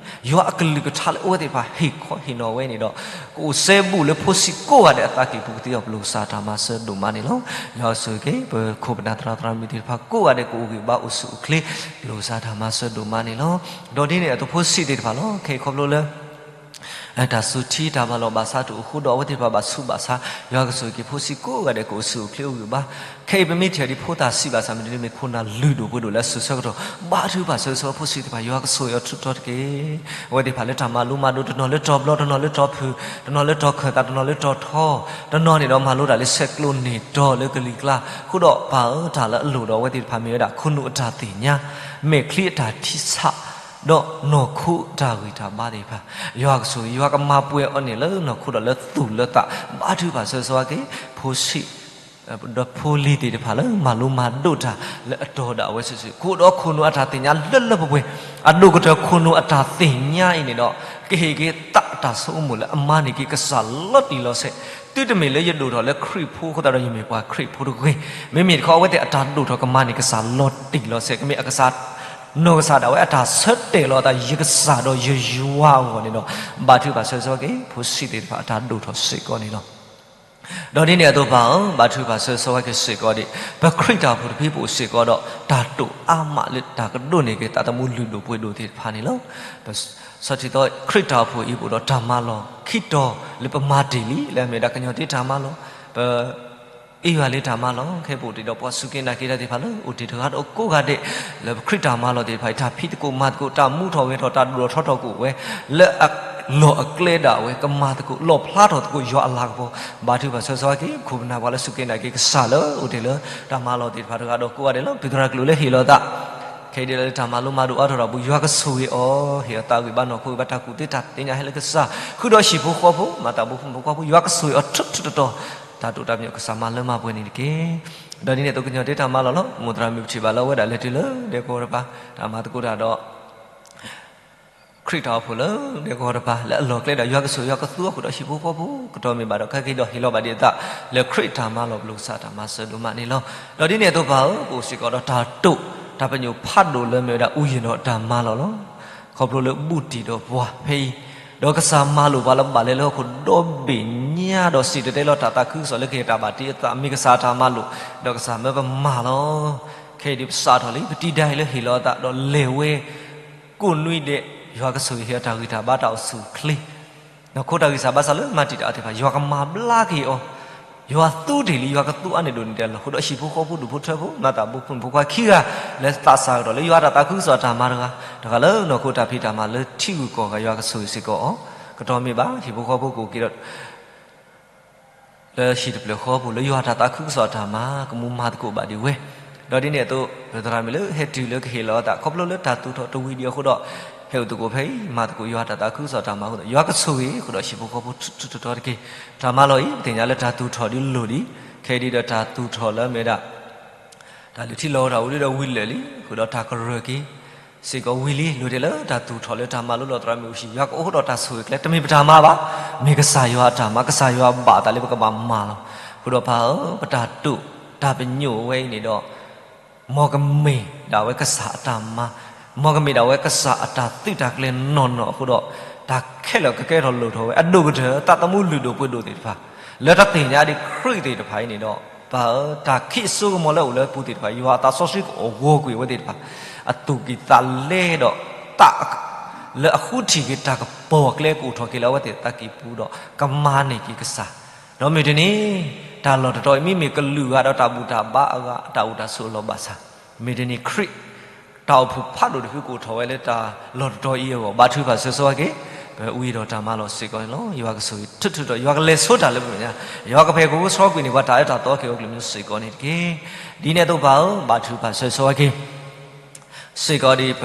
ယွၤအကလုၢ်ကထါလၢအဝဲသ့ၣ်တဖၣ်ဟ့ၣ်ခီဟ့ၣ်နီၤဝဲန့ၣ်ဒီး ကအိၣ်စဲဘူးလၢဖိဆံးကိးဂၤဒဲးအသးကံၢ်ပူၤကသ့အီၤ ပလိၣ်ကစၢ်တၢ်မၤစၢၤဒိၣ်မးန့ၣ်လီၤ. ယွၤကဆိၣ်ဂ့ၤက့ၤ ပခိၣ်ပနၢ်သရၣ်သရၣ်မုၣ်သ့ၣ်တဖၣ်ကိးဂၤဒဲး ကအိၣ်ဂံၢ်ဘါအိၣ်ဆူၣ်အိၣ်ချ့ ပလိၣ်ကစၢ်တၢ်မၤစၢၤဒိၣ်မးန့ၣ်လီၤ. ဒီးဒ်န့ၣ်အသိးဖိဆံးသ့ၣ်တဖၣ်လီၤ. ခဲအံၤခီဖျိလၢ တၢ်စူၤထံတၢ်ဘၣ်လီၢ်ဘၣ်စးတအိၣ်အဃိဒီး အဝဲသ့ၣ်တဖၣ်ဘၣ်ဆူးဘၣ်ဆါ, ယွၤကဆိၣ်ဂ့ၤက့ၤဖိဆံးကိးဂၤဒဲး ကအိၣ်ဆူၣ်အိၣ်ချ့အိၣ်ဂၢၢ်ဘါ. ခဲအံၤပမ့ၢ်ထံၣ်ဒံးဖိသၣ်ဆံးဘၣ်ဆၣ် မ့တမ့ၢ်ခိၣ်နၢ်လုၢ်ဒိၣ်ပှ့ၤဒိၣ် လၢအစိၤဆၢကတီၢ်, ဘါထုကဖၣ်ဆၢဂ့ၤဆၢဝါဖိဆံးသ့ၣ်တဖၣ် ယွၤကဆိၣ်ဂ့ၤအီၤထူးထူးတီၤတီၤတက့ၢ်. အဝဲသ့ၣ်တဖၣ်လၢတၢ်မၤလိမၤဒိး, တနီၤလၢတီၤဘျီ, တနီၤလၢတီၤဖုၣ်, တနီၤလၢတီၤခၢၣ်သး, တနီၤလၢတီၤထီ, တနီၤန့ၣ်ဒီးမၤလိတၢ်လၢဆဲးကျိးန့ၢ်တီၤလၢကလံၤကျါ, အဃိဒီးပၢ်ဧၢ တၢ်လၢအလိၣ်ဒီးအဝဲသ့ၣ်တဖၣ်မ့ၢ်ဝဲဒၣ် ခိၣ်နူာ်အတၢ်သ့ၣ်ညါ, မဲာ်ချံအတၢ်ထံဆး, ဒီးနီၢ်ခိအတၢ်ဂံၢ်တၢ်ဘါသ့ၣ်တဖၣ်, ယွၤကဆိၣ်ဂ့ၤ ယွၤကမၤပှဲၤအီၤန့ၣ်လၢနီၢ်ခိဒီးလၢသူၣ်လၢသး, ဘါထုကဖၣ်ဆၢဂ့ၤဆၢဝါက့ၤ ဖိဆံး ဒီးဖိလံၤသ့ၣ်တဖၣ်လၢမၤလိမၤဒိးတၢ်လၢအတီၤဒၣ်ဝဲစုာ်စုာ်, ကအိၣ်ဒီးခိၣ်နူာ်အတၢ်သ့ၣ်ညါလၢလၢပှဲၤပှဲၤ, အဒိၣ်ကတၢၢ်ခိၣ်နူာ်အတၢ်သ့ၣ်ညါအံၤန့ၣ်ဒီး ကဟ့ၣ်က့ၤသးအတၢ်ဆိကမိၣ်လၢအမၤန့ၢ်က့ၤကစၢ်လီၤတံၢ်လီၤဆဲး, သုတမ့ၢ်လၢယဒိၣ်ထီၣ်လၢခရံာ်ဖိအဃိသတးဒီး ယမ့ၢ်ပှၤခရံာ်ဖိတဂ့ၤ, မ့မ့ၢ်တခီ အဝဲသ့ၣ်အတၢ်ဒိၣ်ထီၣ်ကမၤန့ၢ်ကစၢ်လီၤတံၢ်လီၤဆဲး, ကမ့ၢ်အကစၢ် နီၢ်ကစၢ်ဒၣ်ဝဲအတၢ်ဆၢတဲာ်လီၤအသး ယကစၢ်ဒီးယယွၤအဂီၢ်န့ၣ်ဒီး ဘါထုကဖၣ်ဆၢဂ့ၤဆၢဝါက့ၤ ဖိဆံးသ့ၣ်တဖၣ်အတၢ်ဒိၣ်ထီၣ်စ့ၢ်ကီးန့ၣ်လီၤ. ဒီးဒ်န့ၣ်အသိးပၢ်ဧၢ, ဘါထုကဖၣ်ဆၢဂ့ၤဆၢဝါက့ၤစ့ၢ်ကီးဒံး, ပခရံာ်တၢ်အိၣ်ဖှိၣ်တဖုပအိၣ်စ့ၢ်ကီးဒီး တၢ်တိာ်အါမးလၢတၢ်ကဒိးန့ၢ်က့ၤသးသမူလုၢ်ဒိၣ်ပှ့ၤဒိၣ်သ့ၣ်တဖၣ်န့ၣ်လီၤ. ပဆီၣ်ထံသီ ခရံာ်တၢ်အိၣ်ဖှိၣ်အံၤပအိၣ်ဒီးတၢ်မၤလီၢ်ခံတီၤလၢပမၤတ့ၢ်လံ, လၢအမ့ၢ်ဝဲဒၣ်ကညီတ့တၢ်မၤလီၢ်, ပ အ့ၣ်ယွၤလံတၢ်မၤလီၢ်, ခဲအံၤပအိၣ်တ့ၢ်ဒီးပှၤစူၢ်က့ၤနာ်က့ၤတၢ်သ့ၣ်တဖၣ်လၢအိၣ်တ့ၢ်တဂၤဒီးကိးဂၤဒဲး, လၢပခရံာ်တၢ်မၤလီၢ်သ့ၣ်တဖၣ်အံၤ တၢ်ဖံးသကိးမၤသကိး တၢ်မူထီၣ်ဂဲၤထီၣ် တၢ်ဒိၣ်ထီၣ်ထီထီၣ်ကအိၣ်ဝဲ လၢအလီၢ်အကျဲဒၣ်ဝဲ ကမၤသကိးလီၣ်ဖျါထီၣ်သကိးယွၤအလၤကပီၤ, ဘါထုကဖၣ်ဆၢဂ့ၤဆၢဝါက့ၤ ပခိၣ်ပနၢ်ပှၤလၢစူၢ်က့ၤနာ်က့ၤကစၢ်လၢအိၣ်တ့ၢ်လၢတၢ်မၤလီၢ်သ့ၣ်တဖၣ်တဂၤဒီးကိးဂၤဒဲးလၢ ပသရၣ်ကလုာ်လၢဟ့ၣ်လီၤသး ခဲအံၤဒ်လၢတၢ်မၤလိမၤဒိးအါထီၣ်ဒီးပူၤ ယွၤကဆိၣ်ဂ့ၤအီၤ, ဟ့ၣ်အီၤသးဂံၢ်ဘါနီၢ်ခိဂံၢ်ဘါ တၢ်ကူၣ်သ့တၢ်သ့ၣ်ညါဟဲလၢကစၢ်, ဃုာ်ဒီးဟံၣ်ဖိဃီဖိ မၤသးဘိဖုၣ်ဖိခွါဖိ ယွၤကဆိၣ်ဂ့ၤအီၤထူးထူးတီၤတီၤ, တၢ်တိာ်တၢ်ပညိၣ်ကစၢ်မၤလၢမၤပှဲၤန့ၣ်တက့ၢ်. ဒီးဒ်န့ၣ်အသိးကညီတ့တၢ်မၤလီၢ်လီၤ. မိၢ်သရၣ်မုၣ်ပထံၣ်ဘၣ်လၢအဝဲဒၣ်လဲၤတုၤလၢဒဲကဝီၤတပၤ တၢ်မၤသကိးတၢ်ဒီး ခရံာ်တၢ်အိၣ်ဖှိၣ်လၢဒဲကဝီၤတပၤ လၢအလီၢ်ကျဲဒၣ် ယွၤကဆိၣ်ဂ့ၤ ယွၤကသူအီၤဃုာ်ဒီးဟံၣ်ဖိဃီဖိ ကတီၢ်မ့ၢ်ဘၣ်ဒီးခဲက့ၤဒီးဟ့ၣ်လီၤဘၣ်ဒံးအသး လၢခရံာ်တၢ်မၤလီၢ် ပလိၣ်ကစၢ်တၢ်မၤစၢၤဒိၣ်မးန့ၣ်လီၤ. ဒီးဒ်န့ၣ်အသိးပၢ်ဧၢ ပအိၣ်စ့ၢ်ကီးဒီးတၢ်တိာ်တၢ်ပညိၣ်ဖးဒိၣ်လၢမ့ၢ်ဝဲဒၣ် အူယံၤဒီးတၢ်မၤလီၢ်လီၤ. ခီဖျိလၢဘူၣ်တံၢ်ဒီးပှၤဖဲအံၤ ဒီးကစၢ်မၤလိာ်ပှၤလၢဘၣ်လဲၤလၢဟီၣ်ခိၣ်ဒီဘ့ၣ်ညါဒီး စံၣ်တဲၤတဲလီၤတၢ်သးခုကစီၣ်လၢ ကဟ့ၣ်တၢ်ဘၣ်တ့အသး မ့ၢ်ကစၢ်တၢ်မၤလိာ် ဒီးကစၢ်မၢပမၤလီၤ. ခဲအံၤဒ်ပစးထီၣ်လံ ပတံၤဒါအံၤလၢဟ့ၣ်လီၤအသးဒီးလဲၤဝဲ ကိးနွံဒဲး ယွၤကဆိၣ်ဂ့ၤဟ့ၣ်အီၤတၢ်ဂံၢ်တၢ်ဘါ တၢ်အိၣ်ဆူၣ်အိၣ်ချ့ နီၢ်ခိတၢ်ဂံၢ်စၢ်ဘါစၢ်လၢမၤတံာ်တာ်အီၤသ့ၣ်တဖၣ် ယွၤကမၤဘျါက့ၤအီၤ, ယွၤသူတ့ၢ်လံ ယွၤကသူအါန့ၢ်ဒိၣ်န့ၢ်ဒံးအလီၢ် ဃုာ်ဒီးဟံၣ်ဖိဃီဖိဒူၣ်ဖိထၢဖိ မၤသးဘိဖုၣ်ဖိခွါခံဂၤ လၢသးစၢ်ကတီၢ်လၢယွၤတၢ်သးခုကစီၣ်အတၢ်မၤတဂၤ, တဂၤလၢနီၢ်ခိတၢ်ဖံးတၢ်မၤလၢထံဂုၤကီၢ်ဂၤ ယွၤကဆိၣ်ဂ့ၤစ့ၢ်ကီးအီၤ, ကတီၢ်မ့ၢ်ဘၣ် ဟံၣ်ဖိဃီဖိကအိၣ်က့ၤဒီး လၢဟံၣ်တဖျၢၣ်ဃီပူၤလၢယွၤတၢ်သးခုကစီၣ်အတၢ်မၤ ကမူမၤသကိးဘၣ်ဒံးဝဲ, ဒီးဒ်န့ၣ်အသိး ပသရၣ်မုၣ်လၢဟဲတုၤလၢကဟ့ၣ်လီၤအသး ခီဖျိလၢတၢ်သူၣ်ထီၣ်တဝံၤဒံးအဃိဒီး ဟဲအိၣ်သကိးဖဲအံၤ မၤသကိးယွၤတၢ်သးခုကစီၣ်အတၢ်မၤအဃိဒီး ယွၤကဆိၣ်ဂ့ၤဃုာ်ဒီးဟံၣ်ဖိဃီဖိထူးထူးတီၤတီၤတက့ၢ်. တၢ်မၤလီၢ်အံၤ ပသ့ၣ်ညါလၢတၢ်သူၣ်ထီၣ်ဒ်လိၣ်ဒံး, ခဲအံၤဒ်ဒီးတၢ်သူၣ်ထီၣ်လၢအမ့ၢ်ဝဲဒၣ် တၢ်လုၢ်ထံလီၤဝဲတၢ်အိၣ်ဒံးဒီးဝံၤလၢာ်လံ, ဃုာ်ဒီးတၢ်ကရၢၢ်က့ၤ စ့ၢ်ကီးဝံၤလံ, လိၣ်ဒံးလၢတၢ်သူၣ်ထီၣ်လၢတၢ်မၤလိလီၤသရၣ်မုၣ်အိၣ်ဟံၣ် ယွၤကအိးထီၣ်တၢ်ဆိၣ်ဂ့ၤကျဲ တမ့ၢ်ပတၢ်မၤဘၣ်, မ့ၢ်ကစၢ်ယွၤအတၢ်မၤ, ကစၢ်ယွၤဘၣ်အသးလၢပကဘၣ်မၤလီၤ. ဃုာ်ဒီးပၢ်ဧၢ ပတၢ်တိာ်တၢ်ပညိၣ်ဝဲအံၤန့ၣ်ဒီး မ်ကမ့ၢ်ဒၣ်ဝဲကစၢ်အတၢ်မၤ, မ်ကမ့ၢ်ဒၣ်ဝဲကစၢ်အတၢ်သုးတၢ်ကျဲၤနီၢ်နီၢ်အဃိဒီး တၢ်ခဲလၢာ်ကကဲထီၣ်လိၣ်ထီၣ်ဝဲ အဒိၣ်ကတၢၢ် သးသမူလုၢ်ဒိၣ်ပှ့ၤဒိၣ်သ့ၣ်တဖၣ် လၢတၢ်သ့ၣ်ညါဒံးခရံာ်သ့ၣ်တဖၣ်အံၤန့ၣ်ဒီး ပၢ်ဧၢ တၢ်ခံးအစိကမီၤလၢအအိၣ်လၢပူၤသ့ၣ်တဖၣ် ယွၤအသးစီဆှံကအီၣ်ဂီၤကွံာ်အဝဲသ့ၣ်တဖၣ် အသူၣ်ကံၢ်သးလဲဒီး သးလၢအဃုထံၣ်က့ၤတၢ်ကပီၤအကျဲကအိၣ်ထီၣ်က့ၤလၢအဝဲသ့ၣ်သးကံၢ်ပူၤဒီး ကမၤန့ၢ်က့ၤကစၢ် ဒီးမ့ၢ်တနံၤ တၢ်လီၢ်တတီၤအံၤ မ့မ့ၢ်ကလုာ်ဂၤဒီးတၢ်ဘူၣ်တၢ်ဘါအဂၤ တၢ်အိၣ်တၢ်ဆိးအလီၢ်ဘၣ်ဆၣ် မ့ၢ်တနံၤခရံာ် တၢ်အိၣ်ဖှိၣ်ဖးဒိၣ်တဖုကအိၣ်ထီၣ်ဝဲလၢတၢ်လီၢ်တတီၤအံၤအဂီၢ် ဘါထုကဖၣ်ဆၢဂ့ၤဆၢဝါက့ၤ ပဝံဒီးတၢ်မၤလီၢ်စ့ၢ်ကီးန့ၣ်လီၤ. ယွၤကဆိၣ်ဂ့ၤထူးထူးတီၤ ယွၤကလဲၤဆိတၢ်လၢပမဲာ်ညါ ယွၤကဖှဲးက့ၤကဆှီကွံာ်န့ၢ်ပှၤတၢ်အၢတၢ်သီက့ၤအိၣ်ကျၢၢ်မံၤစ့ၢ်ကီးန့ၣ်တက့ၢ်. ဒ်န့ၣ်အသိးပၢ်ဧၢ ဘါထုကဖၣ်ဆၢဂ့ၤဆၢဝါက့ၤ စ့ၢ်ကီးဒ်ပ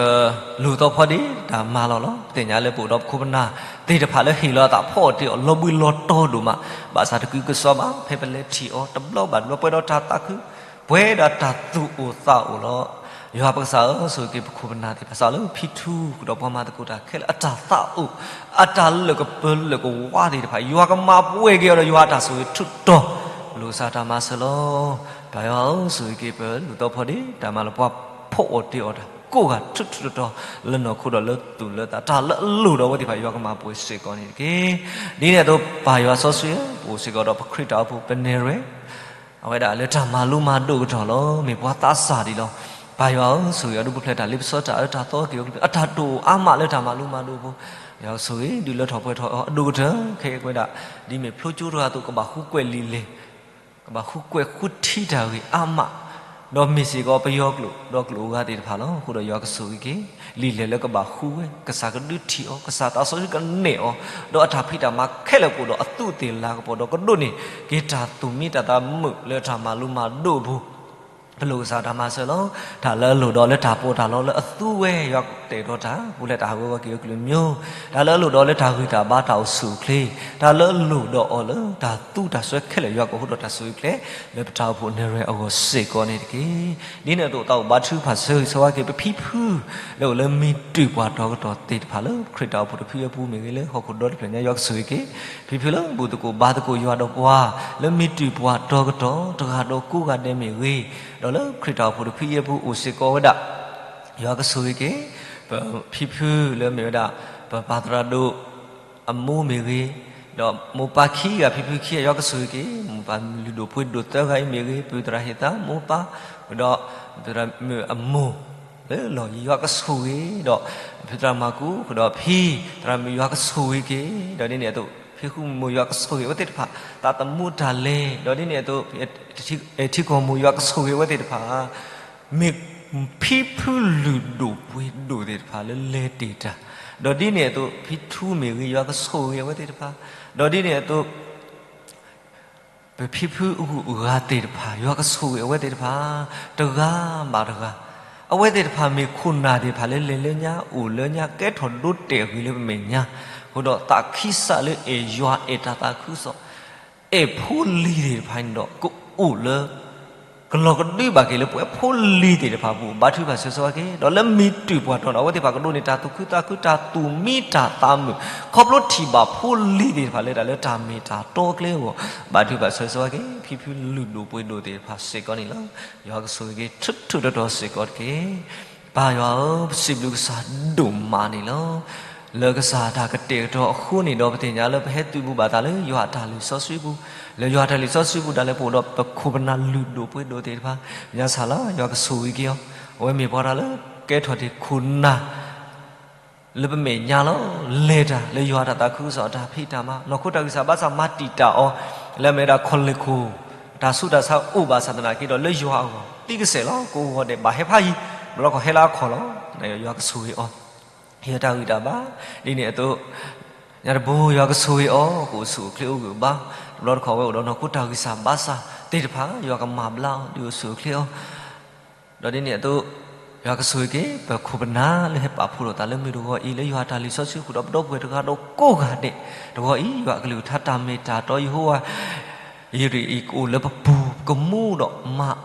လူၤသီဖီဒ့တၢ်မၤလီၢ်လီၤ. ပသ့ၣ်ညါလၢပအိၣ်ဒီးပခိၣ်ပနၢ်သ့ၣ်တဖၣ်လၢဟ့ၣ်လီၤအသးဖီအီၣ်တ့ၢ်အီၤလီၤဘှံးလီၤတီၤဒိၣ်မး ဘၣ်ဆၣ်တကုကစီၣ်ဘၣ် ဖဲပလဲၤထံၣ်အီၤတဘျီဘၣ်တဘျီ ပှဲၤဒီးတၢ်သးခု ပှဲၤဒီးတၢ်သူၣ်အိၣ်သးအိၣ်လီၤ. ယွၤပကစၢ်ဧၢ ဆိၣ်ဂ့ၤက့ၤပခိၣ်ပနၢ်သ့ၣ်တဖၣ် စးလၢဖံထူဃုာ်ဒီးပှၤမၤသကိးတၢ်ခဲလၢာ် အတၢ်သးအိၣ် အတၢ်လၢာ်ကပၢၤလၢာ်ကဝါသ့ၣ်တဖၣ် ယွၤကမၤပှဲၤက့ၤအီၤဒီးယွၤအတၢ်ဆိၣ်ဂ့ၤထူးတီၤ လိာ်ကစၢ်တၢ်မၤစၢၤလီၤ. ပၢ်ယွၤဧၢ ဆိၣ်ဂ့ၤက့ၤပလူၤသီဖီဒ့တၢ်မၤလီၢ် ပှၤဖီအီၣ်တ့ၢ်အီၤတၢ်ကိးဂၤထူးထူးတီၤတီၤ လၢနီၢ်ခိဒီးလၢသူၣ်လၢသး တၢ်လၢအလိၣ်ဒီးအဝဲသ့ၣ်တဖၣ် ယွၤကမၤပှဲၤစ့ၢ်ကီးန့ၣ်တက့ၢ်. ဒ်န့ၣ်အသိးပၢ်ယွၤစီဆှံဧၢ ပအိၣ်စ့ၢ်ကီးဒီးပခရံာ်တၢ်အိၣ်ဖှိၣ် ပနဲၣ်ရွဲၣ် အဝဲဒၣ်လၢတၢ်မၤလိမၤဒိးကတီၢ်လီၤ. မ့ၢ်ပှၤသးစၢ်ဒံးလီၤ. ပၢ်ယွၤဧၢ ဆိၣ်ဂ့ၤအီၤဒ်ပဖျဲးတၢ်လ့ပစီတၢ်အၢတၢ်သီက့ၤအိၣ်ကျၢၢ် အတၢ်တိာ်အါမးလၢတၢ်မၤလိမၤဒိးအပူၤ ယွၤကဆိၣ်ဂ့ၤ ဒုးလၢထီၣ်ပှဲၤထီၣ်အီၤ အဒိၣ်ကတၢၢ် ခဲအံၤဝဲဒၣ် ဒ်မ့ၢ်ဖျိကၠိတဂၤအသိး ကဘၣ်ဃုကွဲးလံာ်လဲၢ်, ကဘၣ်ဃုကွဲးဃုထံတၢ်ဂ့ၢ်အါမး, ဒီးမ့ၢ်စ့ၢ်ကီးပယီၤကျိာ် ဒီးကျိာ်အဂၤသ့ၣ်တဖၣ်လီၤ. အဃိဒီးယွၤကဆိၣ်ဂ့ၤက့ၤ လံာ်လဲၢ်လၢကဘၣ်ဃုဝဲ, ကစၢ်ကဒုးထံၣ်အီၤ, ကစၢ်သးစီဆှံကနဲၣ်အီၤ, ဒီးအတၢ်ဖံးတၢ်မၤခဲလၢာ်ကအိၣ်ဒီးအသူးအသ့ၣ်လၤကပီၤဒီး ကဒိးန့ၢ်က့ၤတၢ်သူၣ်မံတၢ်သးမုာ်လၢတၢ်မၤလိမၤဒိးအပူၤ ပလိၣ်ကစၢ်တၢ်မၤစၢၤလီၤ. တၢ်လၢအလိၣ်ဒီးလၢတၢ်ပီးတၢ်လီလၢအသူဝဲ ယွၤကတဲာ်ကတီၤတၢ် ပူၤဖျဲးတၢ်ဟးဂီၤဝဲက့ၤအကလုာ်မၠိ, တၢ်လၢအလိၣ်ဒီးလၢတၢ်ဂံၢ်တၢ်ဘါတၢ်အိၣ်ဆူၣ်အိၣ်ချ့, တၢ်လၢအလိၣ်ဒီးအီၤလၢတၢ်သူတၢ်စွဲခဲလၢာ် ယွၤကအိးထီၣ်တၢ်ဆိၣ်ဂ့ၤကျဲ လၢပတၢ်အိၣ်ဖှိၣ်နဲၣ်ရွဲၣ်အဂီၢ်စ့ၢ်ကီးန့ၣ်တက့ၢ်. ဒ်န့ၣ်အသိး သးအိၣ်ဘါထုကဖၣ်ဆၢဂ့ၤဆၢဝါက့ၤ ပဖံဖု လၢအိၣ်လၢမံၤတုၤပှၤတီၤကတီၢ်သ့ၣ်တဖၣ်လၢ ခရံာ်တၢ်အိၣ်ဖှိၣ်တဖုအပူၤမ့ၢ်ဂ့ၤ လၢဟီၣ်ခိၣ်ဒီတဖျၢၣ်ညါ ယွၤကဆိၣ်ဂ့ၤက့ၤ ဖံဖုလၢဘူၣ်သကိးဘါသကိးယွၤဒီးပှၤ လၢမံၤတုၤပှၤတီၤကတီၢ် တဂၤဒီးကိးဂၤဒဲးမ့ၢ်ဂ့ၤ, ဒီးလၢခရံာ်တၢ်အိၣ်ဖှိၣ်တဖုအံၤအပူၤအိၣ်စ့ၢ်ကီးဝဲဒၣ်, ယွၤကဆိၣ်ဂ့ၤက့ၤ ပဖံဖုလၢမ့ၢ်ဝဲဒၣ် ပပၢ်သရၣ်ဒိၣ် အမိၢ်မ့ၢ်ဂ့ၤ, ဒီးမိၢ်ပၢ်ခံဂၤ ဖံဖုခံဂၤ ယွၤကဆိၣ်ဂ့ၤက့ၤ မိၢ်ပၢ်လုၢ်ဒိၣ်ပှ့ၤဒိၣ်သၢဂၤအံၤမ့ၢ်ဂ့ၤ, ပုၢ်သရၣ်ဟ့ၣ်သါ မိၢ်ပၢ်, ဒီး သရၣ်မုၣ်အမိၢ် လၢလီၢ်ယံၤ ယွၤကဆိၣ်ဂ့ၤ, ဒီးဖံသရၣ်မၤကူး ဒီးဖံသရၣ်မုၣ် ယွၤကဆိၣ်ဂ့ၤက့ၤ, ဒီးဒ်န့ၣ်အသိး ဖံဃုမိၢ် ယွၤကဆိၣ်ဂ့ၤအဝဲသ့ၣ်တဖၣ် သးသမူတၢ်လဲၤ, ဒီးဒ်န့ၣ်အသိး ထံကီၢ်မိၢ် ယွၤကဆိၣ်ဂ့ၤအဝဲသ့ၣ်တဖၣ် မ့ၢ်ဖံဖုလုၢ်ဒိၣ်ပှ့ၤဒိၣ်သ့ၣ်တဖၣ်လၢလဲၤတ့ၢ်တၢ်, ဒီးဒ်န့ၣ်အသိး ဖံထူမ့ၢ်ဂ့ၤ ယွၤကဆိၣ်ဂ့ၤအဝဲသ့ၣ်တဖၣ်, ဒီးဒ်န့ၣ်အသိး ပဖံဖုအဂုၤအဂၤသ့ၣ်တဖၣ် ယွၤကဆိၣ်ဂ့ၤအဝဲသ့ၣ်တဖၣ် တဂၤဘၣ်တဂၤ, အဝဲသ့ၣ်တဖၣ်မ့ၢ်ခိၣ်နၢ်သ့ၣ်တဖၣ်လၢလဲၤလၢညါ အိၣ်လၢညါ ကဲထီၣ်ဒိတဲာ်ဂ့ၤလၢပမဲာ်ညါ, အဃိဒီးသးခံစးလၢအဲၣ်ယွၤ အဲၣ်တၢ်သးခုကစီၣ် အဲၣ်ဖိလံၤသ့ၣ်တဖၣ်န့ၣ်ဒီး ကအိၣ်လၢ ကလီၤကဒုဘၣ်က့ၤလၢပဝဲဖိလံၤသ့ၣ်တဖၣ်အပူၤ ဘါထုကဖၣ်ဆၢဂ့ၤဆၢဝါက့ၤ, ဒီးလၢမံၤတုၤပှၤတီၤန့ၣ် အဝဲသ့ၣ်တဖၣ်ကဒိးန့ၢ်တၢ်သူၣ်ခုသးခု တၢ်သူၣ်မံတၢ်သးမုာ် ခီဖျိထံၣ်ဘၣ်ဖိလံၤသ့ၣ်တဖၣ်လၢတၢ်လၢတၢ်မ့ၢ်တၢ်တီအကျဲအဂီၢ် ဘါထုကဖၣ်ဆၢဂ့ၤဆၢဝါက့ၤ ဖံဖုလုၢ်ဒိၣ်ပှ့ၤဒိၣ်သ့ၣ်တဖၣ်စ့ၢ်ကီးန့ၣ်လီၤ. ယွၤကဆိၣ်ဂ့ၤက့ၤထုးထုးတီၤတီၤစ့ၢ်ကီးတက့ၢ်. ပၢ်ယွၤဧၢ, ပစံးဘျုးကစၢ်ဒိၣ်မးန့ၣ်လီၤ. လၢကစၢ်တၢ်ကတဲာ်ကတီၤအဃိန့ၣ်ဒီး ပသ့ၣ်ညါလၢပဟဲသုးဘူးဘၣ်သးလၢယွၤအတၢ်လုၢ်စီဆှံပူၤ, လၢယွၤအတၢ်လုၢ်စီဆှံပူၤဒၣ်လဲာ် ပအိၣ်ဒီးပခိၣ်ပနၢ်လုၢ်ဒိၣ်ပှ့ၤဒိၣ်သ့ၣ်တဖၣ်, ညါစၢ်လီၤ ယွၤကဆိၣ်ဂ့ၤက့ၤအီၤ, အဝဲမ့ၢ်ပှၤတၢ်လၢကဲထီၣ်တ့ၢ်ခိၣ်နၢ် လၢပမဲာ်ညါလီၤ. လဲၤတၢ်လၢယွၤအတၢ်သးခုကစီၣ်အတၢ်ဖံးတၢ်မၤ နီၢ်ခိတၢ်ဂံၢ်စၢ်ဘါစၢ်မၤတံာ်တာ်အီၤ, လၢအမ့ၢ်ဝဲဒၣ်ခီၣ်လ့ၢ်ခိၣ် တၢ်ဆူးတၢ်ဆါအိၣ်ဘၣ်ဆၣ်သနာ်က့ဒီး လၢယွၤအဂီၢ် သံကစဲာ်လီၤ. ကိးဂီၤဒဲး ဘၣ်ဟဲဖးယံၤ ဘျီခီၣ်ဟဲလၢအခီၣ်လီၤ. ယွၤကဆိၣ်ဂ့ၤအီၤ ဟ့ၣ်တၢ်ဂံၢ်တၢ်ဘါ ဒ်န့ၣ်အသိး ညါတဘိ ယွၤကဆိၣ်ဂ့ၤအီၤ ကအိၣ်ဆူၣ်အိၣ်ချ့အိၣ်ဂံၢ်အိၣ်ဘါ, တဘျီတခီၣ်ဝဲအိၣ်ဒီးနီၢ်ခိတၢ်ဂံၢ်စၢ်ဘါစၢ်သ့ၣ်တဖၣ် ယွၤကမၤဘျါအီၤ ဒုးအိၣ်ဆူၣ်အိၣ်ချ့အီၤ ဒီးဒ်န့ၣ်အသိး ယွၤကဆိၣ်ဂ့ၤက့ၤ ပခိၣ်ပနၢ်လၢဟဲပာ်ဖှိၣ်လိာ်သးလၢမုၢ်တဂီၤအံၤ လၢယွၤအတၢ်လုၢ်စီဆှံဃုာ်ဒီးပဒီပုၢ်ဝဲၢ်တဂၤဒီးကိးဂၤဒဲး, တဂီၤအံၤ ယွၤအကလုၢ်ကထါတၢ်မ့ၢ်တၢ်တီ ယဟိဝၤ ယရံၣ်အံၤ ကအိၣ်လၢပပူၤ ကမူဒီးမၤ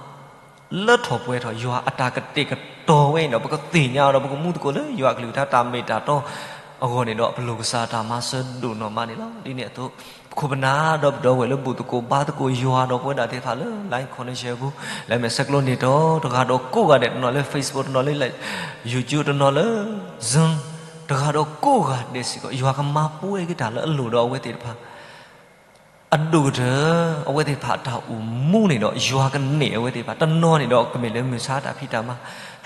လၢထီၣ်ပှဲၤထီၣ် ယွၤအတၢ်ကတဲာ်ကတီၤဝဲအံၤဒီး ပကသ့ၣ်ညါအီၤဒီး ပကမူသကိးလၢယွၤအကလုၢ်ကထါတၢ်မ့ၢ်တၢ်တီအဂီၢ်န့ၣ်ဒီး ပလိၣ်ကစၢ်တၢ်မၤစၢၤဒိၣ်နီၢ်မးန့ၣ်လီၤ. ဒ်န့ၣ်အသိး ပခိၣ်ပနၢ်ဒီးပဒီပုၢ်ဝဲၢ်လၢဘူၣ်သကိးဘါသကိးယွၤဒီးပဝဲဒၣ်သ့ၣ်တဖၣ်လၢ Line Connection ပူၤ လၢမဲာ်ဆှးကျိန့ၣ်ဒီး တဂၤဒီးကိးဂၤဒဲး တနီၤလၢ Facebook တနီၤလၢ YouTube တနီၤလၢ Zoom တဂၤဒီးကိးဂၤဒဲးစ့ၢ်ကီး ယွၤကမၤပှဲၤက့ၤတၢ်လၢအလိၣ်ဒီးအဝဲသ့ၣ်တဖၣ် အဒိၣ်ကတၢၢ် အဝဲသ့ၣ်တဖၣ်အတၢ်အိၣ်မူန့ၣ်ဒီး ယွၤကနဲၣ်အဝဲသ့ၣ်တဖၣ် တနီၤန့ၣ်ဒီး ကမ့ၢ်လၢမုၢ်ဆါတၢ်ဖံးတၢ်မၤ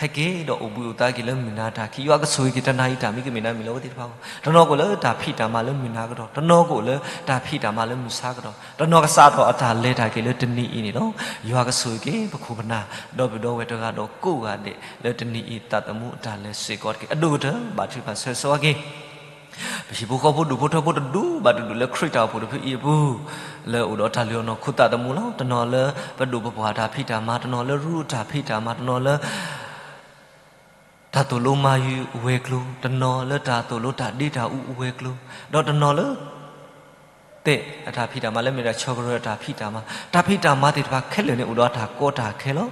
ဟဲက့ၤဒီးအိၣ်ဘှံးအိၣ်သါက့ၤလၢမုၢ်နၤတၢ်ခံး ယွၤကဆိၣ်ဂ့ၤက့ၤတနၤအံၤတၢ်မံၤကမ့ၢ်နၤမံၤလၢအဝဲသ့ၣ်တဖၣ်အဂီၢ် တနီၤကအိၣ်လၢတၢ်ဖံးတၢ်မၤလၢမုၢ်နၤကတီၢ် တနီၤကအိၣ်လၢတၢ်ဖံးတၢ်မၤလၢမုၢ်ဆါကတီၢ် တနီၤကစးထီၣ်အတၢ်လဲၤတၢ်က့ၤလၢတနံၤအံၤန့ၣ်လီၤ. ယွၤကဆိၣ်ဂ့ၤက့ၤပခိၣ်ပနၢ် ဒီပုၢ်ဒီဝဲၢ်တဂၤဒီးကိးဂၤဒဲး လၢတနံၤအံၤသးသမူအတၢ်လဲၤစ့ၢ်ကီးတက့ၢ်. အဒိၣ်ကတၢၢ် ဘါထုကဖၣ်ဆၢဂ့ၤဆၢဝါက့ၤ ပဟံၣ်ဖိဃီဖိဒူၣ်ဖိထၢဖိတဒူၣ်ဘၣ်တဒူၣ်လၢခရံာ်တၢ်အိၣ်ဖှိၣ်တဖုအံၤအပူၤ လၢအိၣ်ဒီးတၢ်လုၢ်အီၣ်နီၢ်ခိသးသမူလီၤ. တနီၤလၢပဒိၣ်ပပှၢ်တၢ်ဖံးတၢ်မၤ တနီၤလၢရူတၢ်ဖံးတၢ်မၤ တနီၤလၢ တၢ်သိၣ်လိမၤယုၤအဝဲၤကျိၤ, တနီၤလၢတၢ်သိၣ်လိတၢ်ဒ့တၢ်အူအဝဲၤကျိၤ, ဒီးတနီၤလၢ သ့ၣ်အတၢ်ဖံးတၢ်မၤလၢမ့ၢ်ဒၣ်ဆီၣ်ကရၢၢ်အတၢ်ဖံးတၢ်မၤ, တၢ်ဖံးတၢ်မၤသ့ၣ်တဖၣ်ခဲလၢာ်န့ၣ် အိၣ်ဒီးအတၢ်ကီတၢ်ခဲလီၤ.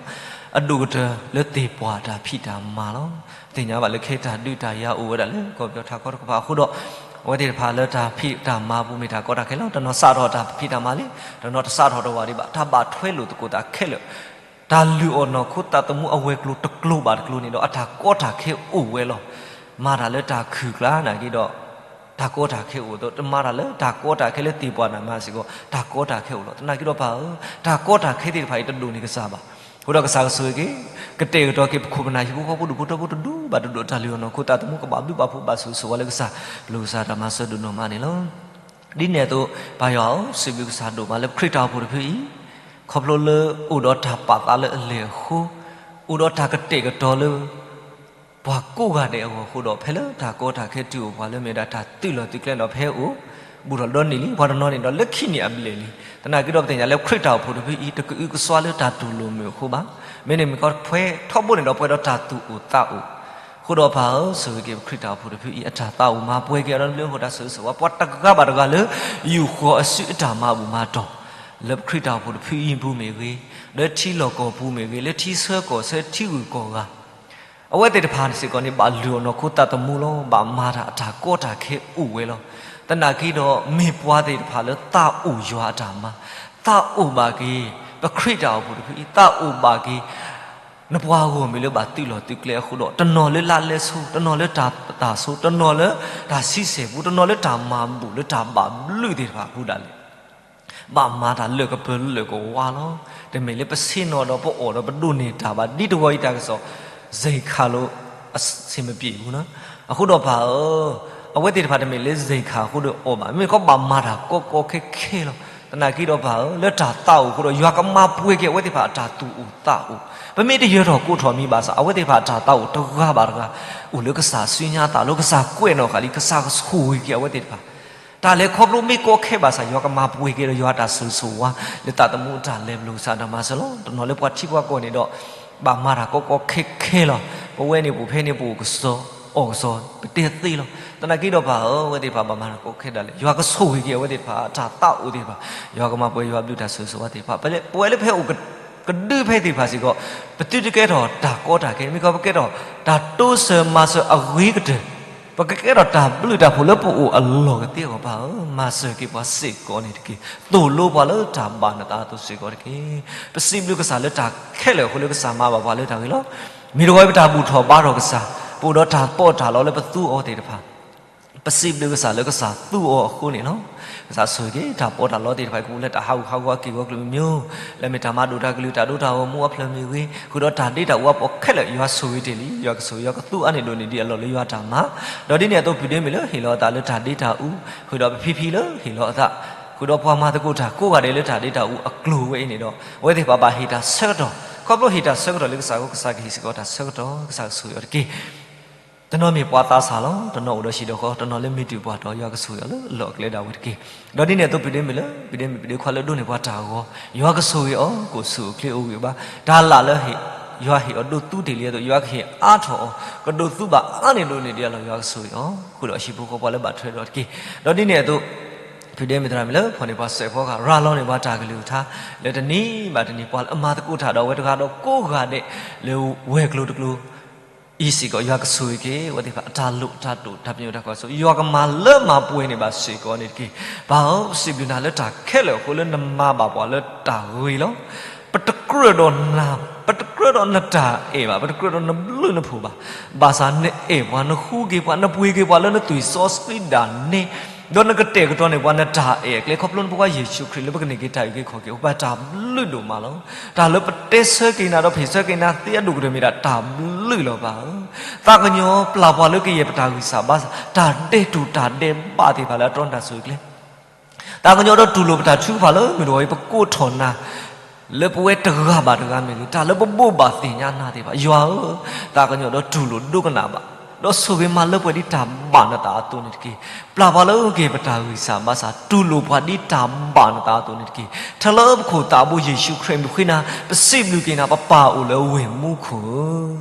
အဒိၣ်ကတၢၢ်လၢသ့ၣ်ပှၢ်တၢ်ဖံးတၢ်မၤလီၤ. သ့ၣ်ညါဘၣ်လၢခဲတၢ်ဒုးတၢ်ယၤအိၣ်ဝဲဒၣ်လၢ ကီၢ်ပယီၤထးခီတကပၤအဃိဒီး အဝဲသ့ၣ်တဖၣ်လၢတၢ်ဖံးတၢ်မၤပူၤမ့ၢ်တၢ်ကီတၢ်ခဲလီၤ. တနီၤစးထီၣ်တၢ်ဖံးတၢ်မၤလံ, တနီၤတစးထီၣ်တဝၢ်ဒံးဘၣ်. တၢ်ဘၣ်ထွဲလိာ်သကိးသးခဲလၢာ် တၢ်လုၢ်အီၣ်နီၢ်ခိသးသမူအဝဲၤကျိၤတကျိၤဘၣ်တကျိၤန့ၣ်ဒီး အတၢ်ကီတၢ်ခဲအိၣ်ဝဲလီၤ. မၤတၢ်လၢတၢ်ခုၣ်ကျါနာ်က့ဒီး တၢ်ကီတၢ်ခဲအိၣ်အသိး တမၤတၢ်လၢတၢ်ကီတၢ်ခဲလၢသ့ၣ်ပှၢ်တၢ်မၤစ့ၢ်ကီး တၢ်ကီတၢ်ခဲအိၣ်လီၤ. သနာ်က့ဒီးပၢ်ဧၢ, တၢ်ကီတၢ်ခဲသ့ၣ်တဖၣ်အံၤတဒိၣ်န့ၢ်ကစၢ်ဘၣ်. အဃိဒီးကစၢ်ကဆိၣ်ဂ့ၤက့ၤ, ကတဲာ်ကတီၤက့ၤပခိၣ်ပနၢ်ဟံၣ်ဖိဃီဖိဒူၣ်ဖိထၢဖိတဒူၣ်ဘၣ်တဒူၣ် တၢ်လုၢ်အီၣ်နီၢ်ခိသးသမူ ကဘၣ်ဘျုးဘၣ်ဖှိၣ်ဘၣ်ဆိၣ်ဂ့ၤဆိၣ်ဝါလၢကစၢ်, ပျိၢ်ကစၢ်တၢ်မၤစၢၤဒိၣ်နီၢ်မးန့ၣ်လီၤ. ဒ်န့ၣ်အသိး ပၢ်ယွၤဧၢ, စံးဘျုးကစၢ်ဒိၣ်မးလၢပခရံာ်တၢ်အိၣ်ဖှိၣ်တဖုအံၤ, ခီဖျိလၢအိၣ်ဒီးတၢ်ပာ်သးလၢအလဲၢ်အဃိ, အိၣ်ဒီးတၢ်ကတဲာ်ကတီၤလၢ ပှၤကိးဂၤဒဲးအဂီၢ်အဃိဒီး ဖဲလၢတၢ်ကီတၢ်ခဲတုၤအိၣ်ပှၤလၢမ့ၢ်ဒၣ်တၢ်သုးလီၢ်သုးကျဲဒီး ဖဲအိၣ်ဘူးထီၣ်ဒီနံၣ်လံ ပှၤတနီၤန့ၣ်ဒီးလၢခံနံၣ်အဘျဲၣ်လံ. သနာ်က့ဒီးပသ့ၣ်ညါလၢခရံာ်တၢ်အိၣ်ဖှိၣ်တဖုအံၤ တကအုကစွါလၢတၢ်တူၢ်လိာ်မုာ်အဃိဘၣ်. မ့မ့ၢ်တခီ ပှဲၤထီဘိန့ၣ်ဒီးပှဲၤဒီးတၢ်သူၣ်အိၣ်သးအိၣ်. အဃိဒီးပၢ်ဧၢ, ဆိၣ်ဂ့ၤက့ၤပခရံာ်တၢ်အိၣ်ဖှိၣ်တဖုအံၤ အတၢ်သးအိၣ်မၤပှဲၤက့ၤအီၤဒီး လၢမူခိၣ်တၢ်ဆိၣ်ဂ့ၤဆိၣ်ဝါ ပှၤတဂၤဘၣ်တဂၤလၢ ယူာ်ဃီၤအစုအတၢ်မၤဘူၣ်မၤတီၢ် လၢပခရံာ်တၢ်အိၣ်ဖှိၣ်တဖုအံၤပူၤမ့ၢ်ဂ့ၤ, လၢထံလီၢ်ကီၢ်ပူၤမ့ၢ်ဂ့ၤ, လၢထံဆၢကီၢ်ဆၢထံဂုၤကီၢ်ဂၤ အဝဲသ့ၣ်တဖၣ်စ့ၢ်ကီးန့ၣ် ဘၣ်လုၢ်အီၣ်နီၢ်ခိသးသမူလီၤ. ဘၣ်မၤတၢ်အတၢ်ကီတၢ်ခဲအိၣ်ဝဲလီၤ. သနာ်က့ဒီး မ့ၢ်ပှၤသ့ၣ်တဖၣ်လၢသးအိၣ်ယွၤအတၢ်မၤ, သးအိၣ်ဘၣ်က့ၤ ပခရံာ်တၢ်အိၣ်ဖှိၣ်တဖုအံၤ, သးအိၣ်ဘၣ်က့ၤ နပှၤဂီၢ်မုၢ်လၢဘၣ်သုးလီၢ်သုးကျဲအဃိဒီး တနီၤလၢလါလဲဆိ, တနီၤလၢတၢ်ပသးဆိ, တနီၤလၢတၢ်ဆံဆဲၣ်ပူၤ, တနီၤလၢတၢ်မၤဘူၣ် လၢတၢ်ဘၣ်ဘျုးသ့ၣ်တဖၣ်အပူၤဒၣ်လဲာ် ဘၣ်မၤတၢ်လၢာ်ကပၢၤလၢာ်ကဝါလီၤ. တမ့ၢ်လၢပဆ့ၣ်နီၤဒီးပအီၣ်ဒီးပဒိးန့ၢ်တၢ်ဘၣ်. ဒ်တဂီၤအံၤတၢ်ကစီၣ် စ့ၣ်ခၣ်လိာ်အဆ့ၣ်မပျ့ၤပူၤလီၤ. အဃိဒီးပၢ်ဧၢ, အဝဲသ့ၣ်တဖၣ်တမ့ၢ်လၢစ့ၣ်ခၣ်အဃိဒီးအီၣ်ဘၣ်. မ့မ့ၢ်တခီဘၣ်မၤတၢ်ကီကီခဲခဲလီၤ. သနာ်က့ဒီးပၢ်ဧၢ, လၢတၢ်သးအိၣ်အဃိဒီး ယွၤကမၤပှဲၤက့ၤအဝဲသ့ၣ်တဖၣ်အတၢ်သူၣ်အိၣ်သးအိၣ်. ပမ့ၢ်တယၢၤထီၣ်ကိးထီၣ်မံၤဘၣ်ဆၣ် အဝဲသ့ၣ်တဖၣ်အတၢ်သးအိၣ်တဂၤဘၣ်တဂၤ အိၣ်လၢကစၢ်စုညါသးလီၤ. ကစၢ်ကွဲးနီၣ်ဃာ်လံ, ကစၢ်ကဆိၣ်ဂ့ၤက့ၤအဝဲသ့ၣ်တဖၣ် တၢ်လဲၤခီဖျိမ့ၢ်ကီခဲဘၣ်ဆၣ် ယွၤကမၤပှဲၤက့ၤဒီးယွၤအတၢ်ဆိၣ်ဂ့ၤဆိၣ်ဝါ လၢသးသမူအတၢ်လဲၤဘျီကစၢ်တၢ်မၤစၢၤလီၤ. တနီၤလၢပှၤထံပှၤကီၢ်န့ၣ်ဒီး ဘၣ်မၤတၢ်ကီကီခဲခဲလီၤ. ပဝဲန့ၣ်ပအိၣ်ဖဲန့ၣ် ပအိၣ်ကစီၣ်အီၣ်ကစီၣ် ပတဲသ့လီၤ. သနာ်က့ဒီးပၢ်ဧၢ, အဝဲသ့ၣ်တဖၣ်ဘၣ်မၤတၢ်ကီခဲဒၣ်လဲာ် ယွၤကဆိၣ်ဂ့ၤက့ၤအဝဲသ့ၣ်တဖၣ် အတၢ်သးအိၣ်သ့ၣ်တဖၣ်, ယွၤကမၤပှဲၤယွၤဘျုးတၢ်ဆိၣ်ဂ့ၤဆိၣ်ဝါသ့ၣ်တဖၣ်. ပဝဲလၢပဟဲအိၣ်ကဒုဖဲသ့ၣ်တဖၣ်စ့ၢ်ကီး ပသုတကဲထီၣ်တၢ်ကီတၢ်ခဲ, မ့ၢ်ခီပကဲထီၣ်တၢ်တိစၢၤမၤစၢၤအဂ့ၤကတၢၢ်, ပကကဲထီၣ်တၢ်ဘျုးတၢ်ဖှိၣ်လၢပအိၣ်အလီၢ်ကသ့အဂီၢ် ပၢ်ဧၢ, မၤစၢၤက့ၤပှၤစ့ၢ်ကီးန့ၣ်တက့ၢ်. သိၣ်လိပှၤလၢတၢ်ဘၣ်နသးအသိးစ့ၢ်ကီးတက့ၢ်. ပစံးဘျုးကစၢ်လၢတၢ်ခဲလၢာ်အဃိလၢကစၢ်မၤဘၣ်ပှၤလၢတၢ်ဂ့ၤလီၤ. မ့ၢ်တဂီၤအံၤပတၢ်ဘူၣ်ထီၣ်ဘါထီၣ်ကစၢ်, ပအိၣ်ဒီးတၢ်ပီးတၢ်လီလၢပသူအီၤသ့ၣ်တဖၣ် ပစံးဘျုးကစၢ်လၢကစၢ်သူအီၤအဃိန့ၣ်လီၤ. ကစၢ်ဆိၣ်ဂ့ၤက့ၤတၢ်ပီးတၢ်လီသ့ၣ်တဖၣ် ကပူၤလၢတၢ်ဟးဂူာ်ဟးဂီၤအက့ၢ်ဂီၤကလုာ်မံၤမံၤ, လၢမ့ၢ်တၢ်မၤဒိၣ်တၢ်ကလုၢ် တၢ်ဒိတၢ်ဂီၤမူအဖျၢၣ်မ့ၢ်ဂ့ၤ, ဃုာ်ဒီးတၢ်ဒ့တၢ်အူအပှၤခဲလၢာ် ယွၤဆိၣ်ဂ့ၤတ့ၢ်လံ, ယွၤကဆိၣ်ဂ့ၤ ယွၤကသူအါန့ၢ်ဒိၣ်န့ၢ်ဒံးအလီၢ်လၢယွၤတၢ်မၤ, ဒီးဒ်န့ၣ်အသိး ဖုဒ့မုၣ်လၢဟ့ၣ်လီၤအသးလၢတၢ်ဒ့တၢ်အူ, ဃုာ်ဒီးပဖံဖံလၢဟ့ၣ်လီၤအသး, ဃုာ်ဒီးပှၤမၤသကိးတၢ်ကိးဂၤဒဲးလၢတၢ်ဒ့တၢ်အူအကျိၤဝဲအံၤန့ၣ်ဒီး အဝဲသ့ၣ်တဖၣ်ဘၣ်ဟ့ၣ်တၢ်ဆၢကတီၢ်, ခီဖျိဟ့ၣ်တၢ်ဆၢကတီၢ်လၢကစၢ်အဃိ ကစၢ်ကဟ့ၣ်စ့ၢ်ကီးတၢ်ဆၢကတီၢ်, ကစၢ်ကဆိၣ်ဂ့ၤအီၤတက့ၢ်. တနီၤမ့ၢ်ပှၤသးစၢ်လီၤ, တနီၤအိၣ်ဒီးဟံၣ်ဒီးဃီ, တနီၤလၢမ့ၢ်တုၤပှၤတီၤ ယွၤကဆိၣ်ဂ့ၤအီၤလၢအလီၢ်အကျဲဒၣ်ဝဲတက့ၢ်. ဒီးဒ်န့ၣ်အသိး ဖုဒ့မုၣ်လၢ ဖုဒ့မုၣ်ဖုဒ့ခွါလၢအဒိးန့ၢ်ပှၤတၢ်ဂီၤ, ယွၤကဆိၣ်ဂ့ၤအီၤ ကအိၣ်ဆူၣ်အိၣ်ချ့အိၣ်ဂံၢ်အိၣ်ဘါ, တၢ်လၢ်လၢ ယွၤဟ့ၣ်အီၤဒိးသူတ့ၢ်လံအသိး ယွၤကဟ့ၣ်အါထီၣ်အီၤ, ကဒိးသူဘၣ်အါန့ၢ်ဒိၣ်န့ၢ်ဒံးအလီၢ် ယွၤကဆိၣ်ဂ့ၤအီၤ, ဃုာ်ဒီးဟံၣ်ဖိဃီဖိလၢဘၣ်ထွဲဒီးတက့ၢ်. ဒီးဒ်န့ၣ်အသိး ဖုဒ့မုၣ်သရၣ်မုၣ်လၢဖီၣ်န့ၢ်ပှၤစဲးဖီကဟၣ် ရၤလီၤန့ၢ်ပှၤတၢ်ကလုၢ်ကထါ လၢတနံၤဘၣ်တနံၤ ပှၤလၢအမၤသကိးတၢ်ဒီးအဝဲတဂၤဒီးကိးဂၤဒဲး လၢဝဲၤကျိၤတကျိၤ အံၤစ့ၢ်ကီး ယွၤကဆိၣ်ဂ့ၤက့ၤ အဝဲသ့ၣ်တဖၣ်အတၢ်လိၣ်တၢ်တိာ် တၢ်ပညိၣ်တၢ်ကွၢ်စိ ယွၤကမၤလၢမၤပှဲၤန့ၢ်ဘၣ်စ့ၢ်ကီးန့ၣ်တက့ၢ်. ပၢ်ဧၢ, ပစံးဘျုးနၤလၢတၢ်ခဲလၢာ်အဃိလၢနမၤဘၣ်ပှၤလၢတၢ်ဂ့ၤလီၤ. ပတကြၢးဒီးနၤ, ပတကြၢးဒီးနတၢ်အဲၣ်ဘၣ်, ပတကြၢးဒီးနဘျုးနဖှိၣ်ဘၣ်. ဘၣ်ဆၣ်နအဲၣ်ပှၤ, နဃုက့ၤပှၤ, နပှ့ၤက့ၤပှၤလၢနသွံၣ်စီဆှံဒၣ်နဲ ဒီးနကတဲာ်ကတီၤန့ၢ်ပှၤနတၢ်အဲၣ်အကျဲ ခီဖျိနဖိခွါယ့ၣ်ၡူးခရံာ်လၢပကန့ၢ်က့ၤတၢ်အုၣ်က့ၤခီၣ်က့ၤ အိၣ်ပှၤတၢ်ဘျုးဒိၣ်မးလီၤ. တၢ်လၢပတဲဆၢက့ၤနၤဒီးဖ့ၣ်ဆၢက့ၤနၤသ့အဒိၣ်ကတၢၢ်မ့ၢ်ဒၣ်တၢ်ဘျုးလီၤပၢ်ဧၢ. သးကညီၤပျၢ်ပှၤလၢကယဲၢ်ပတၢ်ဂံၢ်စၢ်ဘါစၢ် တၢ်ဒဲးတူၢ်တၢ်ဒဲးဘးသ့ၣ်တဖၣ်လၢအတြီနတၢ်ဆိၣ်ဂ့ၤကျဲ သးကညီၤဒီးတူၢ်လိာ်ပတၢ်ထုကဖၣ်လၢမုၢ်တဂီၤအံၤ ပကိးထီၣ်နၤ လၢပဝဲတဂၤဘၣ်တဂၤမ့ၢ်ဂ့ၤ တၢ်လၢပဘိးဘၣ်သ့ၣ်ညါနၤသ့ၣ်တဖၣ် ယွၤဧၢ, သးကညီၤဒီးတူၢ်လိာ်ဒိကနၣ်ဘၣ်, ဒီးဆိၣ်ဂ့ၤမၤလၢပှဲၤဒ်တၢ်ဘၣ်နသးအသိးန့ၣ်တက့ၢ်. ပျၢ်ပှၤလၢအုၣ်က့ၤပတၢ်ဂံၢ်စၢ်ဘါစၢ် တူၢ်လိာ်ပှၤဒ်တၢ်ဘၣ်နသးအသိးန့ၣ်တက့ၢ်. ထၢလၢပခိၣ်သးဘိယ့ၣ်ၡူးခရံာ်အမံၤဃ့နၤ ပစံးဘျုးက့ၤနၤ ပပၢ်အိၣ်လၢဝ့ၢ်မူခိၣ်ဧၢ,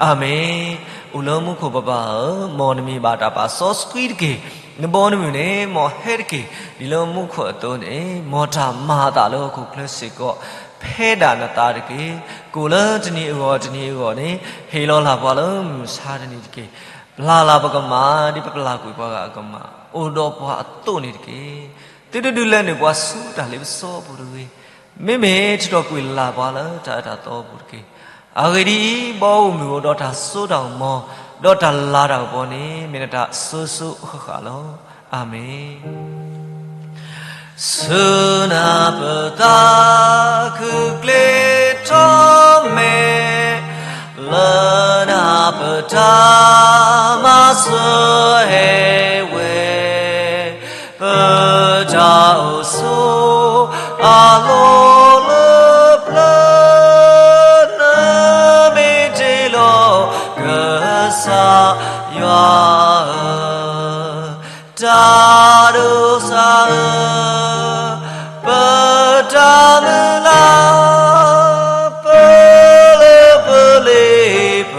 အၤမ့ၣ်. အိၣ်လၢမူခိၣ်ပပၢ်ဧၢ, မ်နမံၤဘၣ်တၢ်ပာ်စီဆှံတက့ၢ်. နဘီနမုၢ်န့ၣ် မ်ဟဲတက့ၢ်. ဒ်လၢမူခိၣ်အသိးန့ၣ် မ်တၢ်မၤအသးလၢဟီၣ်ခိၣ်ချၢစ့ၢ်ကီး ဖဲဒၣ်နသးတက့ၢ်. ကိၣ်လၢတနံၤအဂီၢ်တနံၤအဂီၢ်န့ၣ် ဟ့ၣ်လီၤလၢ်ပှၤလၢမုၢ်ဆါတနံၤတက့ၢ်. ပျၢ်လၢ်ပကမၢ် ဒ်ပပျၢ်ကွံာ်ပှၤဂၤအကမၢ် အိၣ်ဒီးပှၤအသိးန့ၣ်တက့ၢ်. သုတဒုးလဲန့ၢ်ပှၤဆူတၢ်လ့ပစီအပူၤတဂ့ၤ. မ့မ့ၢ်ထုးထီၣ်ကွံာ်လၢ်ပှၤလၢတၢ်အၢတၢ်သီအပူၤတက့ၢ်. အဂ့ၢ်ဒ်အံၤ, ဘီမုၢ်အိၣ်ဒီးတၢ်စိတၢ်ကမီၤ, ဒီးတၢ်လၤတၢ်ကပီၤန့ၣ် မ့ၢ်နတၢ်စိၤစိၤဃၣ်ဃၣ်လီၤ. အၤမ့ၣ်. ဆူနၤပသးခုကျ့ထီၣ် မ့ၢ်လၢနပတၢ်မၤစၢၤဟဲဝဲ, ပတၢ်အိၣ်ဆိးအလီၢ်လၢပျၢၤ, နမ့ၢ်တ့လီၤကစၢ်ယွၤဧၢ, တၢ်ဒိးစၢ်ဧၢ, ပတၢ်မုၢ်လၢ်, ပလၢပလ့ပ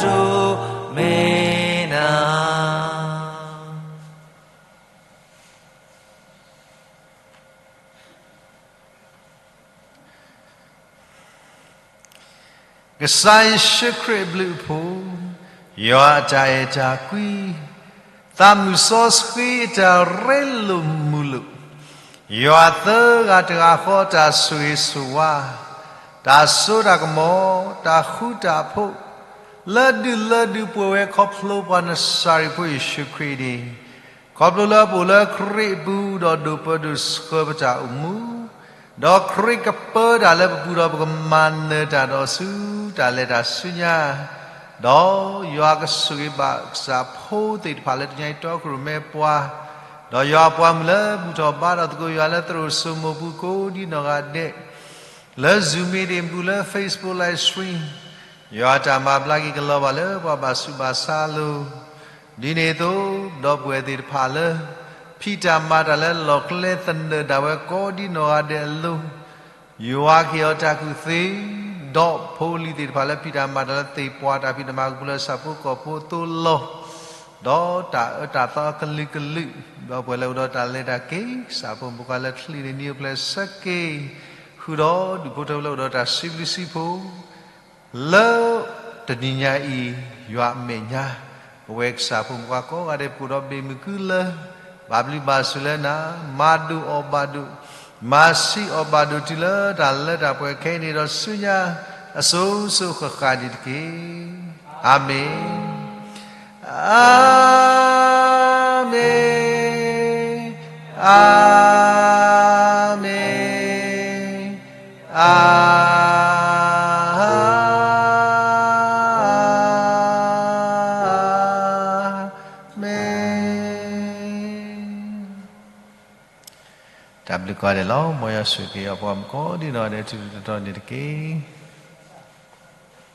တိၢ်မ့ၢ်နၤ. ကစၢ်ယ့ၣ်ၡူးခရံာ်အဘျုးအဖှိၣ်, ယွၤအတၢ်အဲၣ်တၢ်ကွံ, သးမုၣ်စီဆှံအတၢ်ရ့လိာ်မုာ်လိာ်, ယွၤသၢဂၤတဂၤဃီတၢ်ဆိၣ်ဂ့ၤဆိၣ်ဝါ, တၢ်စိတၢ်ကမီၤ, တၢ်ဃူတၢ်ဖိး, လၢဒုၣ်လၢဒုၣ်ပှဲၤဝဲခီဖျိပှၤနစၤရ့းဖိယ့ၣ်ၡူးခရံာ်န့ၣ်, ခီဖျိလၢအပအိၣ်လၢခရံာ်အပူၤ ဒီးဒိၣ်ပၢဒိၣ်ဆှၢပတၢ်အိၣ်မူ, ဒီးခရံာ်ကပၢတၢ်လၢပပူၤဒီးပကမၤနၢၤတၢ်ဒီးဆူတၢ်လဲၤတၢ်ဆူညါ, ဒီးယွၤကဆိၣ်ဂ့ၤဘၣ်ကစၢ်ဖိသ့ၣ်တဖၣ်လၢတနံၤအံၤတီခိၣ်ရိၣ်မဲပှၤ, ဒီးယွၤအပှၤမုၣ်လၢဘူၣ်ထီၣ်ဘါထီၣ်သကိးယွၤလၢသရိာ်စိမိၤပူၤကိးဒ်နီၢ်ဂၤဒဲး လၢ Zoom meeting ပူၤလၢ Facebook live stream, ယွၤတၢ်မၤဘျါက့ၤကလီၤဘၣ်လၢပှၤဘၣ်ဆူးဘၣ်ဆါအလိၤ, ဒ်န့ၣ်အသိး ဒီပုၢ်ဝဲၢ်သ့ၣ်တဖၣ်လၢ ဖံးတၢ်မၤတၢ်လၢလီၢ်ကျဲသနၢၣ်ဒၣ်ဝဲကိးဒ်နီၢ်ဂၤဒဲးအလိၤ, ယွၤကဟ့ၣ်အီၤတၢ်ကူၣ်သ့, ဒီးဖိလံၤသ့ၣ်တဖၣ်လၢဖံးတၢ်မၤတၢ်လၢသ့ၣ်ပှၢ်တၢ်ဖံးတၢ်မၤကပူၤလၢ ဆၣ်ဖိကီၢ်ဖိအသိးလီၤ. ဒီးတၢ်အၢတၢ်သီအကလုာ်ကလုာ်, ဒီပုၢ်ဝဲၢ်လၢအိၣ်ဒီးတၢ်လဲၤတၢ်က့ၤ, ကစၢ်ဖိမုၣ်ဖိခွါလၢချံးန့ၣ်နံၤအိၣ်ဖျဲၣ်ဆၢက့ၤ, ဃုာ်ဒီးဒူၣ်ဖိထၢဖိလၢအိၣ်ဒီးတၢ်စံးဘျုးစံးဖှိၣ်, လၢတနံၤညါအံၤ, ယွၤအမဲာ်ညါ, ပဝဲကစၢ်ဖိမုၣ်ဖိခွါကိးဂၤဒဲးပအိၣ်ဒီးဘ့ၣ်မုၢ်ကုလၢ, ဘၣ်ဘျုးဘၣ်ဆိၣ်လၢနၤ, မၤဒိၣ်အီၣ်ဘၣ်ဒိၣ်, မၤဆံးအီၣ်ဘၣ်ဒိၣ်တုၤလၢတၢ်လၢတၢ်ပှဲၤခဲအံၤန့ၣ်ဒီးဆူညါ, အစိၤစိၤဃၣ်ဃၣ်န့ၣ်တက့ၢ်. အၤမ့ၣ်, အၤမ့ၣ်, အၤမ့ၣ်, အၤမ့ၣ်. တၢ်ဘျုးကိးဂၤဒဲးလီၤ. မ်ယွၤဆိၣ်ဂ့ၤက့ၤအပှၤမုၣ်ကိးဒ်နီၢ်ဂၤဒဲး တတီၤတတီၤန့ၣ်တက့ၢ်.